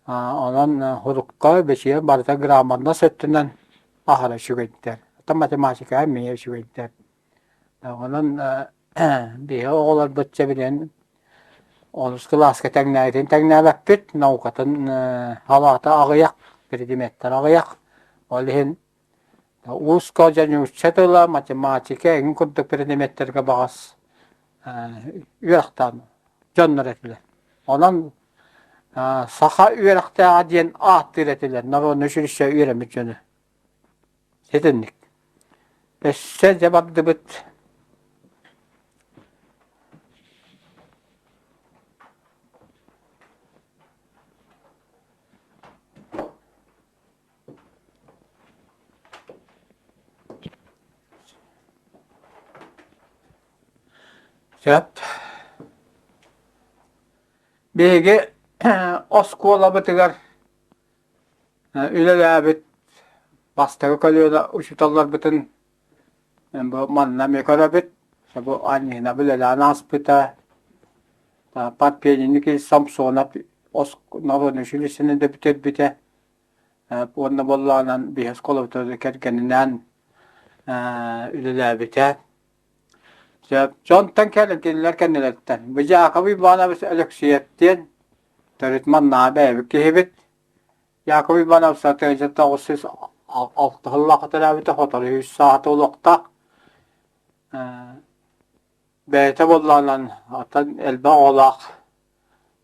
Онон урукка бэчиэн барыта грамотнас өттүнэн аһара үчүгэйдэр. Оттон математика эмиэ үчүгэйдэр. Онон биһиги оҕолорбут чэ билэн онус кылааска тэҥнээбитин тэҥнээбэппит, наукатын халаата аҕыйах, предметтэр аҕыйах. Ол иһин Ууска дьэ нуучча тыла, математика эҥин курдук предметтэргэ баҕас үөрэхтээх дьоннор этилэр. Онон саха үөрэхтээҕэ диэн ааттыыр этилэр народнай училище үөрэммит дьону. Ситинник. Өссө дьэ бардыбыт. Сөп. Биһиги оскуолабытыгар үлэлээбит бастакы көлүөнэ учууталларбытын бу манна эмиэ көрөбүт. Бу Аннина үлэлээн ааспыта. Парпенин Самсонов народнай училищены да бүтэрбитэ. Уонна буоллаҕынан биһи оскуолабытыгар кэргэнинээн үлэлээбитэ. Дьонтон кэлэн кинилэр кэннилэриттэн. Бу Яков Иванович Алексеев диэн төрүт маннаа бэйэбит киһибит. Яков Иванович 1906 сыллаахха төрөөбүтэ, сотору үс саата олохтоох. Бэйэтэ буоллаҕынан, оттон элбэх оҕолоох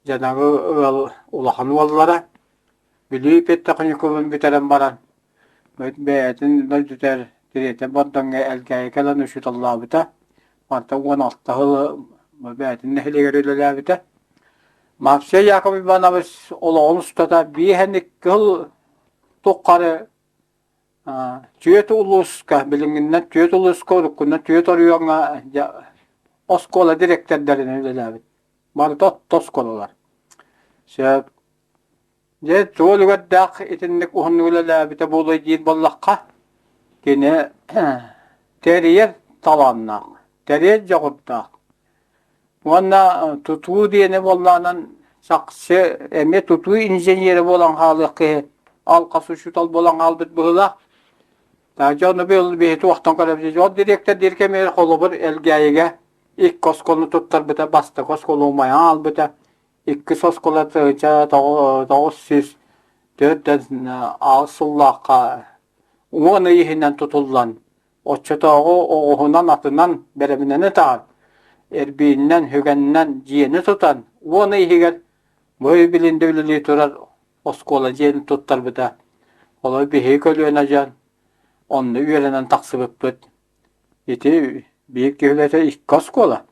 дьадаҥы ыал улахан уоллара Бүлүү педтехникумун бүтэрэн баран, бэйэтин дойдутугар Тириэтэ Бордоҥҥо Элгээйи кэлэн учууталлаабыта. Мантан 16 сыл бэйэтин нэһилиэгэр үлэлээбитэ. Максим Яков Иванович олоҕун устата биэһэн икки сыл тухары Түөрт улууска, билиҥҥинэн түөрт улууска, уруккунан түөрт оройуоҥҥа оскуола дириэктэрдэринэн үлэлээбит. Барыта отто оскуолалар. Сөп. Дьэ, туол үгэрдээх итинник уһуннук үлэлээбитэ буолуой диир буоллахха, кини тэрийэр талааннаах, тэрийэр дьоҕурдаах. Уонна тутуу диэни буоллаҕынан чахчы эмиэ тутуу инженерэ буолан хаалыах киһи алҕас учуутал буолан хаалбыт быһыылаах. Дьону биһи туохтан көрөбүт? Ол дириэктэр диир кэмигэр холобур Элгээйигэ икки оскуоланы туттарбыта, бастакы оскуола умайан хаалбыта, иккис оскуола 1904 сыллаахха 10 ый иһинэн тутуллан Оччотооҕу оҕуһунан, атынан бэрэбинэни таһан, эрбииннэн, үгэннэн дьиэни тутан, 10 ый иһигэр бу билинде үлэлии турар оскуола дьиэни туттарбыта. Олор биһиги көлүөнэ дьон онно үөрэнэн тахсыбыппыт. Ити биир киһи үлэтэ икки оскуола.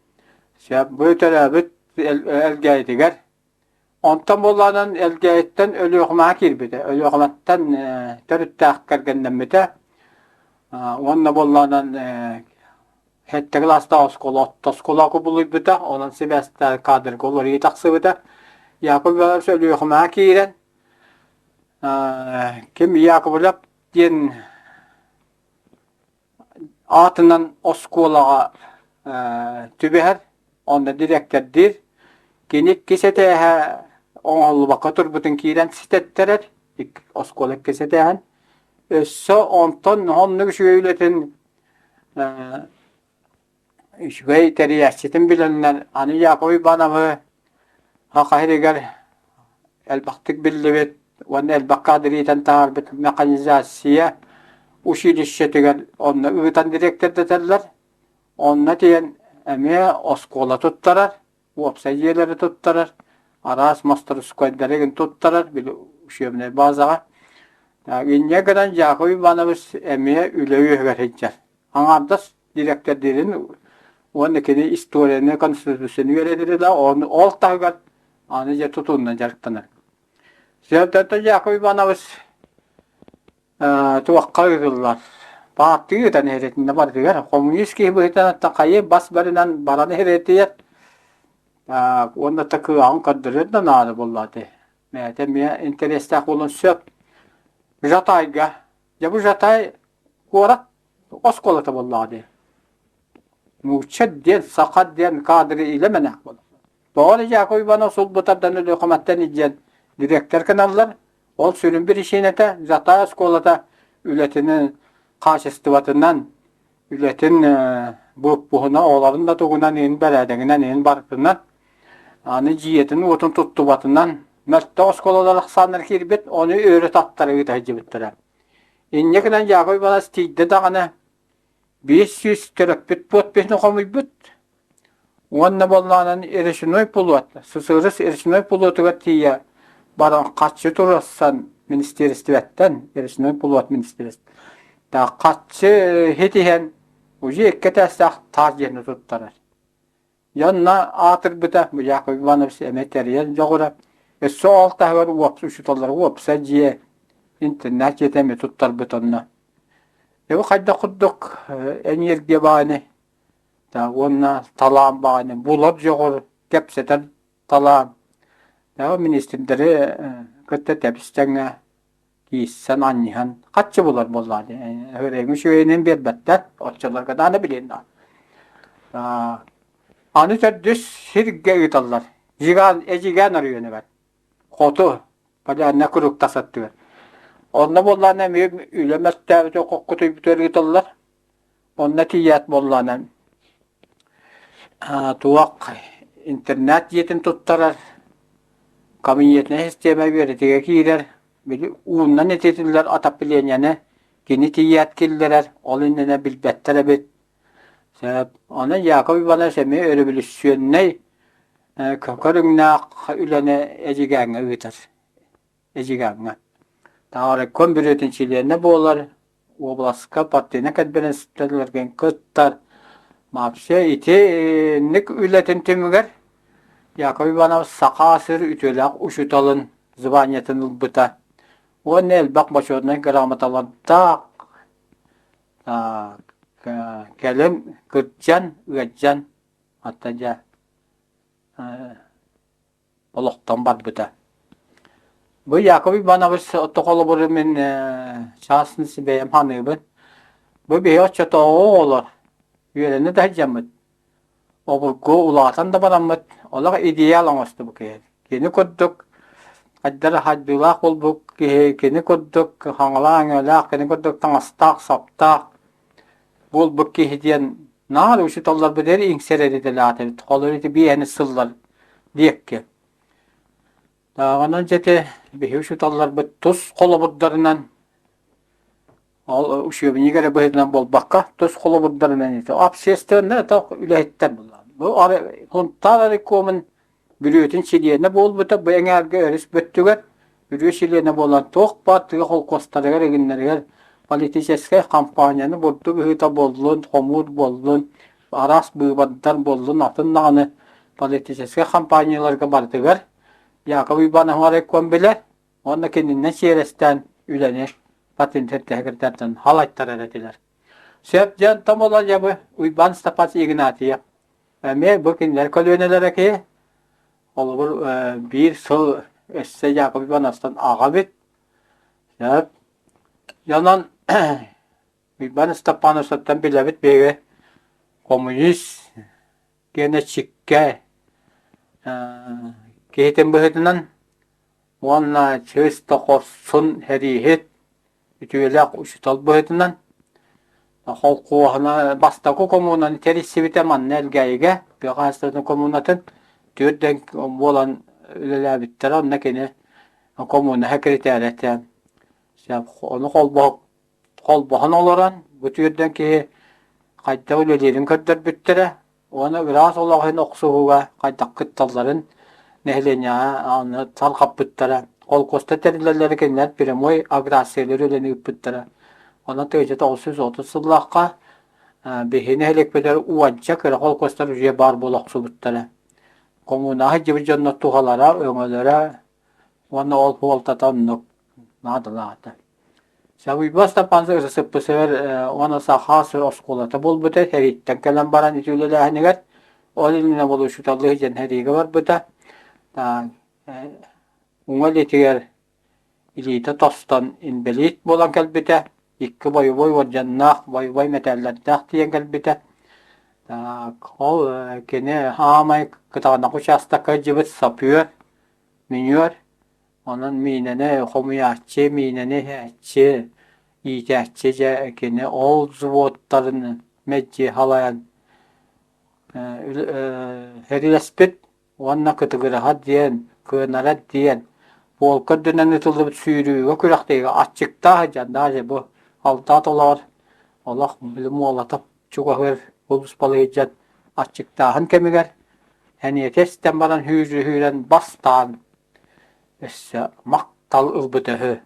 Сөп бу төрөөбүт Элгээйитигэр. Онтон буоллаҕынан Элгээйиттэн Өлүөхүмэҕэ киирбитэ. Өлүөхүмэттэн төрүттээх кэргэннэммитэ. Уонна буоллаҕынан сэттэ кылаастаах оскуола орто оскуола кубулуйбута. Онон сибээстээн кадрга уларыйыы тахсыбыта. Яков Иванович Өлүөхүмэҕэ киирэн ким Яковлев диэн аатынан оскуолаҕа түбэһэр, онно дириэктэрдиир. Кини иккис этээһэ оҥоһуллубакка турбутун киирэн ситэттэрэр, оскуола иккис этээһин. Өссө онтон оннук үчүгэй үлэтин Үчүгэй тэрийээччитин билэннэр, аны Яков Ивановы Саха сиригэр элбэхтик биллибит уонна элбэх кадры иитэн таһаарбыт механизация училищетыгар онно ыытан дириэктэрдэтэллэр. Онно тиийэн эмиэ оскуола туттарар, уопсай дьиэлэри туттарар, араас мастарыскуойдары туттарар, били учебнай базаҕа. Инньэ гынан Яков Иванович эмиэ үлэ үөһүгэр сылдьар. Аҥаардас дириэктэрдиирин уонна кини историяны, конституцияны үөрэтэрэ да, ону ол таһыгар аны дьэ тутуунан дьарыктанар. Сиэрдэртэн Яков Иванович туохха ыытыллар? Бааттыы ыытан иһэритинэ барытыгар коммунист киһи быһыытынан хайы бас барынан баран иһэритийэр уонна та кыаҕын көрдөрөр да наада буоллааты. Бэйэтэ эмиэ интэриэстээх буолуон сөп. Жатайга. Дьэ бу Жатай куорат оскуолата буоллаҕа дии. Нуучча диэн, саха диэн кадры илэ мэнээх буолар. Тоҕо эрэ Яков Иванов сулбутардан Өлүөхүмэттэн илдьэн дириэктэр гыналлар. Ол сүрүн биричиинэтэ Жатай оскуолата үлэтин хаачыстыбатынан, үлэтин боппуһуна оҕолорун да тугунан иһин бэрээдэгинэн иһин барытынан аны дьиэтин-уотун туттубатынан мөлтөх оскуолалар ахсааннара киирбит, ону өрө таттара ыыта сылдьыбыттара. Инньэ гынан Яков Иванович тиийдэ даҕаны 500 төрөппүт подпиһын хомуйбут уонна буоллаҕынан речной пулуот, СССР речной пулуотугар тиийэ баран харчы туруорсан министиэристибэттэн, речной пулуот министиэристибэ, харчы ситиһэн уже икки этээстээх таас дьиэни туттарар. Дьонно аатырбыта Яков Иванович эмэ тэрийэн дьоҕура, өссө ол таһыгар уопсай учууталларга уопсай дьиэ, интернат дьиэтэ эмиэ туттарбыт онно. Дьэ хайдах курдук энергия баҕаны уонна талаан баҕаны булар дьоҕур, кэпсэтэр талаан. Министрдэри кытта тэбис-тэҥҥэ кииссэн анньыһан хаччы булар буоллаҕа дии. Өрөҥү үчүгэйинэн биэрбэттэр, оччолорго даҕаны билиэн Аны төрдүс сиргэ ыыталлар. Жиган, Эдьигээн оройуонугар. Хоту, полярнай круг тас аттыгар. Онно буоллаҕына эмиэ үлэ мөлтөөбүтэ хоккутуйбутугар ыыталлар. Онно тиийээт буоллаҕына туох интернат дьиэтин туттарар, кабинетнай систиэмэ үөрэтиигэ киирэр, били ууннан ититиллэр отоплениены кини тиийээт киллэрэр, ол иннинэ билбэттэр эбит. Сөп. Онон Яков Иванович эмиэ өрөбүлүссүөннэй көрүҥнээх үлэни Эдьигээҥҥэ ыытар. Эдьигээҥҥэ. Таҕарыккон бүрүөтүн чилиэнэ буолар, уобаласка партийнай конференцияларга кыттар. Вообще итинник үлэтин түмүгэр Яков Иванович Саха сир үтүөлээх учууталын званиетын ылбыта уонна элбэх бочуотунай грамоталардаах кэлин кырдьан, ыалдьан, хата дьэ олохтон барбыта. Бу Яков Иванович холобуру мин частность бэйэм саныыбын. Бу биһи оччотооҕу оҕолор үөрэнэ да сылдьаммыт, обургу улаатан да бараммыт, олох идеал оҥостубут киһи. Кини курдук хайдары хайдыылаах буолбут киһи, кини курдук хаҥалаах-өҥөлөөх, кини курдук таҥастаах-саптаах буолбут киһи диэн Наар учууталларбыт эр иҥсэр идэлээх эбит. Холобур ити биэһэни сыллар диэкки. Даҕанан дьэ биһи учууталларбыт тус холобурдарынан ол учебник эрэ быһыытынан буолбакка тус холобурдарынан ити общественнай это үлэһиттэр буолла. Бу Сунтаар райкомун бүрүөтүн чилиэнэ буолбута бу эҥээргэ өрүс бөттүгэр бүрүө чилиэнэ буолан туох баар тыа холкуостарыгар игиннэригэр Политическай хампаанньаны бурдук ыһыыта буоллун, хомуур буоллун, араас быыбардар буоллун, атын даҕаны политическай хампаанньаларга барытыгар Яков Иванович райком билэр уонна кининэн сиэрэстээн үлэни патентер халайтарар этилэр. Сөп дьон томоло Уйбаан Степанович Игнатьев эмиэ бу кинилэр көлүөнэлэрэ киһи Холобур, биир сыл өссө Яков Ивановтан аҕабыт. Сөп. Онон Уйбаан Степановтан билэбит биһиги коммунист геночиккэ киһитин быһыытынан уонна чыыс да хорсун сэрииһит үтүөлээх учуутал быһыытынан холкуоһуна бастакы коммунаны тэрийсибитэ манна Элгээйигэ тыа хаһаайыстыбатын коммунатын түөрт буолан үлэлээбиттэрэ онно кини коммуна сэкирэтээрэ этэ ону холбоһук холбоһон олорон бу түөрдэн киһи хайдах үлэлиирин көрдөрбүттэрэ Уонна ыраас олох иһин охсуһууга хайдах кытталларын нэһилиэнньэҕэ аны салҕаппыттара. Холкуоста тэриллэллэрэ кинилэр прямой аграциялар үлэни ыыппыттара. Онон 1930 сыллаахха биһи нэһилиэкпитигэр уонча кыра холкуостар уже баар буола охсубуттара. Коммунаһы дьыбы дьоннор туһалара, өҥөлөрө уонна ол суолтата оннук наадалаата. Сабыйба Степанович РСФСР уонна Саха сир оскуолата буолбута, сэрииттэн кэлэн баран ити үлэлээһинигэр, ол иннинэ буолуо учууталлыы сылдьан сэриигэ барбыта. Уҥа илиитигэр илиитэ тостон инбэлиит буолан кэлбитэ, икки бойобуой уордьаннаах, бойобуой мэтээллэрдээх тиийэн кэлбитэ. Ол кини хаамай кытаанах учаастакка сылдьыбыт сапер, минер Онон миинэни хомуйааччы, миинэни иһээччи, иитээччи дьэ кини ол взводтарын мэлдьи салайан сэриилэспит уонна Кытыгыраһа диэн, Кыанара диэн полка үрдүнэн ыытыллыбыт сүүрүүгэ күрэхтэһиигэ аччыктаах сылдьан даже бу алтаат олоҕор олох били Молотов чугаһыыр сулууспалыы сылдьан аччыктааһын кэмигэр сэниэтэ эстэн баран сүүрэн бастаан Өссө махтал ылбыта үһү.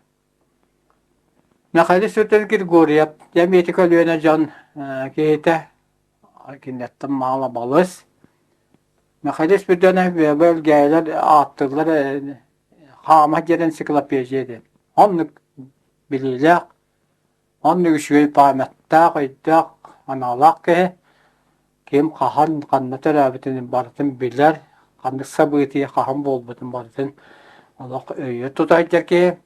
Михаил Сүрдэр Григорьев дьэ көлүөнэ дьон киһитэ кинилэртэн маала балыс. Михаил Спиридонович бэйэбэ өлгээйилэр ааттыыллар хаама диэн энциклопедия диэн. Оннук билиилээх, Оннук үчүгэй памяттаах, өйдөөх, аналаах киһи ким хаһан, ханна төрөөбүтүн барытын билэр, ханнык событие хаһан буолбутун барытын олох өйө тута сылдьар киһи.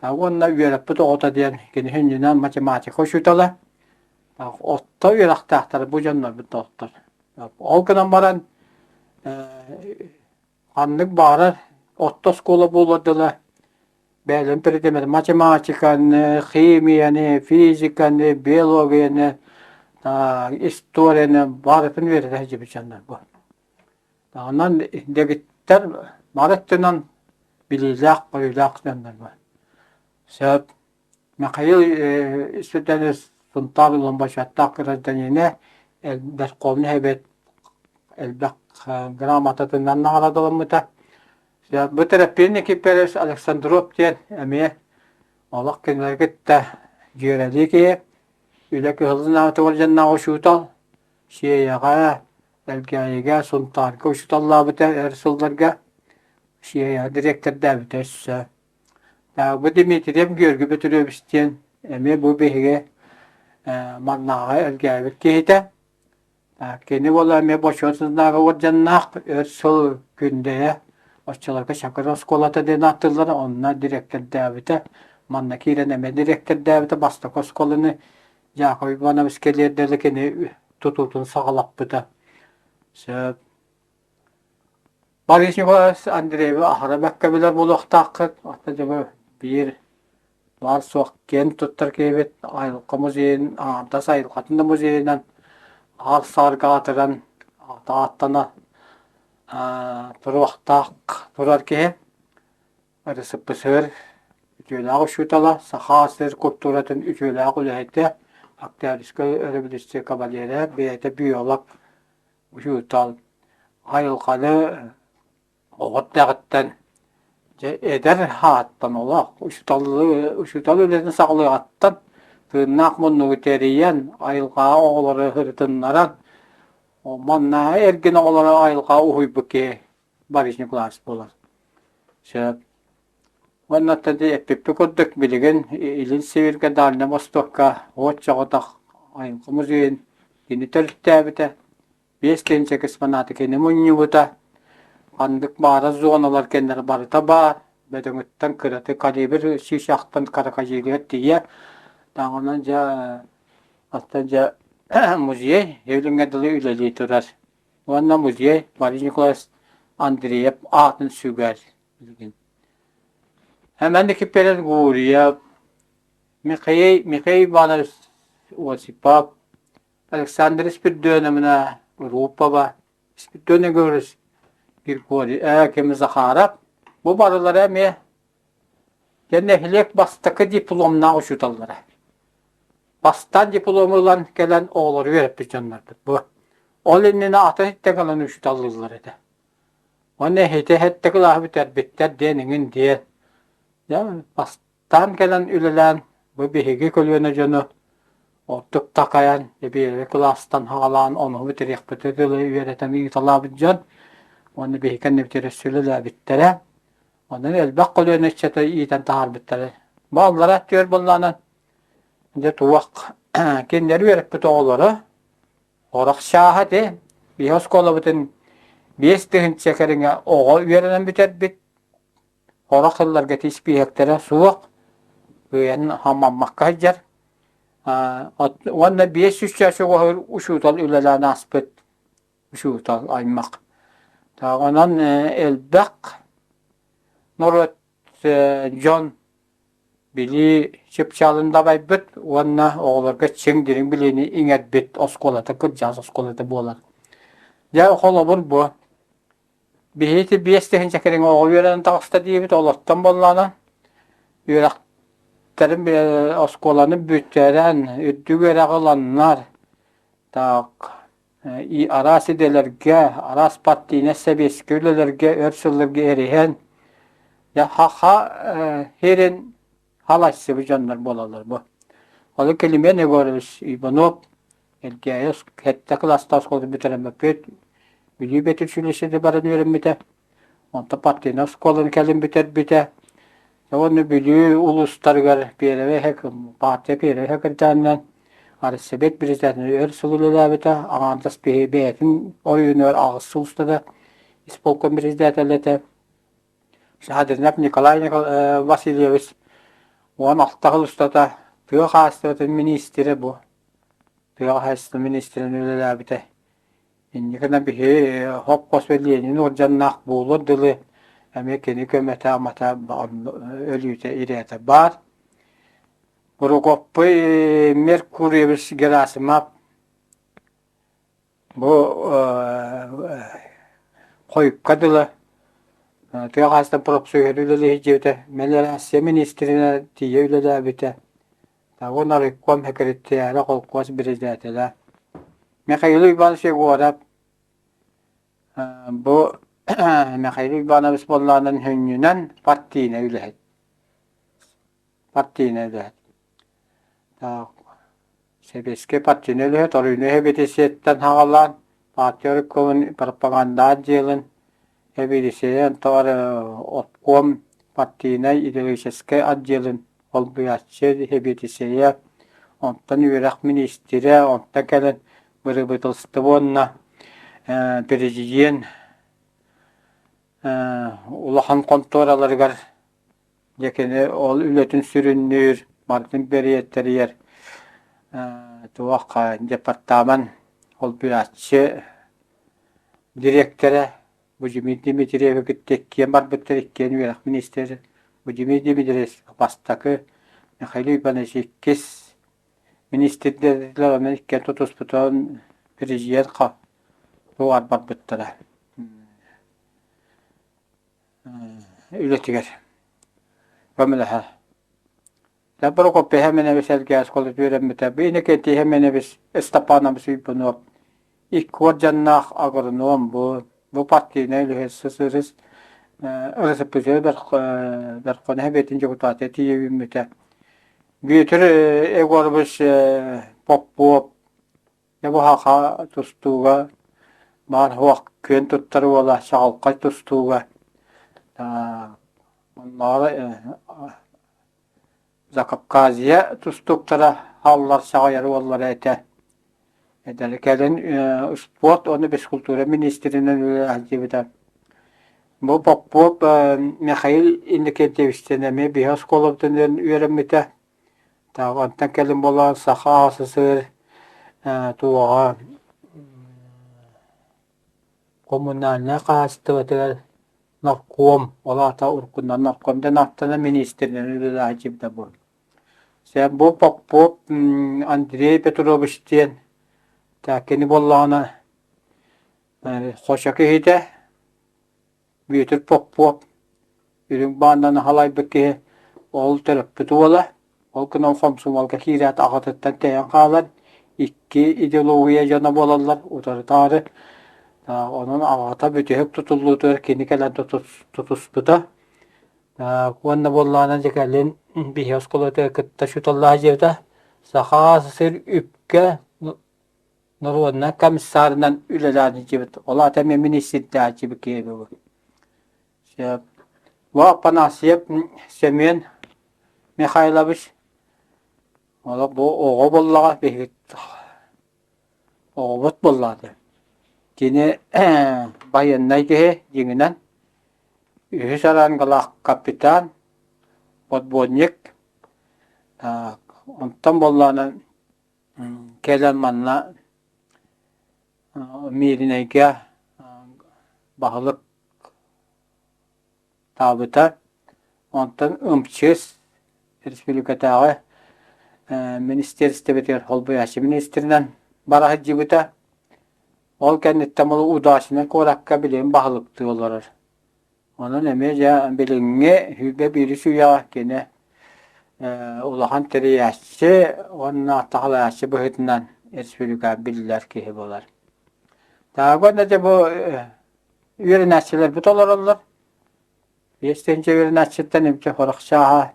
Уонна үөрэппит оҕото диэн кини сүнньүнэн математика учуутала. Отто үөрэхтээхтэр бу дьоннорбут доҕоттор. Ол гынан баран ханнык баҕарар орто оскуола буолуор дылы бэйэлэрин предмети математиканы, химияны, физиканы, биологияны, историяны барытын үөрэтэ сылдьыбыт дьоннор бу. Онон дэгиттэр бары өттүнэн билиилээх-көрүүлээх дьоннор бу. Сөп. Михаил Исвитанович Сунтаар Ломбочаттаах гражданина Верховный Совет элбэх грамотатынан наҕараадаламмыта. Бу Терапин Никифорович Александров диэн эмиэ олох кинилэри кытта дьүөрэлии киһи, үлэ кыһылын аатыгар дьонноох учуутал, Сиэйэҕэ, Элгээйигэ, Сунтаарга учууталлаабыта өр сылларга, Сиэйэҕэ дириэктэрдээбитэ өссө. Бу Дмитриев Георгий Петрович диэн эмиэ бу биһиги маннааҕы Элгээйибит киһитэ. Кини буола эмиэ Бочуот сыллааҕы уордьаннаах өр сыл Күндэйэ оччолорго Чакыр оскуолата диэн ааттыыллара, онно дириэктэрдээбитэ. Манна киирэн эмиэ дириэктэрдээбитэ. Бастакы оскуоланы Яков Иванович кэлиэр дылы кини тутуутун саҕалаппыта. Сөп. Борис Николаевич Андреевы аһара бэккэ билэр буолуохтааххыт. Оттон дьэ биир баар-суох киэн туттар киһибит айылҕа музейын аҥаардас айылҕатын да музейынан аар-саарга аатыран ааттана туруохтаах турар киһи. РСФСР үтүөлээх учуутала, Саха сир культуратын үтүөлээх үлэһитэ, Октябрьскай өрөбөлүүссүйэ кавалера, бэйэтэ биолог учуутал айылҕаны оҕо эрдэҕиттэн дьэ эдэр ааттан олох учуутал учуутал үлэтин саҕалыаҕыттан. тыыннаах муннугу тэрийэн, айылҕаҕа оҕолору ырытыннаран, маннааҕы эргин оҕолору айылҕаҕа уһуйбут киһи Борис Николаевич буолар. Сөп. Уонна оттон эппиппит курдук билигин Илин Сибииргэ Дальнай Востокка уот соҕотох айылҕа музейын кини төрүттээбитэ. 5 тыһыынча экспонаты кини мунньубута. Ханнык баара зоналар кэннэр барыта баар. Бөдөҥүттэн кыраты калибр сүүсэхтэн крокодилыгар тиийэ. Таҕынан дьэ оттон дьэ музей Өлүҥҥэ дылы үлэлии турар. Уонна музей Борис Николаевич Андреев аатын сүгэр билигин. Эмэн Никифоров Гурьев, Михаил, Михаил Иванович Осипов, Александр Спирдоновна Рупова, Спирдон Егорович Григорий, э, Ким Захаров. Бу барылара эмиэ дьэ нэһилиэк бастакы дипломнаах учууталлара. Бастаан диплому ылан кэлэн оҕолору үөрэппит дьоннорбут бу. Ол иннинэ атын иттэн ылан учууталлыыллар этэ. Уонна эһити сэттэ кылааһы бүтэрбиттэр диэн иҥин диэн. Дьэ, бастаан кэлэн үлэлээн бу биһиги көлүөнэ дьону ордук такайан, эбиэри кылаастан хаҕалаан ону бүтэриэхпитэ дылы үөрэтэн ыыталаабыт дьон уонна биһиги кэннибитигэр өссө үлэлээбиттэрэ. Онон элбэх көлүөнэ ыччаты иитэн таһаарбыттара. Бу аллара түөр буоллаҕына дьэ туох кинилэри үөрэппит оҕолоро Орох чааһа ити биһи оскуолабытын 5000 кэриҥэ оҕо үөрэнэн бүтэрбит. Орох сылларга ити испииһэктэрэ суох, кыайан хаммаммакка сылдьар. Уонна 500 чаас чугаһыыр учуутал үлэлээн ааспыт учуутал аймах. Онон элбэх норуот дьон билии чыпчаалын дабайбыт уонна оҕолорго чиҥ дириҥ билиини иҥэрбит оскуолата кырдьаҕас оскуолата буолар. Дьэ, холобур бу. Биһиги ити 5000 кэриҥэ оҕо үөрэнэн таҕыста диибит, олортон буоллаҕына үөрэхтэрин оскуоланы бүтэрэн, үрдүк үөрэҕи ыланнар, так араас идэлэргэ, араас партийнай сэбиэскэй үлэлэргэ өр сылларга эриһэн, ха сирин халайсыбыт дьоннор буолаллар бу. Ол Климент Егорович Иванов Элгээйи сэттэ кылаастаах оскуолатын бүтэрэммэппит, Бүлүү педучилищеты баран үөрэммитэ. Онтон партийнай оскуоланы кэлин бүтэрбитэ. Уонна Бүлүү улуустарыгар первый партия первый секретарынан Арыссабет председателинэн өр сыл үлэлээбитэ. Аҥаардас биһи бэйэтин оройуонугар аҕыс сыл устата исполком председателэ этэ. Шадринов Николай Васильевич 16 сыл устата тыа хаһаайыстыбатын миниистирэ бу. Тыа хаһаайыстыбатын миниистиринэн үлэлээбитэ. Инньэ гынан биһи хоппос Ленин уордьаннаах буолуор дылы эмиэ кини көмөтө-амата өлүүтэ ирээтэ баар. Прокопий Меркурьевич Герасимов бу хойукка дылы тыа хаһаайыстыбатын профсоюһугар үлэлии сылдьыбыта, мелиорация министринэн тиийэ үлэлээбитэ. Уонна райком сэкирэтээрэ холкуос председателэ Михаил Иванович Егоров бу Михаил Иванович буоллаҕынан сүнньүнэн партийнай үлэһит. Партийнай үлэһит. Сэбиэскэй партийнай үлэһит Оройуну эбэтисиэттэн саҕалаан партия райкомун пропаганда отделын эбиэдиссэйэ онтон обком партийнай идеологическай отделын солбуйааччы сэбиэдиссэйэ, онтон үөрэх миниистирэ, онтон кэлэн бырабыыталыстыба уонна президент улахан хонтуораларыгар дьэ кини ол үлэтин сүрүннүүр, барытын бэриэттэрийэр туох департамент солбуйааччы дириэктэрэ Владимир Дмитриевы кытта иккиэн барбыттар, иккиэн үөрэх миниистирэ. Владимир Дмитриевич бастакы, Михаил Иванович иккис миниистирдэр онон иккиэн тутуспутун президент туоҕар барбыттара үлэтигэр көмөлөһө. Прокопий Хеменевич Элгээс оскуолата үөрэммитэ. Иннокентий Хеменевич Степанович Уйбунов икки уордьаннаах агроном бу. Бу партийнай үлэһит СССР РСПЗ Верховнай Сэбиэтин дьокутаата тиийэ үүммүтэ. Бүөтүр Егорович Поппуоп дьэ бу саха тустууга баар суох күөн туттар уола чаҕылхай тустууга оннооҕор Закавказье тустууктара хааллар саҕайар уоллара этэ. Эдэр кэлин спорт уонна физкультура министринэн үлэлэһэ сылдьыбыта. Бу Попов Михаил Иннокентьевичтэн эмиэ биһи оскуолабытынан үөрэммитэ. Так, онтон кэлин буолан Саха СССР туоҕа коммунальнай хаһаайыстыбатыгар нарком, ол аата уруккунан нарком диэн ааттанар министринэн үлэлээччибитэ буолла. Сэ бу Попов Андрей Петрович диэн так кини буоллаҕына хочо киһитэ Бүөтүр Поппуоп үрүҥ баанданы халайбыт киһи ол төрөппүт уола, ол гынан хомсомуолга киирээт аҕатыттан тэйэн хаалан икки идеология дьоно буолаллар утары-таары. Онон аҕата бүтэһик тутуллуутугар кини кэлэн тутуспута. Уонна буоллаҕына дьэ кэлин биһи оскуолатыгар кытта учууталлаах дьиэбитэ Саха сир үпкэ норуодунай комиссарынан үлэлээн илдьибит. Ол аата эмиэ миниистирдээччибит киһи буолуо. Сөп. Бу Апанасьев Семен Михайлович олох бу оҕо буоллаҕа биһиги оҕобут буоллаҕа Кини байыаннай киһи дьиҥинэн үһүс арангалаах капитан, подводник. Онтон буоллаҕына Кэлэн манна Мииринэйгэ баһылык таабыта, онтон МЧС республикатааҕы министиэристибэтигэр холбуйааччы министринэн бара сылдьыбыта. Ол кэнниттэн ол Удачнай куоракка билигин баһылыктыы олорор. Онон эмиэ дьэ билиҥҥи 21 үйэҕэ кини улахан тэрийээччи уонна таһалааччы быһыытынан республика биллэр киһи буолар. Таагон дьэ бу үөрэнээччилэрбит олороллор. 5 тыһыынча үөрэнээччиттэн имчэ сорох чааһа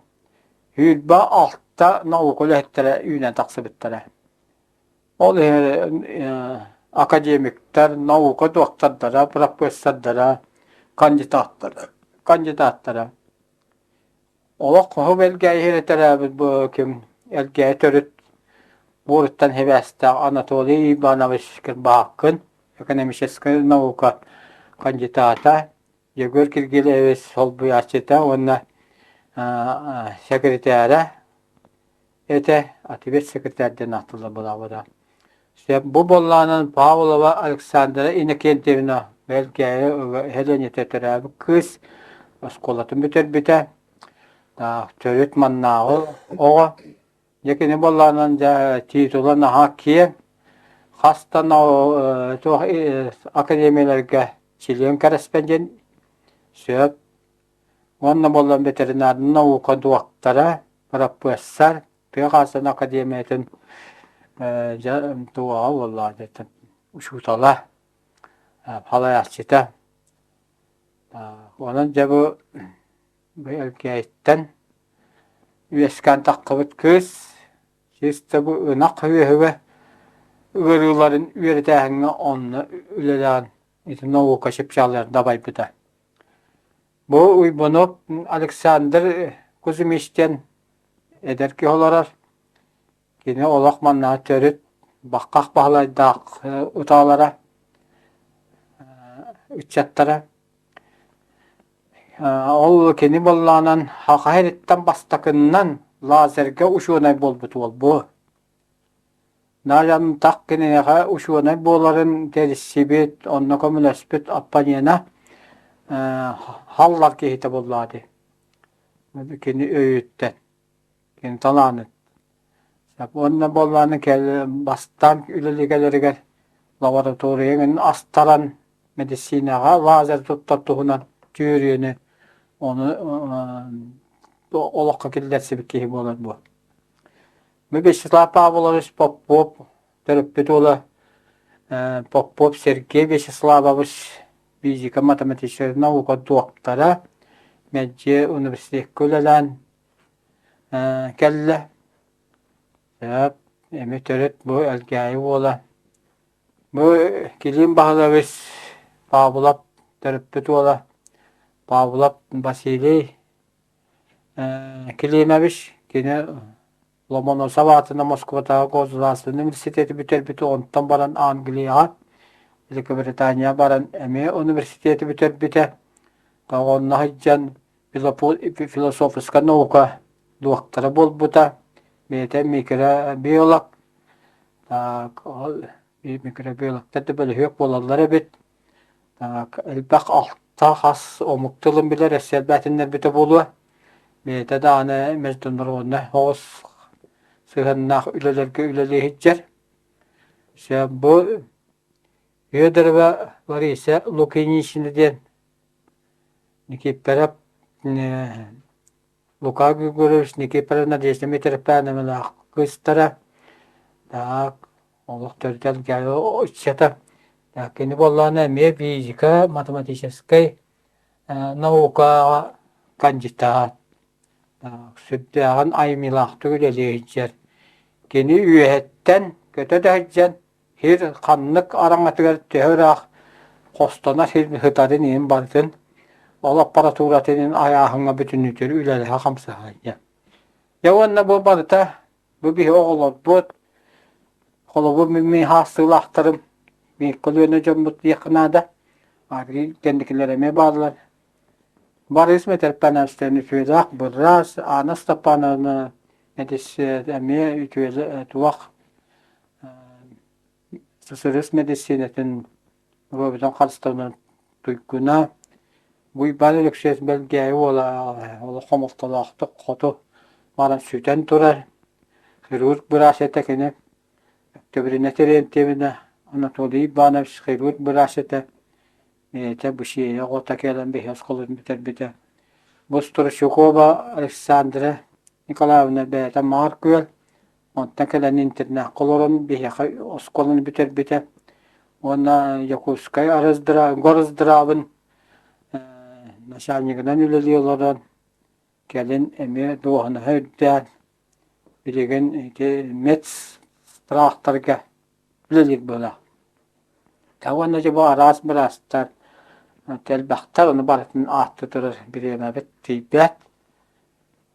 26 наука үлэһиттэрэ үүнэн тахсыбыттара. Ол иһин академиктар, наука доктордара, профессордара, кандидаттара, кандидаттара. Олох хоһу Элгээйи төрөөбүт бу ким Элгээйи төрүт буоруттан сибээстээх Анатолий Иванович Кырбааккын, экономическай наука кандидата, Егор Киргилевич солбуйааччыта уонна секретарэ этэ, ответ секретарь диэн ааттыыллар буолаабыта. Сөп бу буоллаҕынан Павлова Александра Иннокентьевна Бэлгээйи Хелените төрөөбүт кыыс оскуолатын бүтэрбитэ. Төрүт маннааҕы оҕо. Дьэ кини буоллаҕынан дьэ титула наһаа киэҥ. Хас да туох академияларга чилиэн кэрэспэдьиэн сөп Уонна буоллан ветеринарнай наука дуоктара, бырапыассар, тыа хаһаайыстыбатын академиятын дьэ туоҕа буоллаҕа дьэ учуутала, салайааччыта. Онон дьэ бу Элгээйиттэн үөскээн таххыбыт кыыс чисто бу ынах үөһүгэ ыарыыларын үөрэтээһиҥҥэ онно үлэлээн ити наука чыпчаалларын дабайбыта. Бу Уйбанов Александр Кузьмич диэн эдэр киһи олорор. Кини олох манна төрүт баххах баһылайдаах утаалара, ыччаттара. Ол кини буоллаҕынан Саха сириттэн бастакыннан лазерга учуонай буолбут уол бу. Наадьантах киниэхэ учуонай буоларын тэрийсибит, онно көмөлөспүт оппонена халлар киһитэ буоллаҕа дии. Кини өйүттэн, кини талаанын. Уонна буоллаҕына бастаан үлэлии кэлэригэр лаборатория астаран медицинэҕэ лазер туттар туһунан түөрүйэни ону олоххо киллэрсибит киһи буолар буо. Вячеслав Павлович Попов төрөппүт уола Попов Сергей Вячеславович физико-математическай наука доктора, мэлдьи университекка үлэлээн кэллэ. Сөп, эмиэ төрүт бу Элгээйи уола. Бу Килиим Баһылабыс Павлов төрөппүт уола Павлов Василий Килиимэбис кини Ломоносов аатынан Москватааҕы государственнай университеты бүтэрбитэ, онтон баран Англияҕа, Великобританияҕа баран эмиэ университеты бүтэрбитэ. Онно сылдьан философскай наука дуоктара буолбута, бэйэтэ микробиолог, так ол микробиологтар да бөлүһүөк буолаллар эбит. Так элбэх алта хас омук тылын билэр өссө элбээтиннэрбитэ буолуо. Бэйэтэ даҕаны международнай соҕус сыһыаннаах үлэлэргэ үлэлии сылдьар. Сөп бу Федорова Лариса Лукинична диэн Никифоров Лука Григорьевич Никифоров Надежда Митрофановналаах кыыстара так олох төрүт ыччата кини буоллаҕына эмиэ физика математическай наукаҕа кандидат сүрдээҕин айымньылаахтык үлэлии сылдьар кини үөһэттэн көтө да сылдьан Сир ханнык араҥатыгар төһө ыраах хостонор сир сытарын иһин барытын ол аппаратуратын иһин айааһыҥҥа бүтүннүүтүгэр үлэлэһэ хамсаһа Дьэ уонна бу барыта бу биһи оҕолорбут холобур мин хаастыылаахтарым биир көлүөнэ дьоммут диэххэ наада кэнникилэр эмиэ бааллар Борис Митрофанович үтүөлээх быраас Анна Степановна эмиэ үтүөлэ туох СССР мэдиссиинэтин норуотун харыстабылын туйгуна Уйбаан Өлөксөөс Бэлгээйи уола олох хомолтолоохтук хоту баран сүтэн турар. Хирург быраас этэ кини. Өктөбүрүнэ Терентьевна Анатолий Иванович хирург быраас этэ. Бэйэтэ бу оҕото кэлэн биһи оскуолатын бүтэрбитэ. Бу Стручкова Александра Николаевна бэйэтэ Маар Күөл Онтон кэлэн интернакка олорон биһиэхэ оскуоланы бүтэрбитэ уонна Якутскай горздравын начальнигынан үлэлии олорон кэлин эмиэ дуоһунаһа үрдээн билигин ити медстрахтарга үлэлиир буолар. Уонна дьэ бу араас быраастар элбэхтэр, ону барытын ааттыы турар бириэмэбит тиийбэт.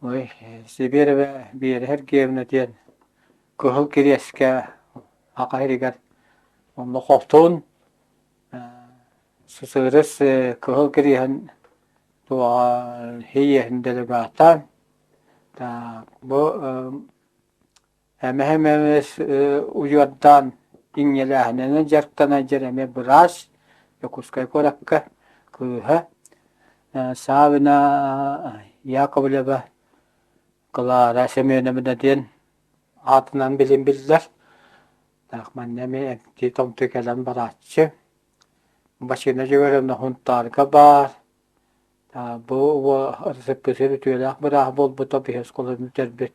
Ой, Сибиэрэбэ Биэрэ Сергеевна диэн Кыһыл Кириэскэ Аха сиригэр онно хотун СССР Кыһыл Кириэһин туоҕа иһин делегата. Так, бу Эмэһэ-эмэс уйуордаан иҥнэлээһининэн дьарыктанар дьэр эмиэ быраас Дьокуускай куоракка кыыһа Савина Яковлева Клара Семеновна диэн аатынан билин биллэр. Так манна эмиэ эмтии-томтуу кэлэн барааччы. Василина Дьөгүөровна Һунтаарга баар. Бу РСПСР үтүөлээх бырааһа буолбута биһи оскуоланы бүтэрбит.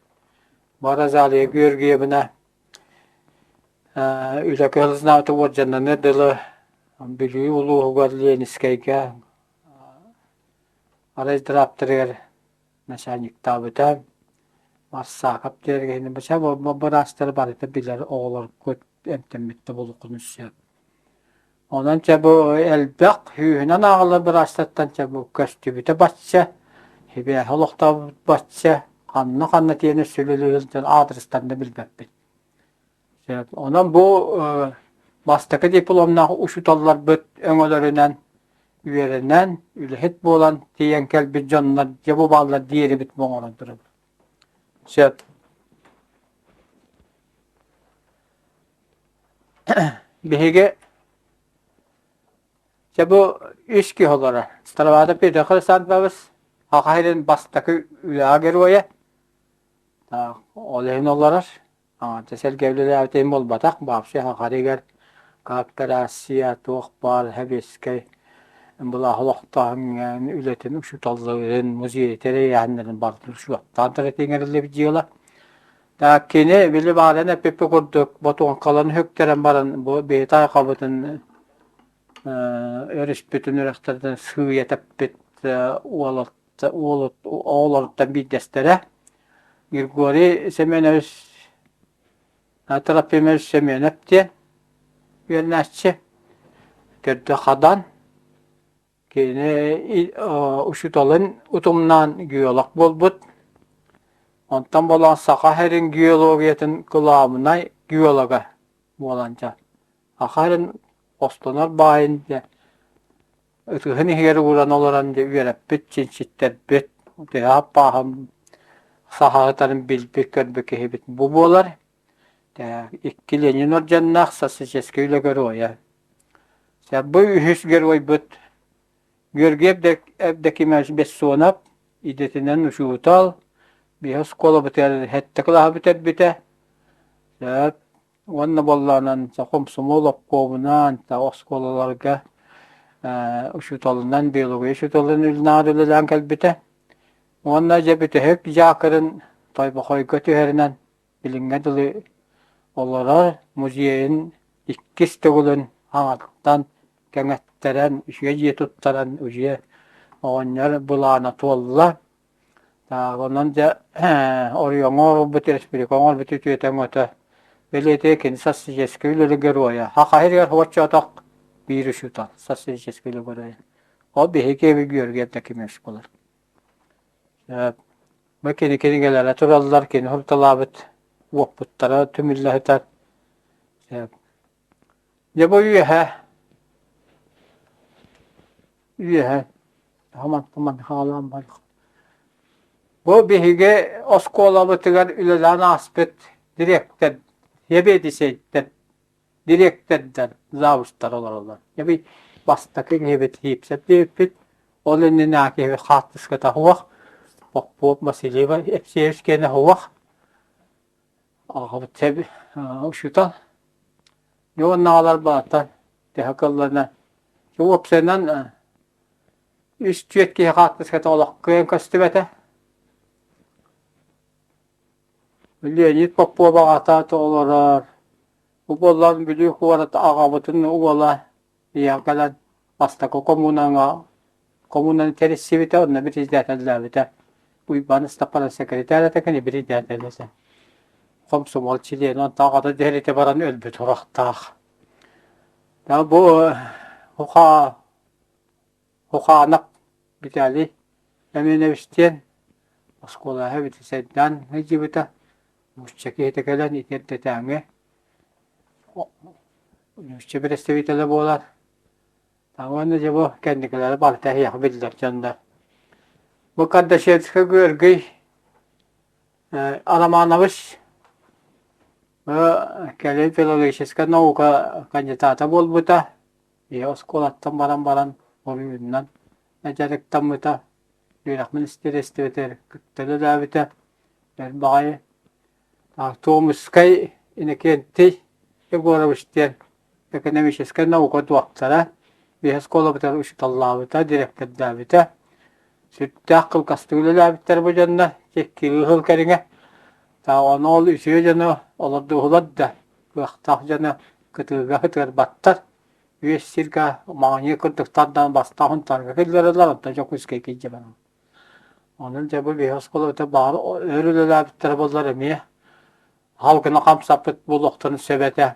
Бу Розалия Георгиевна үлэ кыһыл уордьаннаныар дылы Бүлүү улууһугар Ленинскэйгэ арайдраптарыгар начальниктаабыта. Марсаакап диэн быраастары барыта билэр оҕолоргут эмтэммиттэ буолуоххун сөп. Онон чэ бу элбэх сүүһүнэн ааҕыллар быраастартан чэ бу көстүбүтэ бачча, сибээһи олохтообут бачча, ханна-ханна тиийэн өссө сылдьан аадырыстарын да билбэппит. Онон бу бастакы дипломнаах учууталларбыт өҥөлөрүнэн үөрэнэн, үлэһит буолан тиийэн кэлбит дьоннор дьэ бу бааллар диэрибит оҥорон турабыт. Сөп. Биһиги дьэ бу үс киһи олорор. Староватов Петр Хрисантович Саха сирин бастакы үлэҕэ геройа. Ол иһин олорор. Аҥаардас сэргэ үлэлээбит иһин буолбатах, вообще Саха сиригэр кооперация туох баар сэбиэскэй былаах олохтооһун үлэтин учууталларын, музей тэрийээһиннэрин барытын учуоттаан иҥэриллибит дьыала. Так кини били баарын эппиппит курдук ботуоҥкаларын үктэрэн баран бу биһи тайҕабытын өрүспүтүн үрэхтэртэн сыыйа тэппит оҕолоруттан биирдэстэрэ Григорий Семенович. Трофимович Семенов диэн үөрэнээччи. Төрдө Хадан. Кини учууталын утумнаан геолог буолбут. Онтон буолан Саха сирин геологиятын кылаабынай геолога буолан дьэ Саха сирин хостонор баайын дьэ ытыһын иһигэр ууран олорон дьэ үөрэппит, чинчиттэрбит, төһө аппааһын саһаһытарын билбит-көрбүт киһибит бу буолар. Икки Ленин орденнаах социалистическай үлэ геройа. Бу үһүс геройбут Георгий Евдокимович Бессонов идэтинэн учуутал, биһи оскуолабытыгар сэттэ кылааһы бүтэрбитэ. Уонна буоллаҕынан хомсомуол обкомунан, оскуолаларга учууталынан, биология учууталынан үлэлээн кэлбитэ. Уонна дьэ бүтэһик дьаакырын Тойбохойго түһэринэн билиҥҥэ дылы олорор музейын иккис төгүлүн аҥартан кэҥэттэрэн, үчүгэй дьиэ туттаран дьиэ оҕонньор былаана туолла. Онон дьэ оройуоҥҥа оҥорбут, республика оҥорбут үтүөтэ өҥөтө бэлиэтиэ кини социалистическай үлэ геройа. Саха сиригэр оччотох биир учуутал социалистическай үлэ геройа. Ол биһиги Георгий Евдокимович буолар. Бу кини кинигэлэрэ тураллар, кини хурталаабыт уоппуттара түмүллэ сытар. Дьэ бу үөһэ үөһэ хаман хаалаан бар. Бу биһиги оскуолабытыгар үлэлээн ааспыт дириэктэр, сэбиэдиссэйдэр дириэктэрдэр, завучтар олороллор. Эбий бастакы киһибит Сиипсэп диэбиппит, ол иннинээҕи киһибит хаартыската суох, Попов Василий Евсеевич киэнэ суох, аҕабыт учуутал. Дьэ уонна аҕалар баата төһө кыллана уопсайынан үс-түөрт киһи хаартыската олох кыайан көстүбэтэ. Леонид Попов аҕата олорор. Бу буоллар Бүлүү куорат аҕабытын уола ийэҕэ кэлэн бастакы коммунаҥа коммунаны тэрийсибитэ, онно председателлээбитэ. Уйбаан Ыстаппанов секретарь этэ, кини председатель этэ. Комсомол чилиэнэ, онтон аҕата дэһэритэ баран өлбүт сурахтаах. Бу Хухаанап Виталий Эминович диэн оскуолаҕа бүтүсэйдээн сылдьыбыта. Нуучча киһитэ кэлэн ити эрдэтээҥи нуучча представителэ буолар. Уонна дьэ бу кэнникилэри барыта эһиэхэ биллэр дьоннор. Бу Кардашевскай Георгий Романович кэлин филологическай наука кандидата буолбута. Ийэ оскуолаттан баран баран оройуонунан дьарыктаммыта, үөрэх министиэристибэтигэр кытта үлэлээбитэ. Эр баҕайы Томскай Иннокентий Егорович диэн экономическай наука дуоктара, биһи оскуолабытыгар учууталлаабыта, дириэктэрдээбитэ. Сүрдээх кылгастык үлэлээбиттэр бу дьонно, икки сыл кэриҥэ. Ону ол үтүө дьону олордуһулар да, кыахтаах дьону кытыыга ытыарбаттар. Үөс сиргэ маҕаньыы курдук тардан бастаан Сунтаарга киллэрэллэр, онтон Дьокуускайга илдьэ бараллар. Онон дьэ бу биһи оскуолабыта баҕар өр үлэлээбиттэрэ буоллар эмиэ халгына хамсаппыт буолуохтарын сөп этэ.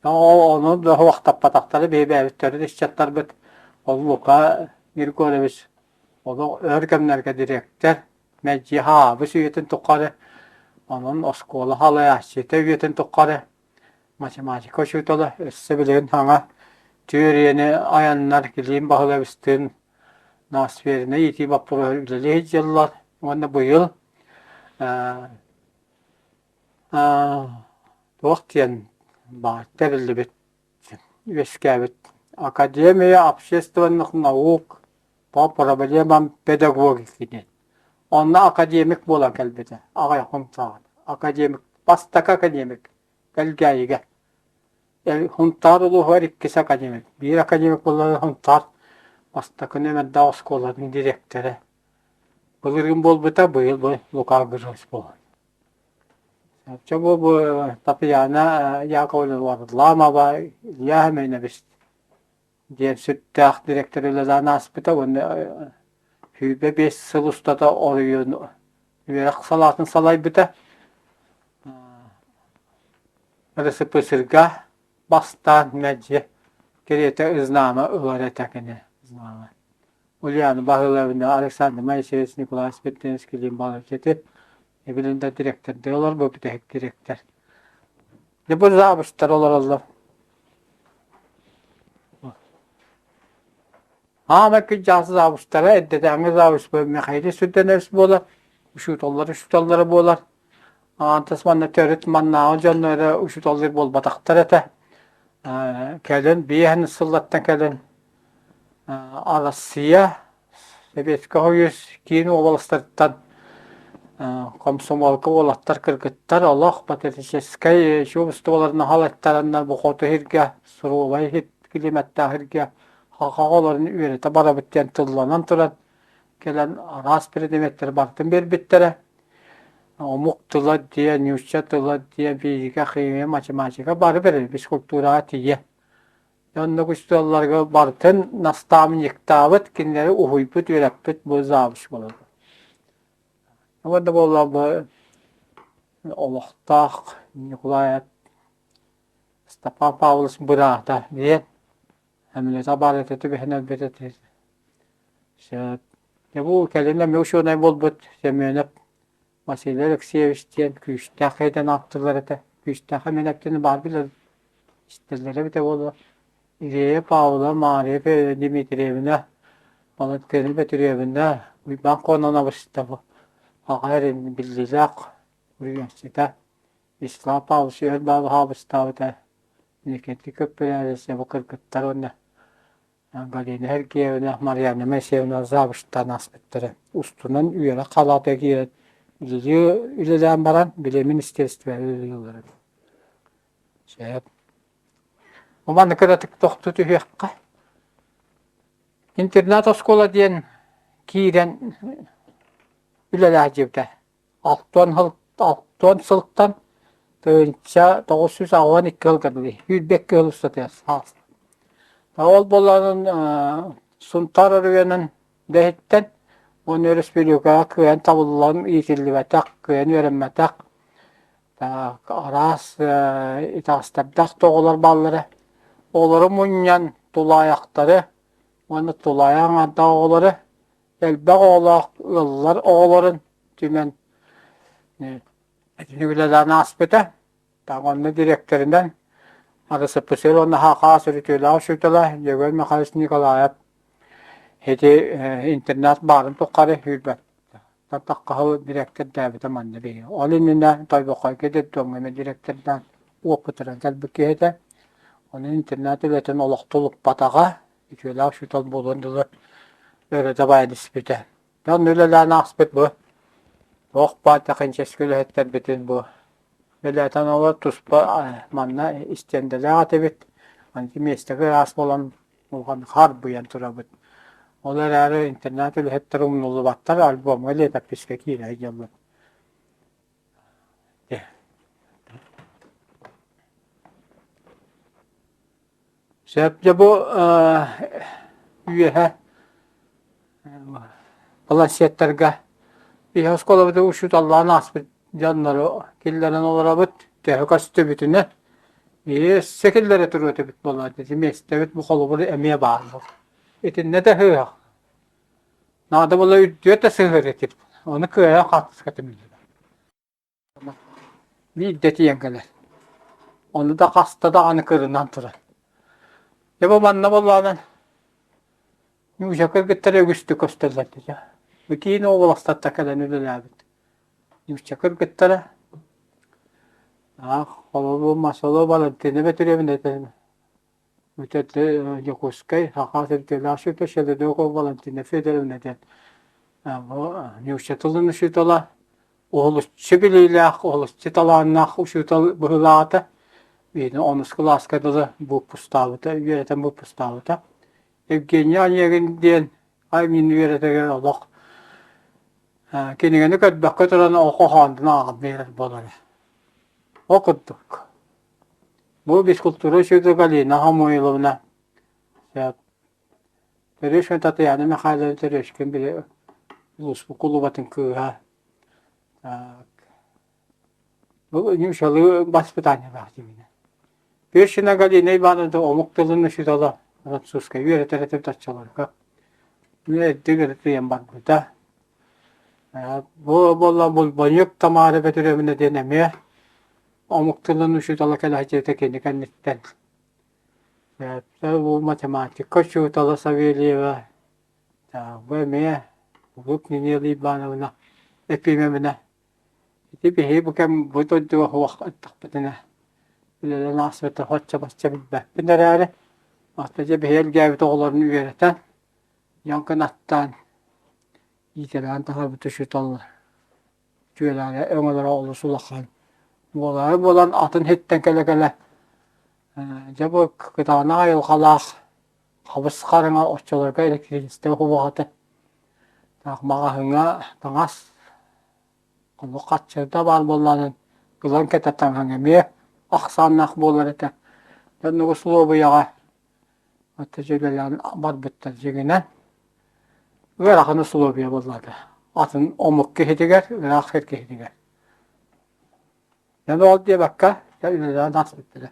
Ону да уохтаппатахтара биһи бэйэбит төрүт ыччаттарбыт ол Лука Григорьевич олох өр кэмнэргэ дириэктэр мэлдьи хаабыс үйэтин тухары онон оскуола халайааччыта үйэтин тухары математика учуутала өссө билигин саҥа түөрүйэни айаннар Килиим Баһылайабыстыын ноосфернай иитии боппуруоһугар үлэлии сылдьаллар уонна быйыл туох диэн баар тэриллибит үөскээбит Академия общественных наук по проблемам педагогики диэн. Онно академик буолан кэлбитэ аҕыйах хонтоҕун. Академик, бастакы академик Кэлгээйигэ. Хунтаар улууһугар иккис академик. Биир академик буоллар Хунтаар бастакы нүөмэрдээх оскуолатын дириэктэрэ. Былырыын буолбута, быйыл бу Лука Григорьевич буолар. Чэ бу бу Татьяна Яковлевна Варламова, Илья Семенович диэн сүрдээх дириэктэр үлэлээн ааспыта уонна 25 сыл устата оройуон үөрэх салаатын салайбыта. РСПСР-га бастаан мэлдьи кэриэтэ знамя ылар этэ кини знамя. Ульяна Баһыловна, Александр Моисеевич, Николай Спиртинский Лимбалович ити билин да дириэктэрдэр олор бу бүтэһик дириэктэр. Дьэ бу заабыстар олороллор. Аама кырдьаҕас заабыстара эрдэтээҥҥи заабыс Михаил Сүрдэнэбис буолар, учууталлар учууталлара буолар. Аантас манна төрүт маннааҕы дьонно эрэ учууталлар буолбатахтар этэ. Кэлин биэһин сыллартан кэлин Арассыыйа Сэбиэскэй Союз киин уобаластарыттан комсомолка уолаттар кыргыттар олох патриотическай чувстволарын аһалаттараннар бу хоту сиргэ суруобай килиимэттээх сиргэ саха оҕолорун үөрэтэ барабыт диэн тылланан туран кэлэн араас предметтэри барытын биэрбиттэрэ. Омук тыла диэн, нуучча тыла диэн, физика, химия, математика бары бэрэр физкультураҕа тиийэ. Оннук учууталларга барытын наставниктаабыт, кинилэри уһуйбут, үөрэппит бу завуч буолар. Уонна буолла бу олохтоох Ньукулай Степан Павлович быраата диэн Эмилета баар этэ түбэһэн өлбүт этэ. Сөп. Дьэ бу кэлин эмиэ учуонай буолбут Семенов Василий Алексеевич диэн күүстээх киһитин ааттыыллар этэ. Күүстээх Эмилэптини баар билэр истэллэрэ эбитэ буолуо. Илия Павлова, Мария Дмитриевна, Валентина Петровна, Уйбаан Кононович да бу аҕа эрин биллиилээх уруйааччыта Вячеслав Павлович өр баабыһаабыстаабыта Никитин көппүлээриссэ бу кыргыттар уонна Галина Сергеевна, Марианна Моисеевна завучтаан ааспыттара. Устунан үөрэх халаата киирэн үлэлии үлэлээн баран, били министерствоҕа үлэлииллэр эбит. Сөп. Бу манна кыратык тохтуу түһүөххэ. Интернат оскуола диэн киирэн үлэлээх дьиэбитэ. Алтан сылтан 1982 сылга дылы 22 сыл устата саас. Ол буолан Сунтаар оройуонун бэһиттэн уонна өрөспүүбүлүкэҕэ кыайан табыллан иитиллибэтэх, кыайан үөрэммэтэх араас итэҕэстэрдээх да оҕолор бааллара. Олору мунньан тулаайахтары уонна тулаайах аҥаардаах оҕолору элбэх оҕолоох ыаллар оҕолорун түмэн итини үлэлээн ааспыта. Онно дириэктэринэн РСПСР уонна Хахаас өрүтүөлээх учуутала Дьөгүөр Михайлович Николаев ити интернат баарын тухары сүүрбэт таххаһыл дириэктэрдээбитэ манна биһиги. Ол иннинэ Тойбохойго детдомҥа эмиэ дириэктэрдээн уопутуран кэлбит киһи этэ. Онон интернат үлэтин олохтулуппатаҕа, үтүөлээх учуутал буолуон дылы өрө дабайан испитэ. Онно үлэлээн ааспыт бу туох баар техническэй үлэһиттэрбитин бу үлэлэтэн олор туспа манна истиэндэлээх этибит. Аны миэстэгэ ыраас буолан улахан харбыйан турабыт. Ол эрээри интернат үлэһиттэрэ умнуллубаттар, альбомҥа летописка киирэ сылдьаллар. Сөп дьэ бу үөһэ планшеттарга биһи оскуолабытыгар учууталлаан ааспыт дьоннору киллэрэн олоробут. Төһө көстүбүтүнэн өссө киллэрэ туруо этибит буоллар ити миэстэбит бу холобур эмиэ баар Итиннэ да сыһыах. Наада буолла үрдүө да сыһыар этибит. Ону кыайан хаартыска түмүллүбэт. Биирдэ тиийэн кэлэр. Ону да хаста даҕаны кырынан турар. Дьэ бу манна буоллаҕына Ньууча кыргыттара үгүстүк көстөллөр дии. Бу киин уобаластартан кэлэн үлэлээбит нуучча кыргыттара. Аах, холобур, Масало Валентина Бөтүрүөбүнэ Бүтэрдэ Дьокуускай Саха сирдээлээх сүтэ Шеледокова Валентина Федоровна диэн бу нуучча тылын учуутала, уһулуччу билиилээх, уһулуччу талааннаах учуутал быһыылаата. Биһини онус кылааска дылы выпустаабыта, үөрэтэн выпустаабыта. Евгений Онегин диэн аймньыны үөрэтэригэр олох кинигэни көрбөккө туран ол хоһоонун ааҕан биэрэр буолара. Ол курдук. Бу физкультура учуутала Галина Самойловна Терешкин Татьяна Михайловна Терешкин били улууспут кулубатын кыыһа. Так. Бу ньуучалыы воспитаниелаах дьиҥинэн. Першина Галина Ивановна омук тылын учуутала французскай үөрэтэр этэ оччолорго. Эрдэ үөрэтийэн барбыта. Бу буолла Булбаньык Тамара Петровна диэн эмиэ омук тылын учуутала кэлээччитэ кини кэнниттэн. Бу математика учуутала Савельева, бу эмиэ Улук Нинель Ивановна Ефимовна Ити биһиги бу кэм бу дойдуга суох ыттахпытына үлэлээн ааспыта соччо-бачча билбэппин эрээри, оттон дьэ биһиги элгээбит оҕолорун үөрэтэн, дьон кынаттаан, иитэлээн таһаарбыт учууталлар үтүөлээх өҥөлөрө олус улахан. Буолаары буолан атын сиртэн кэлэ-кэлэ дьэ бу кытаанах айылҕалаах хабыс хараҥа оччолорго электричество уһуоҕа этэ. Маҕаһыыҥҥа таҥас Онно хаччыта баар буоллаҕына ылан кэтэр таҥаһыҥ эмиэ ахсааннаах буолар этэ. Оннук усулуобуйаҕа үлэлээн барбыттар дьиҥинэн ыарахан усулуобуйа буолла атын омук киһитигэр, ыраах сир киһитигэр. Дьэ ол диэбэккэ үлэлээн ааспыттара.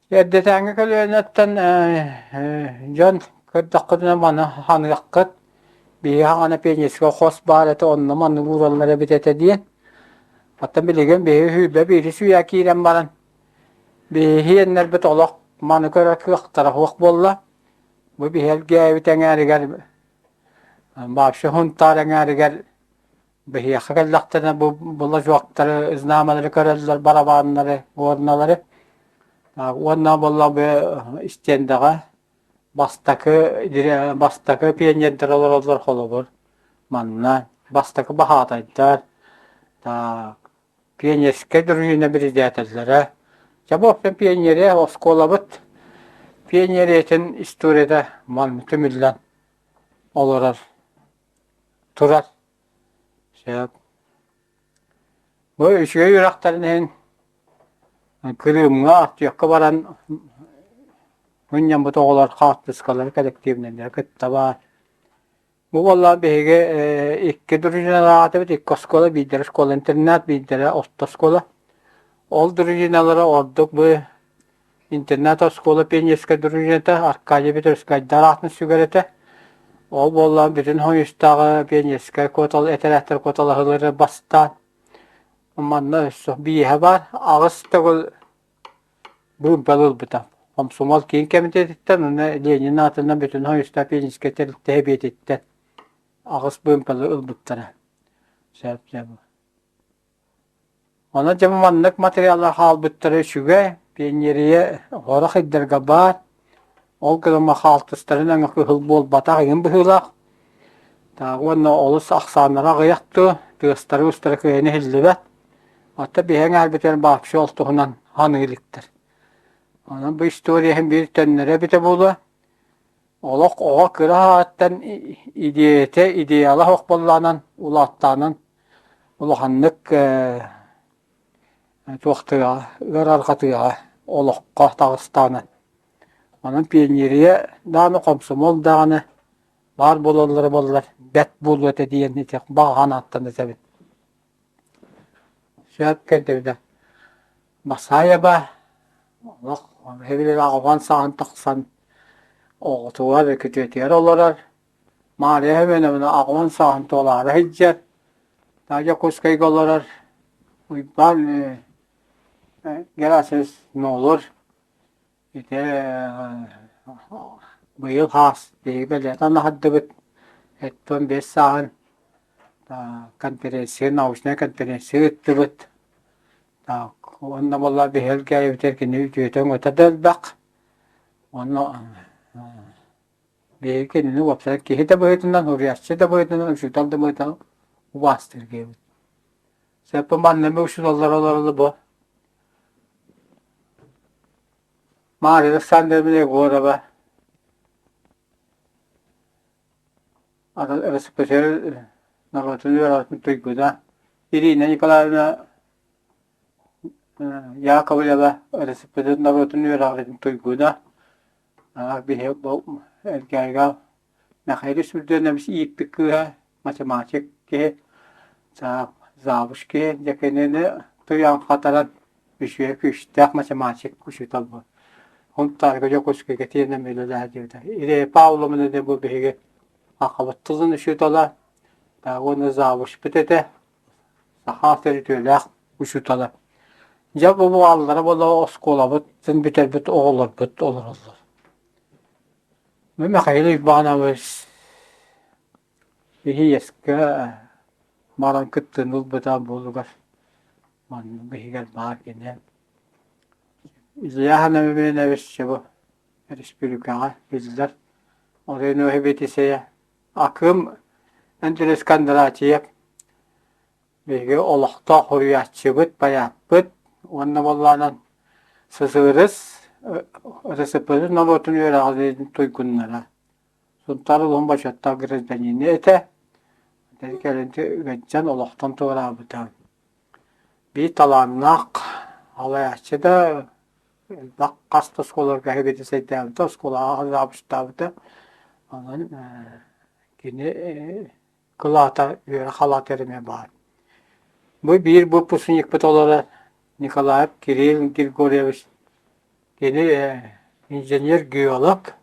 Эрдэтээҥҥи көлүөнэттэн дьон көрдөххүтүнэ маны ханыаххыт, биһиги хаҥана пионерскай хос баар этэ онно маннык уураллар эбит этэ диэн. Оттон билигин биһиги 21 үйэ киирэн баран биһиги иэннэрбит олох маны көрөр кыахтара суох буолла. Бу биһи элгээбит эҥээригэр вообще Сунтаар эҥээригэр Биһиэхэ кэллэхтэринэ бу булажоктары, знамялары көрөллөр, барабааннары, уорналары. Уонна буолла бу истиэндэҕэ бастакы бастакы пионердар олороллор холобур манна бастакы баһаатайдар, пионерскай дружина председателлэрэ. Дьэ бу пионерия оскуолабыт пионериятын историята манна түмүллэн олорор турар. Сөп. Бу үчүгэй үрэхтэрин иһин Кырыымҥа, Артекка баран мунньаммыт оҕолор хаартыскалары кэлэктиибинэйдэрэ кытта баар. Бу буолла биһиги икки дружиналаах этибит, икки оскуола, биирдэрэ школа-интернат, биирдэрэ орто оскуола. Ол дружиналара ордук бу Интернат оскуола пионерскай дружината Аркадий Петровскайдар аатын сүгэр этэ. Ол буолла бүтүн Хойустааҕы пионерскай куотал этэрээттэр куоталаһыылары бастаан манна өссө биэһэ баар аҕыс төгүл быыбар ылбыта. Комсомол киин кэмитиэтиттэн уонна Ленин аатынан бүтүн Хойустаах пионерскай тэрилтэ сэбиэтиттэн аҕыс быымпалы ылбыттара. Сөп, сөп. Онон дьэ маннык материаллар хаалбыттара үчүгэй, пионерия сорох ыйдарга баар, ол гынан хаалтыстарын өҥө кыһыл буолбатах игин быһыылаах. Так уонна олус ахсааннара аҕыйах дуо, тыастара-уустара кыайан иһиллибэт. Оттон биһи эҥээрбитигэр вообще ол туһунан саныы иликтэр. Онон бу история иһин биир төннөрө эбитэ буолуо. Олох оҕо кыра ааттан идиэйэтэ идеала суох буоллаҕынан улааттаҕынан улаханнык туохтуоҕа ыарарҕатыаҕа олоххо таҕыстаҕына. Онон пионерия даҕаны комсомол даҕаны баар буолаллара буоллар бэрт буолуо этэ диэн ити баҕа санааттан этэбин. Сөп кэллибинэ Масаева олох аҕабан саҕан тахсан оҕотугар күтүөтүгэр олорор. Маарыйа Семеновна аҕабан саҕан туолаары сылдьар. Дьокуускайга олорор. Уйбаан Герасимович Нолур Ити быйыл хаас биһиги бэлиэтээн аһардыбыт 75 сааһын конференция, научнай конференция ыыттыбыт. Так, уонна буолла биһиги эбэтэр кини үтүөтэ-өҥөтө да элбэх. Уонна биһиги кинини уопсай киһи да быһыытынан, суруйааччы да быһыытынан, учуутал да быһыытынан убаастыыр киһибит. Сөп манна учууталлар олороллор бу Мария Александровна Егорова РСФСР норуотун үөрэҕин туйгуна, Ирина Николаевна Яковлева РСФСР норуотун үөрэҕин туйгуна, биһиги Элгээйигэ Михаил Сүрдүөнэбис ииппит кыыһа математик киһи, завуч киһи, дьэ кинини туйаҕын хатаран үчүгэй күүстээх математик учуутал буол. Һунтаарга Дьокуускайга тиийэн үлэлэһэ диэбитэ. Ирея Павловна диэн бу биһиги сахабыт тылын учуутала, уонна завучпут этэ, саха төрүтүөлээх учуутала. Дьэ бу буолаллара буолла оскуолабытын бүтэрбит оҕолорбут олороллор. Михаил Иванович Биһиэскэ баран кыттыыны ылбыта буолугар маннык иһигэр баар кини Илья Ханаминович бу республикаҕа биллэр Оройуон Битисэйэ Акым Андрей Кондратьев биһиги олохтоох суруйааччыбыт, байааппыт уонна буоллаҕынан ССРС РСП норуотун үөрэҕин туйгуннара Сунтаар улууһун бочуоттаах гражданина этэ. Кэлин ыалдьан олохтон туораабыта. Биир талааннаах салайааччы да элбэх хас да оскуолаларга сэбиэдиссэйдээбитэ, оскуолаҕа заабыстаабыта. Онон кини кылаата үөрэх халаата эмиэ баар. Бу биир выпускникпыт олорор Николаев Кирилл Григорьевич. Кини инженер-геолог.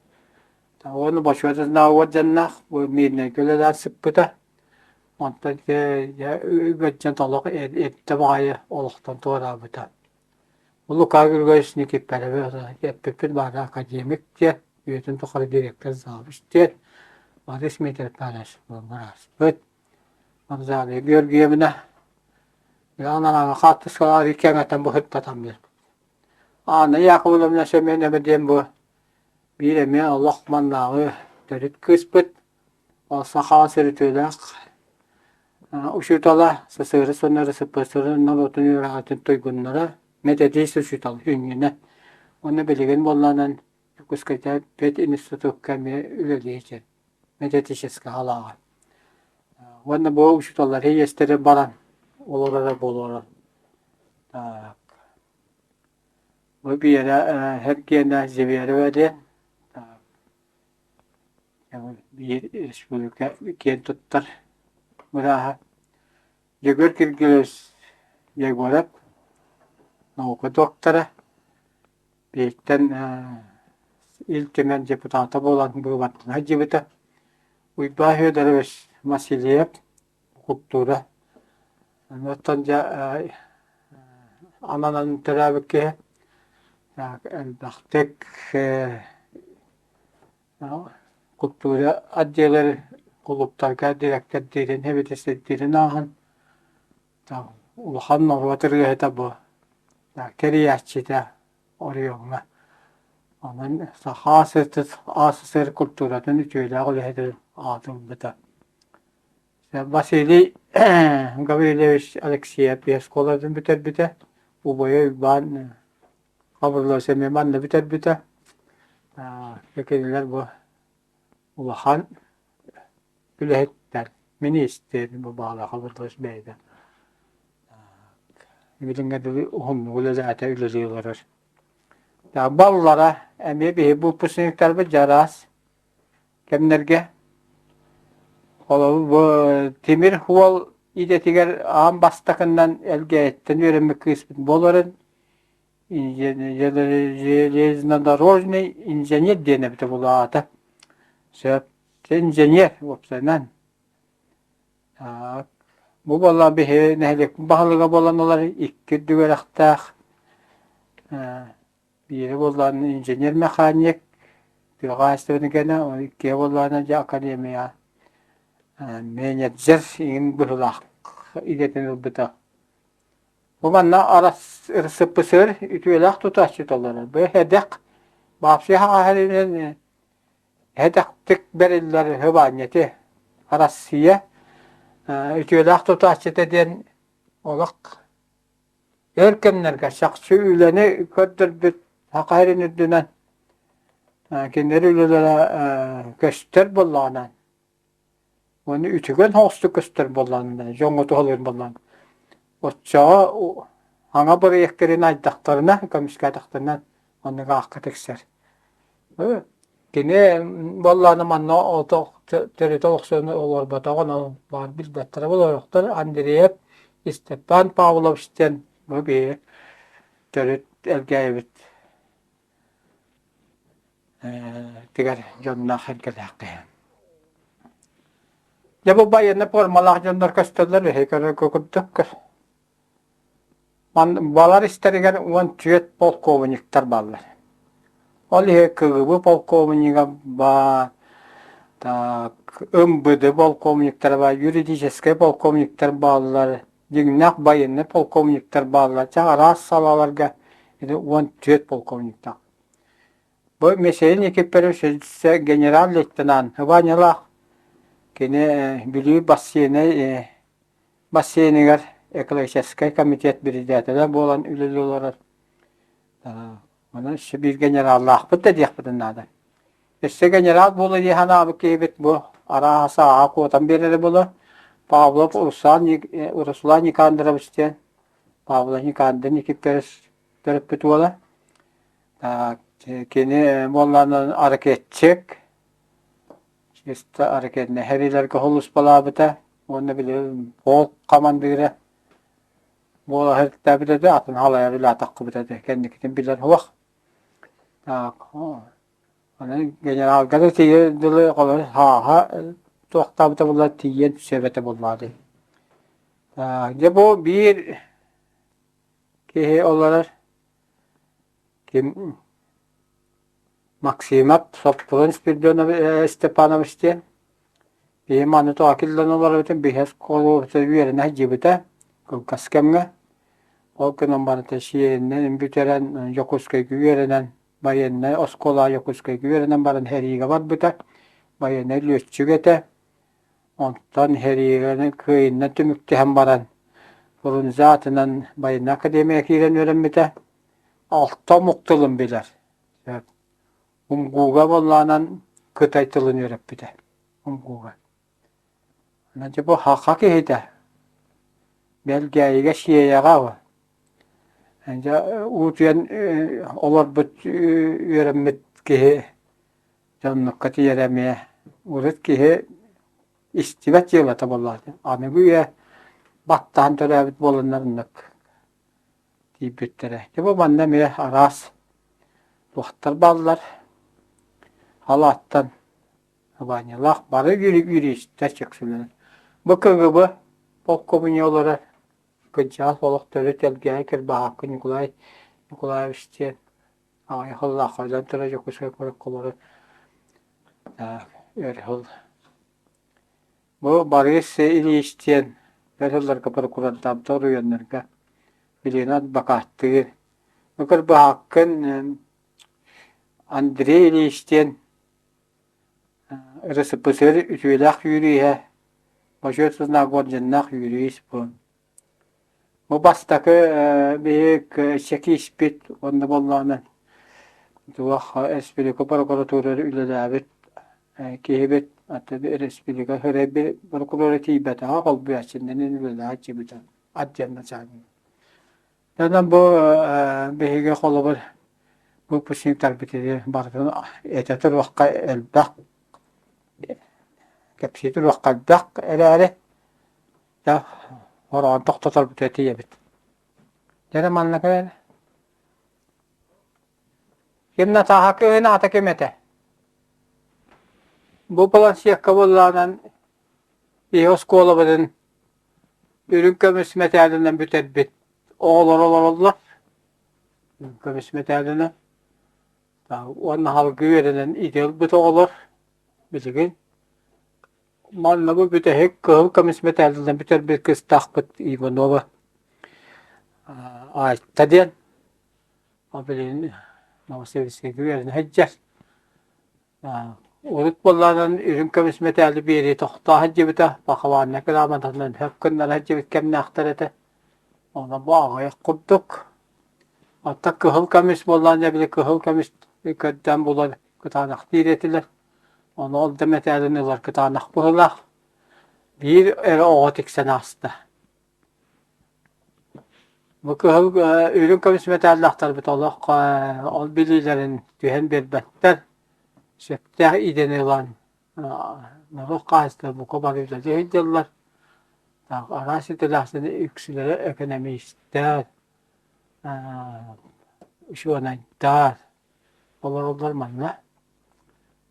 Уонна бочуотунай уордьаннаах бу Миирнэйгэ үлэлээн сыппыта. Онтон ыалдьан олох эрдэ баҕайы олохтон туораабыта. Лука Григорьевич Никифоровы эппиппит баара академик диэн, үйэтин тухары директор завуч диэн, Борис Митрофанович бырааспыт. Розалия Георгиевна Анараҥа хаартыскалаах кэҥэтэн быһыттатан биэрбит. Анна Яковлевна Семенова диэн бу биир эмиэ олох маннааҕы төрүт кыыспыт, ол саха сөрүтүөлээх учуутала, ССРС уонна РСПСР норуотун үөрэҕин туйгуннара, методист учуутал сүнньүнэн. Уонна билигин буоллаҕынан Дьокуускайдааҕы пединститукка эмиэ үлэлии сылдьар методическай салааҕа. Уонна бу учууталлар иэстэрэ баран олороро буолуо. Так. Бу Биэрэ Эргиэнэ Зверева диэн биир республика киэн туттар бырааһа. Егор Киргилович Егоров наука доктора, биһиктэн Ил Түмэн депутата буолан быыбардана сылдьыбыта. Уйбаан Федорович Васильев култуура Оттон дьэ ананан төрөөбүт киһи элбэхтик култуура отделын кулууптарга дириэктэрдиирин эбэтэр ааһан улахан норуот ырыаһыта бу тэрийээччитэ оройуоҥҥа. Онон Саха АССР культуратын үтүөлээх үлэһитин аатын ылбыта. Василий Гаврильевич Алексеев оскуолатын бүтэрбитэ, убайа Уйбаан Хабырлович эмиэ манна бүтэрбитэ. Кинилэр бу улахан үлэһиттэр, миниистир бу Баала Хабырлович бэйэтэ. Билиҥҥэ дылы уһуннук үлэлээтэ, үлэлии олорор. Баллара эмиэ биһи выпускниктарбыт дьараас кэмнэргэ Холобур, бу тимир уол идэтигэр аан бастакынан Элгээйиттэн үөрэммит кыыспыт буоларын железнодорожный инженер диэн эбитэ буолаата. Сөп. Инженер уопсайынан. Бу буолла биһи нэһилиэкпит баһылыга буолан ылар икки үрдүк үөрэхтээх Биирэ буоллаҕына инженер-механик, тыа хаһаайыстыбатын кэннэ, иккиһэ буоллаҕына дьэ академия менеджер иҥин быһыылаах идэтин ылбыта. Бу манна РСПСР үтүөлээх тутааччы толорор. Бу эдэх баапсыйа хаһаайынын эдэхтик бэриллэр хыбаанньаты Россия үтүөлээх тутааччыта диэн олох Өр кэмнэргэ чахчы үлэни көрдөрбүт Саха сирин үрдүнэн кинилэр үлэлэрэ көстөр буоллаҕына уонна үтүгэн соҕустук көстөр буоллаҕына дьоҥҥо туһалыыр буоллаҕына оччоҕо саҥа бырайыактарын айдахтарына көмүскээтэхтэринэ оннук аакка тиксэр. Кини буоллаҕына манна отох. төрүт олохсуйан олорботоҕун ол баар билбэттэрэ буолуохтар. Андреев Степан Павлович диэн бу биһи төрүт Элгээйибит тигэр дьонноох эргэлээх киһи. Дьэ бу байыаннай пуормалаах дьоннор көстөллөр үһү көрөргө курдук. Балар истэригэр 14 полковниктар бааллар. Ол иһи КГБ полковнига баар, так, МВД полковниктара баар, юридическай полковниктар бааллар, дьиҥнээх байыаннай полковниктар бааллар. Чэ, араас салааларга ити 14 полковниктаах. Бу Мишель Никифорович генерал-лейтенант Ванялаах кини Бүлүү бассейнай бассейныгар экологическай комитет председателэ буолан үлэлии олорор. Онон өссө биир генераллаахпыт да диэхпитин наада. Өссө генерал буола дии санаабыт киһибит бу арааһа сааһа куотан биэрэрэ буолар. Павлов Руслан, Руслан Никандрович диэн Павлов Никандр Никифорович төрөппүт уола. Кини буоллаҕына ракетчик, чисто ракетнай сэриилэргэ сулууспалаабыта уонна били полк хамандыыра буола сылдьыбыт этэ, атын халайар үлээтаххыбыт этэ, кэнникитин билэр суох. Так, онон генералга да тиийэ дылы холобур сааһа туохтаабыта буоллар тиийэн сөп этэ буоллаҕа дии. Дьэ бу биир киһи олорор Ким Максимов Соппулун Спиридонович Степанович диэн Биһи маны тоҕо киллэн олоробутун биһи оскуолабыта үөрэнэ сылдьыбыта кылгас кэмҥэ. Ол гынан барыта сиэнинэн бүтэрэн Дьокуускайга үөрэнэн байыаннай оскуолаҕа Дьокуускайга үөрэнэн баран сэриигэ барбыта. Байыаннай лүөччүк этэ. Онтон сэриигэ кыайыннан түмүктэһэн баран Фрунзе аатынан байыаннай академияҕа киирэн үөрэммитэ. Алта омук тылын билэр. Умгууга буоллаҕынан кытай тылын үөрэппитэ. Умгууга. Онон дьэ бу саха киһитэ. Бэлгээйигэ Сиэйэҕэ ол. Дьэ уутуйан олорбут үөрэммит киһи дьэ оннукка тиийэрэ эмиэ урут киһи истибэт дьыалата буоллаҕа. Аныгы үйэ баттаан төрөөбүт буоланнар оннук тиийбиттэрэ. Дьэ бу манна эмиэ араас туохтар бааллар. Халааттан Ванялаах бары юристар чөксүлэнэн. Бу КГБ полковнига олорор кырдьаҕас олох төрүт Элгээйи Кырбаһаакка Николай Николаевич диэн аҕыйах сыллаахха өлөн турар Дьокуускай куоракка олорор өр сыл. Бу Борис Ильич диэн өр сылларга прокурордаабыта оройуоннарга билигин адвокаттыыр. Бу Кырбаһааккын Андрей Ильич диэн РСПСР үтүөлээх юриһэ, Бочуот знак орденнаах юрист буолан. Бу бастакы биһиги чекиспит уонна буоллаҕына туох республика прокуратурата үлэлээбит киһибит аты республика прокурора тиийбэтэҕэ холбуйааччыннан үлэлээччибит отдел начальник. Онон бу биһиги холобур выпускниктарбыт барытын этэ туруохха элбэх, кэпсии туруохха элбэх эрээри да хороон тохтоторбут тиийэбит. Дьэ манна кэлэн Ким Натааһа кыыһын аата ким этэ? Бу плансиакка буоллаҕынан биһи оскуолабытын Үрүҥ көмүс мэтээлинэн бүтэрбит оҕолор олороллор. Үрүҥ көмүс мэтээлинэн уонна салгыы үөрэнэн идэ ылбыт оҕолор билигин манна бу бүтэһик кыһыл көмүс мэтээлинэн бүтэрбит кыыстаахпыт Иванова Айта диэн ол билигин Новосибирскайга үөрэнэ сылдьар. Урут буоллаҕынан үрүҥ көмүс мэтээли биэрии тохтоо сылдьыбыта, похованнай грамотатынан сөп гыннара сылдьыбыт кэмнээхтэр этэ. Онон бу аҕыйах курдук. Оттон кыһыл көмүс буоллаҕына били кыһыл көмүс көрдөөн булар кытаанах диир этилэр. Ону ол да мэтээлин ылар кытаанах быһыылаах. Биир эрэ оҕо тиксэн ааста. Бу кыһыл үрүҥ көмүс мэтээллээхтэрбит олох ол билиилэрин түһэн биэрбэттэр, сөптөөх идэни ылан. Норуот хаһаайыстыба бука бары үлэлии сылдьаллар. Араас идэлээхтэр үксүлэрэ экономистар, учуонайдар олороллор манна.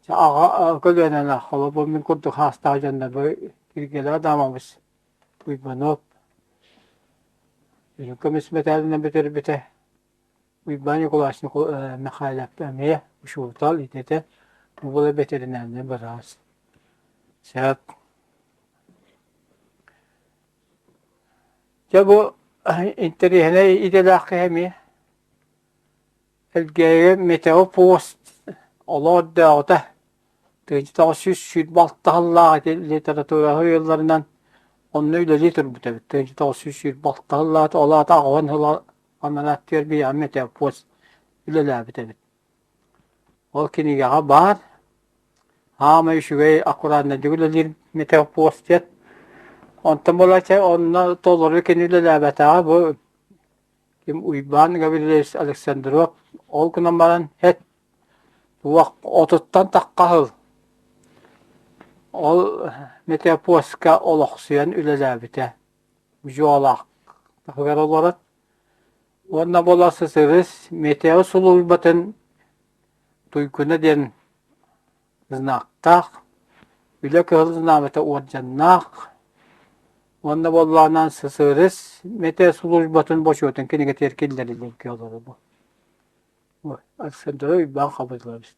Аҕа көлүөнэлээх холобур мин курдук саастаах дьоннор бу Киргиэлээх Адамович Уйбанов үрүҥ көмүс мэтээлинэн бүтэрбитэ. Уйбаан Николаевич Михайлов эмиэ учуутал идэтэ, бу бэтэринээринэй быраас. Сөп. Дьэ бу интэриэһинэй идэлээх киһи эмиэ. Элгээйигэ метеопост олоордооҕута 1926 сыллаах ити литература ыйылларынан онно үлэлии турбут эбит. 1926 сыллаата ол аата аҕыһын сыл ананаттыгар биһиэхэ метеопост үлэлээбит эбит. Ол кинигэҕэ баар Аамай үчүгэй аккуратнайдык үлэлиир метеопост диэн. Онтон буолааччы онно толору кини үлэлээбэтэҕэ бу Ким Уйбаан Гаврильевич Александров ол гынан баран эт туох отуттан тахха сыл ол метеопостка олохсуйан үлэлээбитэ. Удьуолаах таһыгар олорор. Уонна буола СССР метео сулууспатын туйгуна диэн знактаах, Үлэ Кыһыл Знамята уордьаннаах уонна буоллаҕына СССР метеослужбатын бочуотун кинигэтигэр киллэриллэргэ олоробун. Александра Уйбаан Хабырылович.